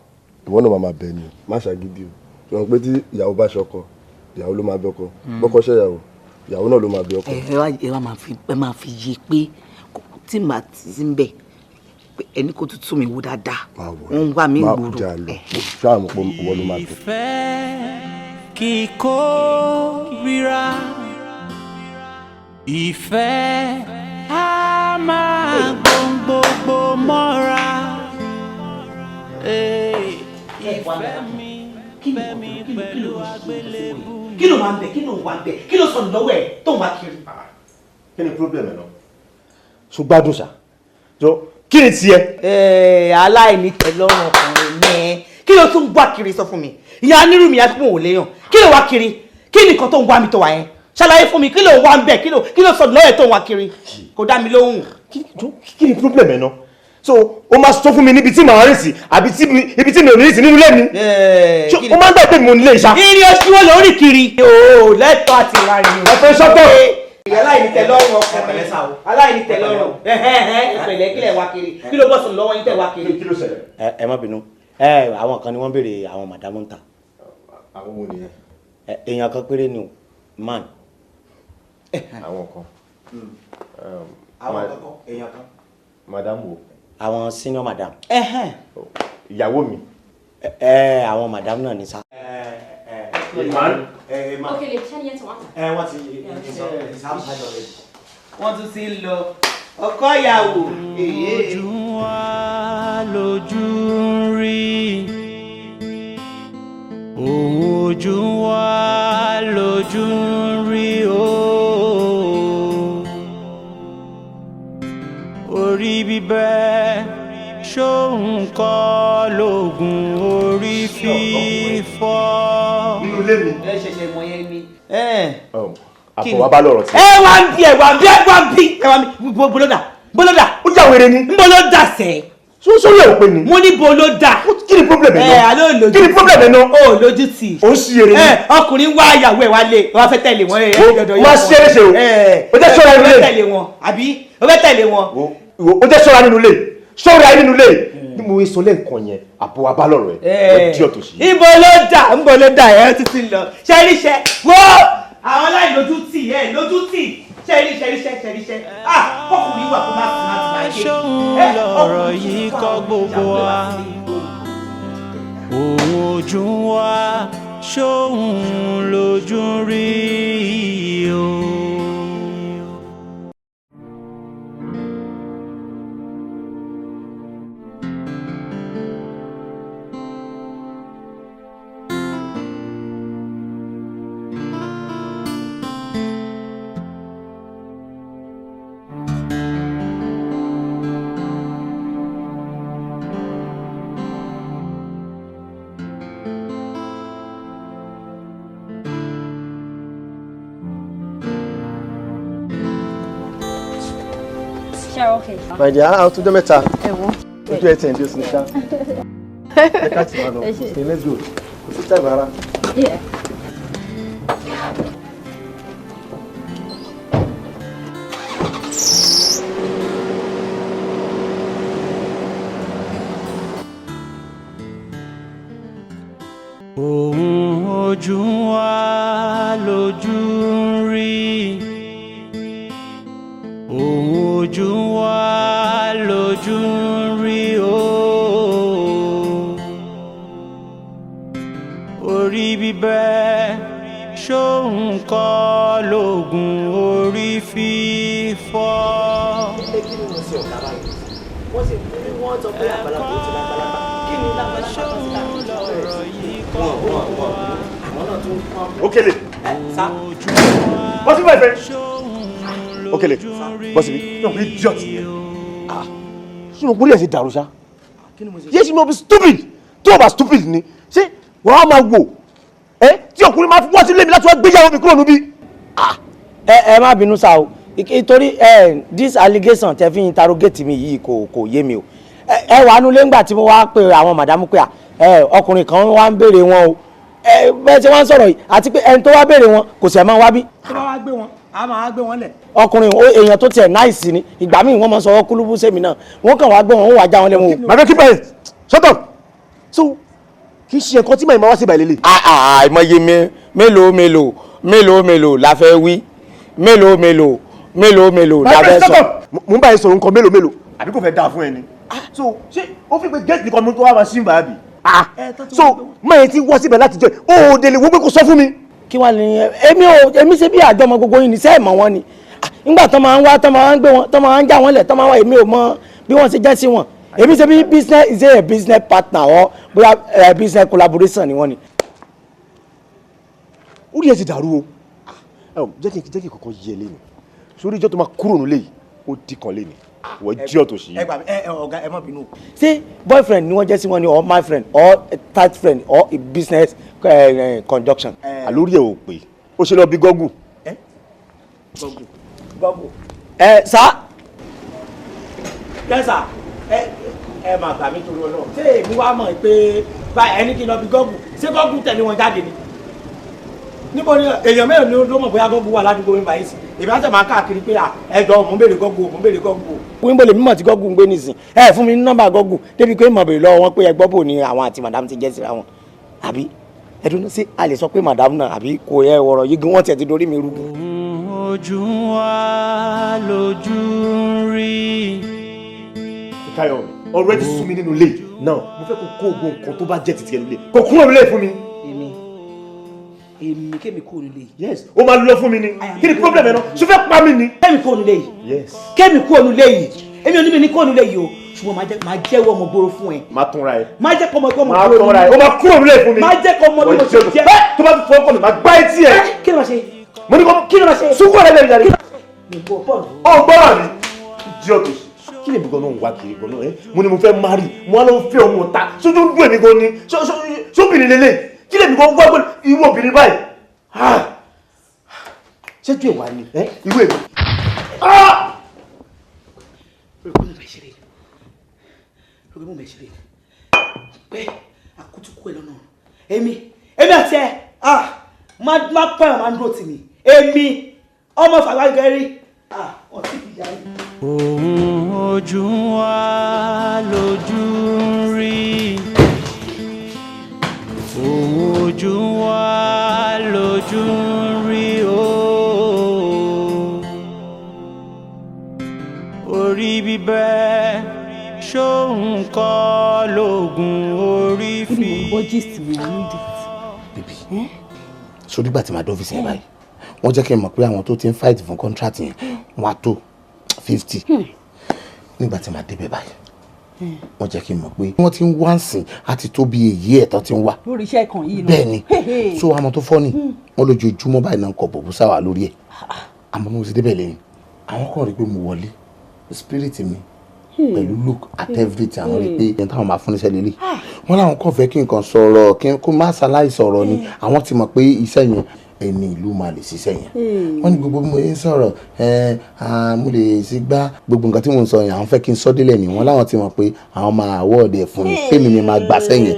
ìwọ náà máa máa bẹ̀ ni o, má ṣàgídí o. Ṣùgbọ́n pé tí ìyàwó bá ṣọkọ, ìyàwó ló máa bẹ ọkọ. Bọ́kọ ṣe ìyàwó, ìyàwó náà ló máa bẹ ọkọ. Ẹ wá máa fi, ẹ máa fi yé pé tí màá ti ń bẹ̀ pé ẹni kò tútù mi wò dáadáa, wọ́n ń wá mi Má gbòòrò. jà lọ, ṣáà mọ̀ pé ìwọ ló máa bẹ̀. Ìfẹ́ kíkó ríra, ìfẹ́ á máa gbóngbóngbó mọ́ra. Ìfẹ́ mi fẹ́ mi pẹ̀lú àgbélébù mi. Kí ló máa ń bẹ? Kí ló ń wá ń bẹ? Kí ló sọnù lọ́wọ́ ẹ̀ tó ń wá kiri? Kí ni problem ẹ náà? Ṣó gbádùn ṣá? Jọ, kí ni tiẹ̀? Ẹ aláìní tẹ́lọ́rùn ọkùnrin ní ẹ. Kí ló tún wá kiri? Sọ fún mi. Ìyá onírú mi á tún wò léyàn. Kí ló wá kiri? Kí ni nǹkan tó ń wá mi tó wà yẹn? Ṣàlàyé fún mi, kí ló wá ń bẹ? Kí ló sọnù lọ́wọ́ ẹ̀ tó ń wá kiri? Kò dá mi lóhùn. Kí ni problem ẹ náà? So o máa sọ fún mi níbi tí màá rìn sí àbí ibi tí mi ò ní rìn sí nínú ilé mi? Ṣé o máa ń gbà pé mo nílé ìṣá? Irin oṣù wo ló ń rìn kiri? O lẹ́tọ̀ọ́ àti ìrarìn. Ẹ fẹ́ sọ́tọ̀. Aláìní tẹ́lọ́rùn ọkùnrin, aláìní tẹ́lọ́rùn. Ẹ̀pẹ̀lẹ́, kí lẹ̀ wá kiri? Kí ló bọ́ sọnù lọ́wọ́ yín tẹ̀ wá kiri? Kí ló ṣẹlẹ̀? Ẹ má bínú, ẹ àwọn kan ni wọ́n béèrè àwọn madam ń ta. Àwọn wo nìyẹn? Èèyàn kan péré ni o, man. Àwọn kan. Àwọn kan kọ́, èèyàn kan. Madam wo? Àwọn senior madam. Ìyàwó mi. Ẹ àwọn madam náà ní sá. Man. Okele, ṣé ni ẹ ti wá? Ẹ wọ́n ti sáà already. Wọ́n tún ti ń lọ ọkọ ìyàwó. Ojú wa lójú ń rí, òun ojú wa lójú ń rí o. Orí bíbẹ́ ṣóun kọ́ lóògùn orí fífọ́. Nínú ilé mi. Ẹ ṣẹ̀ṣẹ̀ mọ̀ yẹn ni. Àbọ̀ wa bá lọ̀rọ̀ tí. Ẹ wá ń bí, ẹ wá ń bí, ẹ wá ń bí, ẹ wá ń bí. Bolódà, bolódà. Ó yà wèrè ni. Ń bolódà sẹ́. Sórí ẹ̀ ò pé ni. Mo ní bolódà. Kí ni problem ẹ̀ náà? Ẹ alo lójú. Kí ni problem ẹ̀ náà? O lójú tì. Ó ń ṣí eré ni. Ẹ ọkùnrin wá ìyàwó ẹ wálé, wọ́n fẹ́ tẹ̀lé wọn. Ẹ dandan Má ṣe é ṣe o. O jẹ́ ṣọ́ra nínú O ilé. fẹ́ tẹ̀lé wọn àbí o fẹ́ tẹ̀lé wọn. O jẹ́ ṣọ́ra nínú ilé. Ṣọ́ra nínú ilé. Bí mo sọ lẹ́ǹkan yẹn, àbọ̀ wa bá lọ̀rọ̀ ẹ̀. Ó dí ọ̀tọ̀ sí. Ibo ló dà? Ńbo ló dà? Ẹ títí lọ ṣe ríṣẹ wo àwọn aláìlójú tì, ẹ lójú tì, ṣe ríṣẹ ríṣẹ ṣe ríṣẹ. Ah, kọkùnrin wà kó má sì má ti máa ṣe. Ṣóun lọ̀rọ̀ yìí kọ́ gbogbo wa, òun ojú wa ṣóun lójú ń rí o. Ṣé okay? My dear, àwọn tó jẹ́ mẹ́ta. Ẹ wo. Ojú ẹ̀ tẹ̀ ń dé sí ṣá. Ẹ ká ti máa lọ. Ẹ ṣé. Okay, let's go. Kò sí time rárá. Yeah. Òun ojú wa lójú ń rí, òun ojú wa lójú ń rí o. Orí bíbẹ́ ṣóun kọ́ lóògùn orí fífọ́. Kí ni wọ́n ṣe ọ̀gá báyìí? Wọ́n sì ní wọ́n sọ pé àgbàlagbà ó ti lágbàlagbà. Kí ni lágbàlagbà kan sí láti bẹ̀rẹ̀ sí? Wọ́n àwọn náà tún kọ́. Okele. Sá. Bọ́ síbí, my friend. Okele, bọ́ síbí. Náà kò idiot yẹn. Ah, ṣé mo kúrò ẹ̀ sí dàrú ṣá? Yé ṣe mo bí stupid. Tó o bá stupid ni, ṣé wàá máa wò? Ẹ tí ọkùnrin máa fi wá sílé mi láti wá gbéyàwó mi kúrò níbí. Ẹ ẹ má bínú sá o, nítorí ẹ this allegation tẹ fi interrogate mi yìí kò yé mi o. Ẹ wà nulẹ̀ ńgbà tí mo wá pe àwọn madam pé à ẹ ọkùnrin kan wá ń béèrè wọn o. Ẹ bẹ́ẹ̀ tí wọ́n ń sọ̀rọ̀ yìí, àti pé ẹni tó wá béèrè wọn kò sẹ̀ máa wá bí. Tó bá wá gbé wọn, a máa gbé wọn lẹ̀. Ọkùnrin èèyàn tó tiẹ̀ nice ni. Ìgbà míì wọ́n máa ń sọ kúlúbú sẹ́mi náà, wọ́n kàn wá gbé wọn, wọ́n wá já wọn lẹ́wọ̀n o. My friend, keep quiet. Shut up. So kì í ṣe nǹkan tí màá wá sí ìbàlẹ̀ lè. Àìmọye mi, mélòó mélòó mélòó mélòó la fẹ́ wí? Mélòó mélòó mélòó mélòó la My fẹ́ friend, sọ. shut up. Mo ń bá ẹ sọ̀rọ̀ nǹkan mélòó mélòó. Àbí kò fẹ́ dáa fún ẹ ni? So ṣé ó fi pé gate nìkan mo tó wá máa ṣí ìbàyà bì? So máa ti wọ́ síbẹ̀ láti jọ ẹ̀ o ò délé wo pé kò sọ fún mi. Kí wàá ní èmi ò èmi ṣe bí àjọmọ gbogbo yìí ní sẹ́ẹ̀ mọ̀ wọ́n ni? Nígbà tó máa ń wá, tó máa ń gbé wọn, tó máa ń já wọn lẹ̀, tó máa ń wá, èmi ò mọ bí wọ́n ṣe jẹ́ sí wọn. Èmi ṣe bí business, is it a business partner or bóyá business collaboration ni wọ́n ni. Orí ẹ ti dàrú o. Ẹ ò jẹ́ kí kọ̀ọ̀kan yẹ lẹ́nu sórí ìjọ tó máa kúrò nílé yìí, ó di kan lẹ́nu wọ́n jí ọ̀tọ̀ sí. Ẹ gbà mí, ẹ ọ̀gá, ẹ má bínú. Ṣé boyfriend ni wọ́n jẹ́ sí wọn ni, or my friend, or tight friend, or a business conjunction? Àlórí ẹ ò pé, ó ṣe lọ bí gọ́gù. Gọ́gù, gọ́gù. Ẹ sá, yes sir. Ẹ máa gbà mí torí Ọlọ́run. Ṣé èmi wá mọ̀ pé báyìí ẹni kí n lọ bí gọ́gù? Ṣé gọ́gù tẹ̀lé wọn jáde ni? Níbo ni èèyàn mélòó ni ló mọ̀ bóyá gọ́gù wà ládùúgbò mi báyìí sí? Èmi á sẹ̀ máa káàkiri pé ẹjọ́ mò ń béèrè gọ́gù, mò ń béèrè gọ́gù. Wíńbó lèmi mọ̀ tí gọ́gù ń gbé nìsín? Ẹ fún mi ní nọ́mbà gọ́gù débi pé mọ̀ béèrè lọ́wọ́ wọn pé ẹgbọ́ bò ní àwọn àti madam ti jẹ́ síra wọn. Àbí ẹdun sí, a lè sọ pé madam náà, àbí kò yẹ ọ̀rọ̀ yìí gan, wọ́n tiẹ̀ ti dorí mi rú. Ojú wa lójú ń rí. Káyọ̀, ọ̀rọ̀ ẹ ti sú mi nínú ilé náà. Mo fẹ́ kó kó gbogbo nǹkan tó bá jẹ́ títí ẹ nílé, kó kúrò nílé fún mi. Èmi kémi kúrò nílé yìí? Yes, ó máa lọ fún mi ni. Kí ni problem ẹ náà? Ṣó fẹ́ pa mí ni? Kémi kúrò nílé yìí? Yes. Kémi kúrò nílé yìí? Èmi ò ní mi ní kúrò nílé yìí o, ṣùgbọ́n máa jẹ́wọ́ ọmọ gbòòrò fún ẹ. Má túnra ẹ. Má jẹ́ kọ́ ọmọ kọ́ ọmọ Má gbòòrò. túnra ẹ, ó máa kúrò nílé fún mi. Má jẹ́ kọ́ ọmọ bí mo ṣe jẹ́. Tó bá fọwọ́ kọ́ mi, máa gbá etí ẹ. Kí ló máa ṣe? Mo ní kọ́. Kí ló máa ṣe? Sunkún ọ̀rẹ́ mi jáde. Mi bọ̀ bọ́ọ̀lù. Ó gbọ́dọ̀ mi idiot. Kí lèmi gan-an ń wá kiri gan-an? Ẹ mo ní mo fẹ́ marry, mo wá lọ fẹ́ ọmọ ta sójú ń dùn èmi gan ni. Sóbìnrin lélẹ̀, kí lèmi gan wá pẹ̀lú irú obìnrin báyìí? Ṣéjú ẹ̀ wá ni ẹ irú èmi. Rògbé mo bẹ̀ ṣeré, rògbé mo bẹ̀ ṣeré pé àkútúkú ẹ lọ́nà. Èmi àti ẹ, ah, má má pẹ́, ọ̀ máa ń dúró tì mí. Èmi ọmọ fàgbàgẹ́rì, ah, ọtí ìyá yìí. Ohun ojú wa lójú ń rí. Ohun ojú wa lójú ń rí o. Orí bíbẹ́ ṣóhun kọ́ lóògùn orí Ibi fi. mo ń gbọ́ gist mi, I need it. So nígbà tí màá dé ọ́fíìsì yẹn báyìí, wọ́n jẹ́ kí n mọ̀ pé àwọn tó ti ń fight fún contract yẹn, wọ́n á tó 50. Nígbà tí màá débẹ̀ báyìí, wọ́n jẹ́ kí n mọ̀ pé wọ́n ti ń wá sìn àti tó bí èyí ẹ̀ tán ti ń wá. Lórí iṣẹ́ kan yìí náà? Bẹ́ẹ̀ ni. So àmọ́ tó fọ́ ni wọ́n lójoojúmọ́ báyìí náà ń kọ bọ̀bú sáwà lórí ẹ̀. Àmọ́ mo ti débẹ̀ lẹ́yìn, àwọn kan rí i pé mo wọlé, spirit mi pẹ̀lú look at everything, àwọn rí i pé ẹni táwọn máa fún níṣẹ́ lélẹ̀. Wọ́n láwọn kàn fẹ́ kí nǹkan sọ̀rọ̀, kí n kó má ṣaláì sọ̀rọ̀ ni. Àwọn ti mọ̀ pé iṣẹ́ yẹn, ẹni ìlú máa lè ṣiṣẹ́ yẹn. Wọ́n ní gbogbo bí mo ń sọ̀rọ̀ ẹ, mo lè ṣe gbá gbogbo nǹkan tí mo ń sọ yẹn, àwọn fẹ́ kí n sọ délẹ̀ ni. Wọ́n láwọn ti mọ̀ pé àwọn máa award ẹ̀ fún mi, pé mi ni máa gbà sẹ́yìn.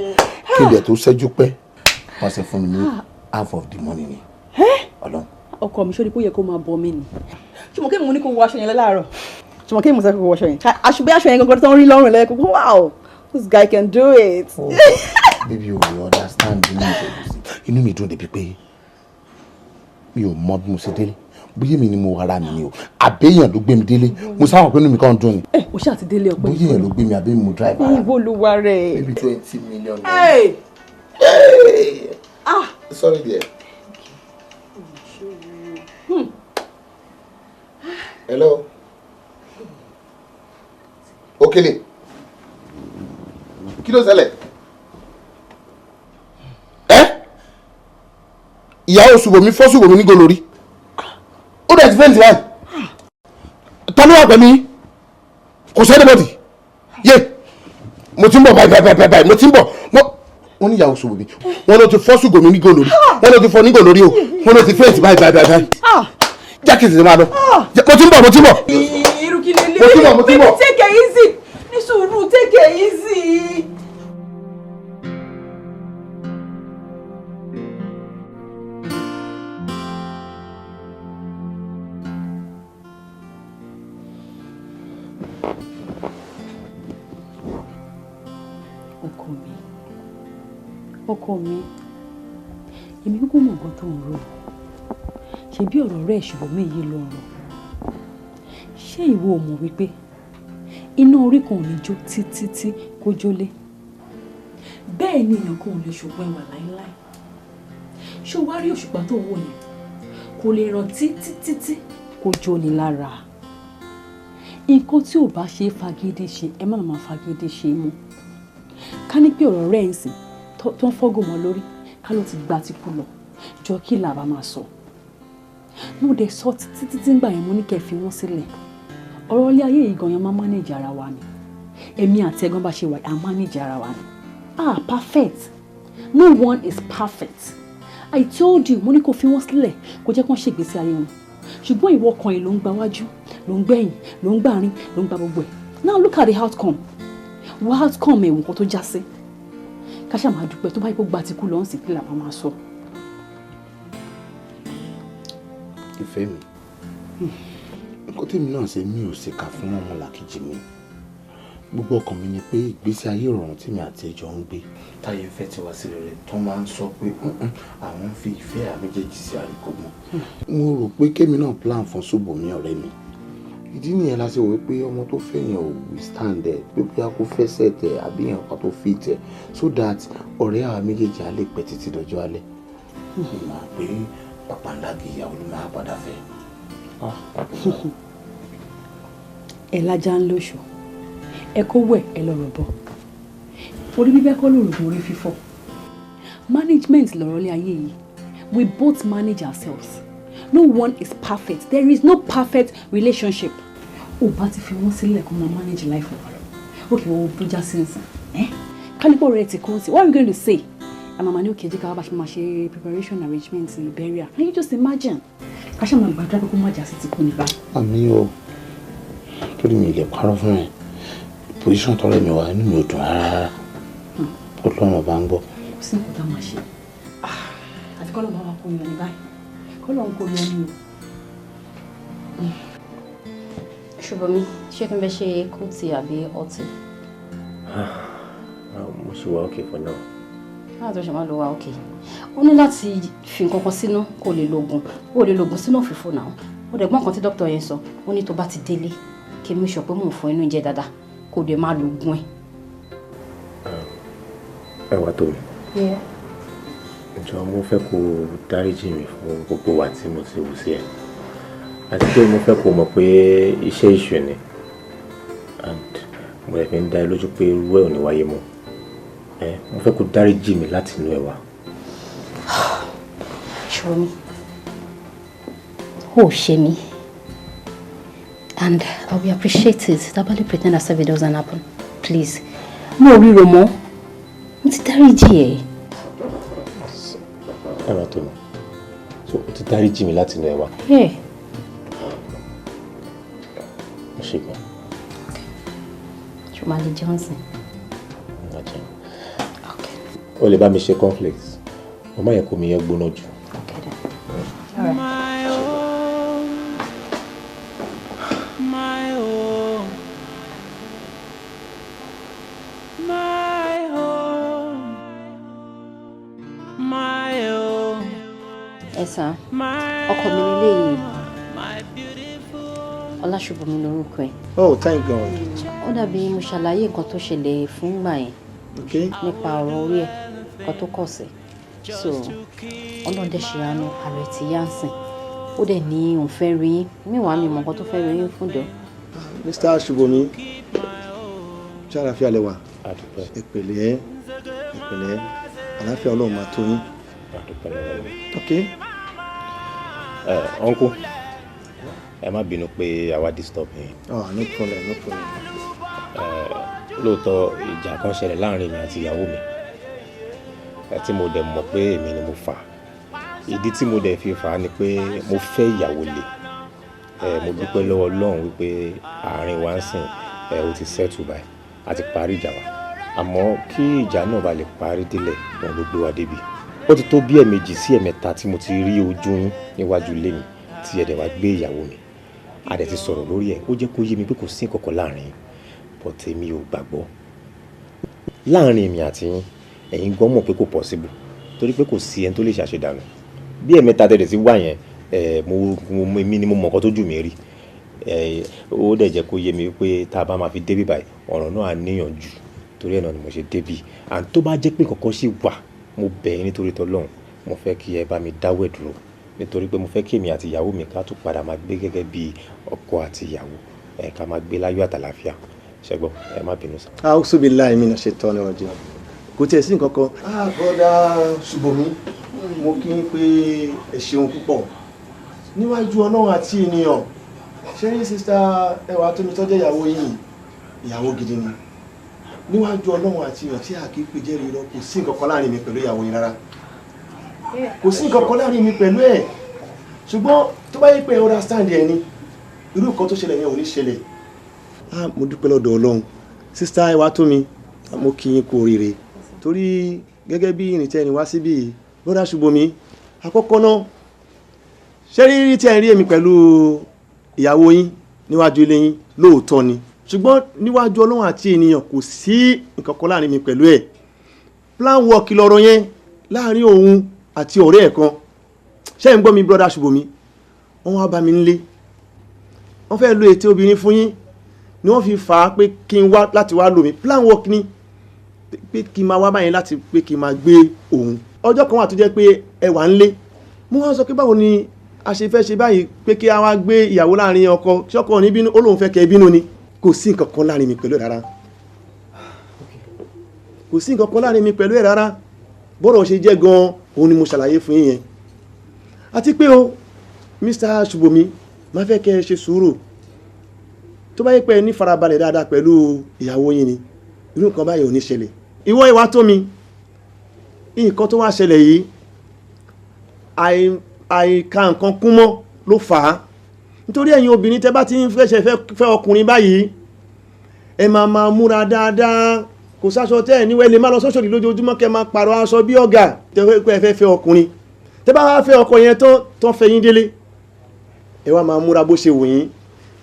Kí n dẹ̀ tó ṣẹ́jú pẹ́, wọ́n ṣe fún mi ní half of the money ni. Ọlọ́run. Ọkọ mi, ṣó ní pé ó yẹ kó máa bọ mí ni? Ṣùgbọ́n kí mo ní kó wọ aṣọ yẹn láàárọ̀, ṣùgbọ́n kí mo sọ kó wọ aṣọ yẹn, aṣọ bí aṣọ yẹn gangan tó ń rí lọ́rùn lẹ́yìn kókó, wow, this guy can do it. Baby, you will understand. Inú mi dùn sí, inú mi dùn débi pé mi ò mọ bí mo ṣe délé, bóyá èmi ni mo ara mi ni o, àbẹ́yàn ló gbé mi délé. Mo sáwọn pé inú mi kàn dùn ni. Ẹ o ṣáà ti délé, ọpẹ́. Bóyá èèyàn ló gbé mi àbí mo drive ara mi. Ìwọ olúwa rẹ. Maybe 20 million naira. Hey! Ah! Sorry dear. Hello. Okele. Kí ló ṣẹlẹ̀? Ẹ́, ìyàwó Ṣùbọ̀mí fọ́ Ṣùbọ̀mí nígò lórí. Ó dẹ̀ ti faint báyìí. Ta ló wà pẹ̀lú yín? Kò sí anybody. Yé! Mo ti ń bọ̀ báyìí báyìí báyìí, mo ti ń bọ̀. Wọ́n ní ìyàwó Ṣùbọ̀mí. Wọ́n ló ti fọ́ Ṣùbọ̀mí nígò lórí. Wọ́n ló ti fọ́ nígò lórí o. Wọ́n ló ti faint báyìí báyìí báyìí. Jákè tètè máa lọ. Mo ti ń bọ̀, mo ti ń bọ̀. Irú kí lè lè? Mo ti ń bọ̀, mo ti ń bọ̀. Baby, take it easy, ní sùúrù, take it easy. Ọkọ mi, ọkọ mi, èmi kúkú mọ̀ nǹkan tó ń rò. Ṣebí ọ̀rọ̀ rẹ̀ ṣùgbọ́n mi yìí ló ń rò. Ṣé ìwọ ò mọ̀ wípé iná orí kan ò ní jó títí tí kó jólé? Bẹ́ẹ̀ ni èèyàn kan ò lè ṣògbọ́n ẹwà láéláé. Ṣé o wá rí òṣùpá tó ń wò yẹn? Kò lè ràn títí títí kó jóni lára. Nǹkan tí ò bá ṣe é fagídí ṣe, ẹ má máa fagídí ṣe mọ́. Ká ní pé ọ̀rọ̀ rẹ̀ ń sìn tó ń fọ́gùn mọ́ lórí, ká ló ti gba ti kú lọ. Jọ, kí là bá máa sọ? Mo dẹ̀ sọ títí títí ngbà yẹn, mo ní kẹ́ fi wọ́n sílẹ̀. Ọ̀rọ̀ ilé ayé yìí gan-an, máa manage ara wa ni. Èmi àti ẹ̀gbọ́n bá ṣe wà, à manage ara wa ni. Ah, perfect, no one is perfect. I told you, mo ní kó fi wọ́n sílẹ̀, kó jẹ́ kó ṣègbésí ayé wọn. Ṣùgbọ́n ìwọ kan yìí ló ń gba wájú, ló ń gbẹ̀yìn, ló ń gbàrin, ló ń gba gbogbo ẹ̀. Now look at the outcome. Wọ́n outcome ẹ̀wọ̀n kan tó já sí. Ká ṣáà máa dúpẹ́. Tó bá yẹ kó gba ti kú lọ́hùn sí, kí làwọn máa sọ? Ìfẹ́ mi, nǹkan tèmi náà ṣe, mi ò ṣèkà fún ọmọlàkejì mi. Gbogbo ọkàn mi ni pé ìgbésí ayé ìrọ̀rùn tí mi àti ẹjọ́ ń gbé, táyé fẹ́ ti wá sí rere, tó máa ń sọ pé àwọn ń fi ìfẹ́ àmì méjèèjì sí àríkọ́gbọ́n. Mo rò pé kémi náà plan fún Ṣùbọ́mi ọ̀rẹ́ mi. Ìdí nìyẹn la ṣe wò pé ọmọ tó fẹ́ yẹn ò withstand ẹ̀, pé bóyá kó fẹsẹ̀ tẹ̀ àbí yẹn kan tó fit ẹ̀, so that ọ̀rẹ́ àwa méjèèjì á lè pẹ́ títí dọjọ́ alẹ́. Mo mọ̀ pé pàpà ńlá kì í ìyàwó ló máa padà fẹ́. Ẹ lájà ń lóṣù, ẹ kó wẹ̀, ẹ lọ rọ̀bọ̀. Orí bíbẹ́ kọ́ lóògùn orí fífọ́. Management lọ̀rọ̀ lé ayé yìí. We both manage ourselves. No one is perfect. There is no perfect relationship. Ó bá ti fi wọ́n sílẹ̀ kó máa manage life wọn lọ. Okay, wọ́n bó já sí nsìn ẹ́ kálípọ̀ rẹ̀ ti kún sí. What are we going to say? Àmàmà ní òkè jẹ́ ká wá bá ṣe máa ṣe preparation, arrangement, burial. Can you just imagine? Ká ṣe máa gbàdúrà pé kó má já sí ti kú ní báyìí. Àmì o, torí mi lè parọ́ fún ẹ, position tọrẹ mi wà, inú mi ò dùn rárá. Ọlọ́run ọba ń gbọ́. Kò sí nǹkan tá a máa ṣe àti kọ́ ló máa wá kó yọ ní báyìí, kọ́ ló ń kó yọ ní o. Ṣùbọ́mi, ṣé kí n bẹ ṣe cold tea àbí hot tea? Mo ṣì wà okay for now. Báwo tó ṣe máa lo wa okay? Ó ní láti fi nǹkan kan sínú kó lè lo oògùn. Ó lè lo oògùn sínú òfìfo náà. Ó dẹ̀ gbọ́n nǹkan tí dókítà yẹn sọ. Ó ní tó bá ti délé, kí mi sọ pé mò ń fún inú oúnjẹ dáadáa, kó dẹ̀ máa lo oògùn ẹ̀. Ẹwà tó mi. Jọ̀ọ́, mo fẹ́ kó dáríjì mi fún gbogbo wa tí mo ti wù sí ẹ. Àti pé mo fẹ́ kó mọ̀ pé iṣẹ́ ìṣù ni. And mo lè fi ń dá ẹ lójú pé irú ẹ̀ ò ní wáyé mọ́. Ẹ mo fẹ́ kó dáríjì mi láti inú ẹ wá. Ṣùbọ́mi, ó ṣe mí. And I will appreciate it. Tábàlì pretend as if it doesn't happen. Please. Mo ò ríro mọ́. Mo ti dáríjì ẹ. Ẹwà tó mi. So o ti dáríjì mi láti inú ẹ wá? Yeah. Mo ṣe gan. Ṣé o máa lè jẹun sìn? Má jẹun. O lè bá mi ṣe cornflakes. Mo má yẹ kó mi yẹn gbóná jù. My own, my own, my own, my own. Ẹ sàn, ọkọ mi nílé yìí. Ọlásùbọ̀mí lórúkọ ẹ̀. Oh, thank God. Ó dàbí mo ṣàlàyé nǹkan tó ṣẹlẹ̀ fún gbà yẹn. Nípa ọ̀rọ̀ orí ẹ̀, nǹkan tó kọ̀ sí. So, Ọlọ́run dẹ̀ ṣe àánú, ààrẹ ti yá ń sìn. Ó dẹ̀ ní òun fẹ́ rí yín. Míwàá mi mọ nǹkan tó fẹ́ rí yín fún dọ́. Mr. Ṣùbọ́mi, ṣé àlàáfíà lẹ wà? Ẹ pẹ̀lẹ́, ẹ pẹ̀lẹ́, àlàáfíà Ọlọ́run máa tó yín. Ok. Ẹ uncle, ẹ má bínú pé àwa disturb yín. Oh, no problem, no problem. Ẹ lóòótọ́, ìjà kan ṣẹlẹ̀ láàrin mi àti ìyàwó mi. Ẹ tí mo dẹ̀ mọ̀ pé èmi ni mo fà á. Ìdí tí mo dẹ̀ fi fà á ni pé mo fẹ́ ìyàwó lé. Ẹ mo dúpẹ́ lọ́wọ́ Ọlọ́run wípé àárín wa ń sìn ẹ ó ti settle báyìí. A ti parí ìjà wa. Àmọ́ kí ìjà náà bá lè parí délẹ̀, òun ló gbé wa débi. Ó ti tó bí ẹ̀ẹ̀mejì sí ẹ̀ẹ̀mẹ́ta tí mo ti rí ojú yín níwájú ilé mi tí ẹ dẹ̀ wá gbé ìyàwó mi. A dẹ̀ ti sọ̀rọ̀ lórí ẹ̀. Ó jẹ́ kó yé mi pé kò sí nǹkan kan láàrin yín. But èmi ò gbàgbọ́. Láàrin èmi àti yín, ẹ̀yin gan mọ̀ pé kò possible. Torí pé kò sí ẹni tó lè ṣàṣedànù. Bí ẹ̀ẹ̀mẹ́ta tẹ̀lé ti wá yẹn, ẹ mo èmi ni mo mọ̀ nǹkan tó jù mí rí. Ẹ ó dẹ̀ jẹ́ kó yé mi wípé tá a bá máa fi dé bí báyìí, ọ̀rọ̀ náà á níyànjú. Torí ẹ̀ náà ni mo ṣe dé bí. And tó bá jẹ́ pé nǹkan kan ṣì wà, mo bẹ̀ yín nítorí t'Ọlọ́run. Mo fẹ́ kí ẹ bá mi dáwọ́ ẹ̀ dúró. Nítorí pé mo fẹ́ kí èmi àti ìyàwó mi ká tún padà máa gbé gẹ́gẹ́ bí ọkọ àti ìyàwó. Ẹ ká máa gbé láyọ̀ àtàlàáfíà. Ṣẹ́gbọ́, ẹ má bínú, sir. A'udhu billahi minash shaitani rajim. Kò tiẹ̀ sí nǹkan kan. Ah, brother Ṣùbọ̀mí, mo kí n pé ẹ ṣeun púpọ̀ níwájú Ọlọ́run àti ènìyàn. Ṣé rí sister Ẹwà Tómi tọ́jú ìyàwó yìí, ìyàwó gidi ni. Níwájú Ọlọ́run àti èèyàn tí a kì í pè jẹ́rìí lọ, kò sí nǹkan kan láàrin mi pẹ̀lú ìyàwó yìí rárá. Kò sí nǹkan kan láàrin mi pẹ̀lú ẹ̀. Ṣùgbọ́n tó bá yẹ pé understand ẹ ni, irú nǹkan tó ṣẹlẹ̀ yẹn ò ní ṣẹlẹ̀. Ah, mo dúpẹ́ lọ́dọ̀ Ọlọ́run. Sister Ẹwà Tómi, mo kí yín kú oríire, torí gẹ́gẹ́ bí ìrìntẹ́ ẹni wá síbí. Brother Ṣùbọ̀mí, àkọ́kọ́ náà, ṣé rírí tí ẹ ń rí èmi pẹ̀lú ìyàwó yín níwájú ilé yín, lóòótọ́ ni, ṣùgbọ́n níwájú Ọlọ́run àti ènìyàn, kò sí nǹkan kan láàrin mi pẹ̀lú ẹ̀. Plan work lọ́rọ̀ yẹn láàrin òun àti ọ̀rẹ́ ẹ̀ kan. Ṣé ń gbọ́ mi, brother Ṣùbọ̀mí? Wọ́n wá bá mi nílé, wọ́n fẹ́ lo ète obìnrin fún yín ni wọ́n fi fà á pé kí n wá láti wá lò mí. Plan work ni pé kí n máa wá báyìí láti pé kí n máa gbé òun. Ọjọ́ kan wà tó jẹ́ pé ẹ wà ń lé, mo wá sọ pé báwo ni a ṣe fẹ́ ṣe báyìí pé kí a wá gbé ìyàwó láàrin ọkọ, ṣọ́kọ ní bínú? Ó lóun fẹ́ kẹ́ bínú ni. Kò sí nǹkan kan láàrin mi pẹ̀lú ẹ̀ rárá. Kò sí nǹkan kan láàrin mi pẹ̀lú ẹ̀ rárá. Bọ́rọ̀ ṣe jẹ́ gan-an òun ni mo ṣàlàyé fún yín yẹn. Àti pé o, Mr. Ṣùbọ̀mí, máa fẹ́ kẹ́ ẹ ṣe sùúrù. Tó bá yẹ pé ẹ ní farabalẹ̀ dáadáa pẹ̀lú ìyàwó yín ni, irú nǹkan báyìí ò ní ṣẹlẹ̀. Ìwọ Ìwà tó mi, nǹkan tó wá ṣẹlẹ̀ yìí, àìka nǹkan kún mọ́ ló fà á, nítorí ẹ̀yin obìnrin, tẹ́ bá ti ń fẹ́ fẹ́ ọkùnrin báyìí, ẹ máa máa múra dáadáa. Kò sáṣọ tẹ́ ẹ̀ níwẹ̀ lè má lọ sọ́ṣọ́dì lójoojúmọ́, kẹ́ máa pààrọ̀ aṣọ bí ọ̀gá tẹ́ fẹ́ fẹ́ fẹ́ ọkùnrin. Tẹ́ bá wá fẹ́ ọkọ yẹn tán, tán fẹ́ yín délé, ẹ wá máa múra bó ṣe wù yín.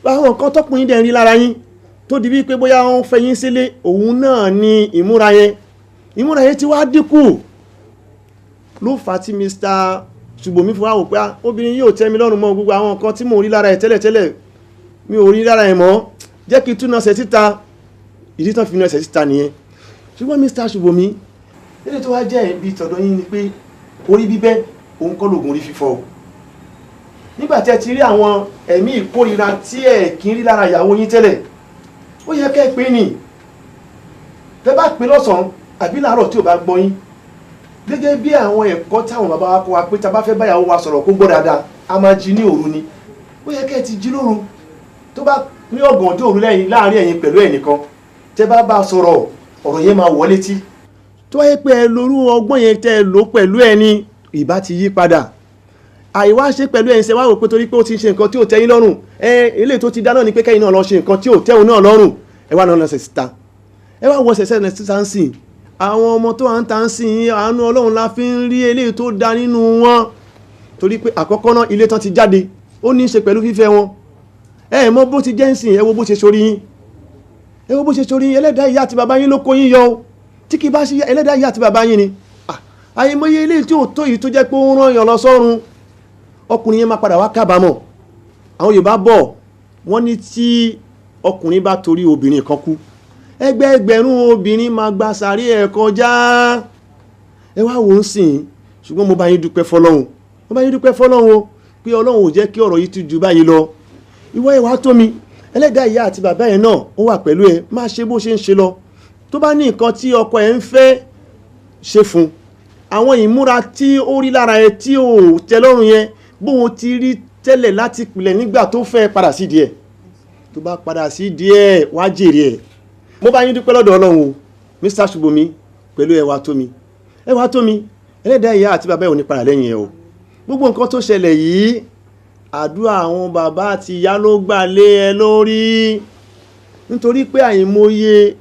Báwọn nǹkan tọkùnrin dẹ̀ ń rí lára yín tó di wípé bóyá wọ́n fẹ́ yín sílé, òun náà ni ìmúra yẹn. Ìmúra yẹn ti wá dínkù ló fà á tí Mr. Ṣùbọ̀mí fi wá wò pé obìnrin yóò tẹ́ mi lọ́rùn mọ́. Gbogbo àwọn nǹkan tí mò ń rí lára ẹ̀ tẹ́lẹ̀tẹ́lẹ̀, mi ò rí lára ẹ̀ mọ́. Jẹ́ kí n túnà ṣẹ̀ síta. Ìdí tán fi nà ṣẹ̀ síta nìyẹn. Ṣùgbọ́n Mr. Ṣùbọ̀mí, nílé tó wá jẹ́ ibi tọ̀dọ̀ yín ni pé orí bíbẹ́ òun kọ́ lóògùn orí fífọ́ o. Nígbà tí ẹ ti rí àwọn ẹ̀mí ìkórira tí ẹ kì í rí lára ìyàwó yín tẹ́lẹ̀, ó yẹ kẹ́ ẹ pé ní tẹ́ bá pè lọ́sàn-án àbí láàárọ̀ tí ò bá gbọ́ yín, gẹ́gẹ́ bí àwọn ẹ̀kọ́ táwọn bàbá wa kọ́ wa pé tá a bá fẹ́ báyàwó wa sọ̀rọ̀ kó gbọ́ dáadáa, a máa jí ní òru ni. Ó yẹ kẹ́ ẹ ti jí lóru, tó bá ní ọ̀gànjọ́ òru lẹ́yìn láàrin ẹ̀yin pẹ̀lú ẹnìkan, tẹ́ bá bá a sọ̀rọ̀, ọ̀rọ̀ yẹn máa wọ̀ létí. Tó wáyé pé ẹ lorú ọgbọ́n yẹn tẹ́ ẹ lò pẹ̀lú ẹni, ìbá ti yí padà. Àìwá ṣe pẹ̀lú ẹ̀yin, ṣe wá wò pé torí pé ó ti ṣe nǹkan tí ò tẹ́ yín lọ́rùn, ẹ eléyìí tó ti dá náà ni pé kẹ́yìn náà lọ ṣe nǹkan tí ò tẹ́ òun náà lọ́rùn. Ẹ wá náà lọ ṣẹ̀ síta, ẹ wá wọ ṣẹ̀ṣẹ̀ síta ń sìn. Àwọn ọmọ tó wà ń ta ń sìn, àánú Ọlọ́run la fi ń rí eléyìí tó da nínú wọn, torí pé àkọ́kọ́ náà, ilé tán ti jáde, ó ní í ṣe pẹ̀lú fífẹ́ wọn. Ẹ mọ bó ti jẹ́ ń sìn. Ẹ wo bó ṣe sórí yín, ẹ wo bó ṣe sórí yín. Ẹlẹ́dàá ìyá àti bàbá yín ló kó yín yọ o. Tí kì bá ṣe ẹlẹ́dàá ìyá àti bàbá yín ni, àìmọye eléyìí tí ò tó yìí tó jẹ́ pé ó ń rán yàn lọ sọ́run, ọkùnrin yẹn máa padà wá kábàámọ̀. Àwọn Yorùbá bọ̀, wọ́n ní tí ọkùnrin bá torí obìnrin kan kú, ẹgbẹẹgbẹ̀rún obìnrin máa gba sàárè ẹ̀ kọjá. Ẹ wá wò ó sìn. Ṣùgbọ́n mo bá yín dúpẹ́ fọlọ́run, mo bá yín dúpẹ́ fọlọ́run o, pé Ọlọ́run ò jẹ́ kí ọ̀rọ̀ yìí tún ju báyìí lọ. Ìwọ Ìwà tó mi, ẹlẹ́dàá ìyá àti bàbá ẹ̀ náà ó wà pẹ̀lú ẹ. Má ṣe bó ṣe ń ṣe lọ. Tó bá ní nǹkan tí ọkọ ẹ̀ ń fẹ́ ṣe fún, àwọn ìmúra tí ó rí lára ẹ tí ò tẹ́ lọ́rùn yẹn, bóun ti rí tẹ́lẹ̀ láti pilẹ̀ nígbà tó fẹ́, padà sí díẹ̀. Tó bá padà sí díẹ̀, wá jèrè ẹ̀. Mo bá yín dúpẹ́ lọ́dọ̀ Ọlọ́run o, Mr. Ṣùbọ̀mí pẹ̀lú Ẹwà Tómi. Ẹwà Tómi, ẹlẹ́dàá ìyá àti bàbá ẹ̀ ò ní padà lẹ́yìn ẹ̀ o. Gbogbo nǹkan tó ṣẹlẹ̀ yìí, àdúrà àwọn bàbá àti ìyá ló gbà lé ẹ lórí, nítorí pé àìmọye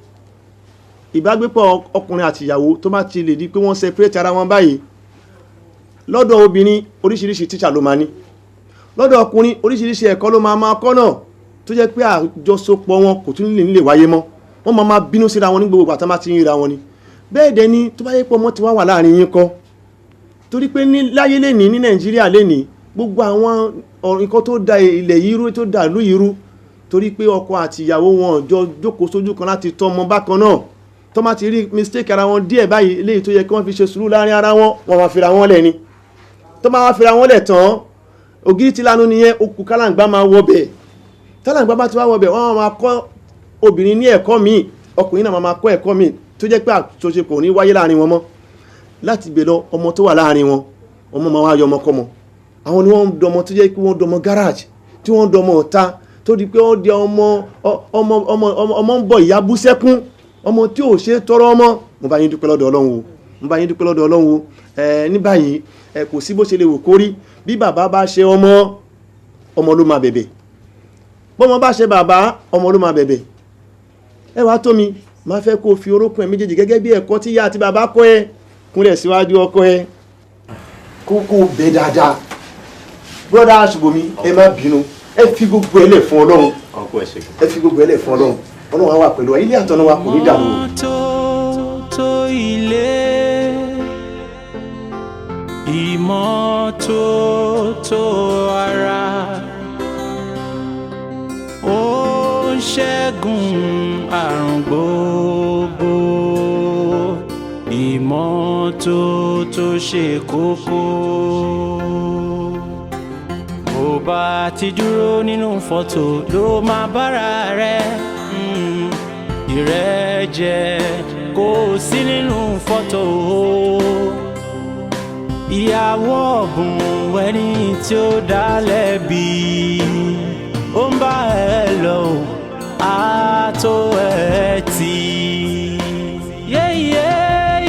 ìbágbépọ̀ ọkùnrin àti ìyàwó tó bá ti lè di pé wọ́n separate ara wọn báyìí, lọ́dọ̀ obìnrin, oríṣiríṣi tíṣà ló máa ní, lọ́dọ̀ ọkùnrin, oríṣiríṣi ẹ̀kọ́ ló máa máa kọ́ náà, tó jẹ́ pé àjọsopọ̀ wọn kò tún lè wáyé mọ́. Wọ́n máa máa bínú síra wọn ní gbogbo ìgbà tó máa ti ń ríra wọn ni. Bẹ́ẹ̀ dẹ̀ ni tó bá yẹ pé ọmọ ti wá wà láàrin yín kọ́, torí pé ní láyé lẹ́ni, ní Nàìjíríà lẹ́ni, gbogbo àwọn nǹkan tó da ilẹ̀ yìí rú, tó da ìlú yìí rú, torí pé ọkọ àti ìyàwó wọn jọ jókòó sójú kan láti tọ́ ọmọ bákan náà. Tó má ti rí mistake ara wọn díẹ̀ báyìí, eléyìí tó yẹ kí wọ́n fi ṣe sùúrù láàrin ara wọn, wọ́n máa fira wọn lẹ̀ ni. Tó máa fira wọn lẹ̀ tán, ògiri ti lanu nìyẹn, okùn kálàǹgbá máa wọ bẹ̀. Tálàǹgbá bá ti wá wọbẹ̀, wọ́n máa kọ́ obìnrin ní ẹ̀kọ́ míì, ọkùnrin náà máa kọ́ ẹ̀kọ́ míì tó jẹ́ pé àtúnṣe kò ní wáyé láàrin wọn mọ́. Láti gbé lọ, ọmọ tó wà láàrin wọn, ọmọ máa wá yọ ọmọ kọ́mọ. Àwọn ni wọ́n ń dọmọ tó jẹ́ pé wọ́n dọmọ garage, tí wọ́n ń dọmọ ọ̀ta, tó di pé wọ́n di ọmọ ọmọ ọmọ ọmọ ń bọ̀, ìyá bú sẹ́kún, ọmọ tí ò ṣe tọrọ ọmọ. Mo bá yín dúpẹ́ lọ́dọ̀ Ọlọ́run o, mo bá yín dúpẹ́ lọ́dọ̀ Ọlọ́run o. Ẹ ní báyìí, ẹ kò sí bó ṣe lè wò kórí, bí bàbá bá ṣe ọmọ, ọmọ ló máa bẹ̀bẹ̀. Bọ́mọ bá ṣe bàbá, ọmọ ló máa bẹ̀bẹ̀. Ẹ wàá tó mi, máa fẹ́ kó o fi orókùn ẹ méjèèjì, gẹ́gẹ́ bí ẹ̀kọ́ tí ìyá àti bàbá kọ́ ẹ, kúnlẹ̀ síwájú ọkọ ẹ, kó bẹ dáadáa. Brother Ṣùbọ́mi, ẹ má bínú, ẹ fi gbogbo ẹ lẹ̀ fún Ọlọ́run, ẹ fi gbogbo ẹ lẹ̀ fún Ọlọ́run. Ọlọ́run á wà pẹ̀lú wa, ilé àtọ̀nà wa kò ní dàrú o. Tó ilé, ìmọ́tótó ara, ó ń ṣẹ́gun àrùn gbogbo. Ìmọ́tótó ṣe kókó. Bó bá ti dúró nínú fọ́tò ló máa bára rẹ̀. Ìrẹ́jẹ kò sí nínú fọ́tò. Ìyàwó ọ̀bùn, ẹni tí ó dá lẹ́bi, ó ń bá ẹ lọ, á tó ẹ tì. Yéyé,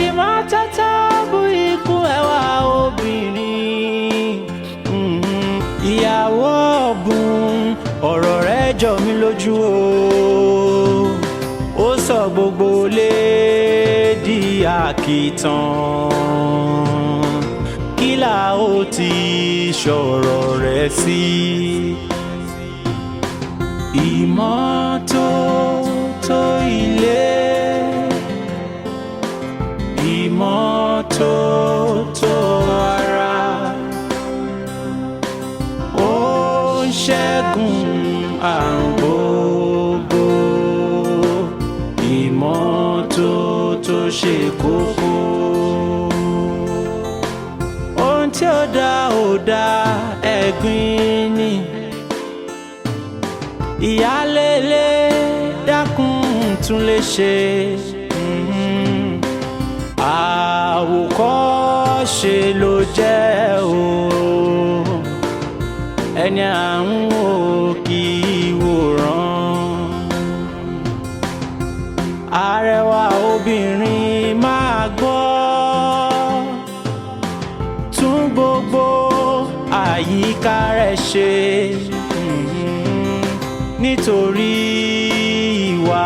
ìmọ́tótó bu ikú ẹwà obìnrin. Ìyàwó ọ̀bùn, ọ̀rọ̀ rẹ̀ jọ mí lójú o. Ó sọ gbogbo lé di àkìtàn. Kí là ó ti sọ̀rọ̀ rẹ̀ sí? Ìmọ́tótó ilé, ìmọ́tótó ara, ó ń ṣẹ́gun àrùn gbogbo. Ìmọ́tótó ṣe kókó. Ohun tí ó dá ò dá, ẹ̀gbin ni. Ìyálélé, dákun, tún lè ṣe. Àwòkọ́ṣe ló jẹ́ o. Ẹni à ń wò kì í wòran. Arẹwà obìnrin, máa gbọ́, tún gbogbo àyíká rẹ̀ ṣe, nítorí ìwà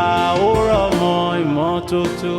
ó rọ̀ mọ́ ìmọ́tótó.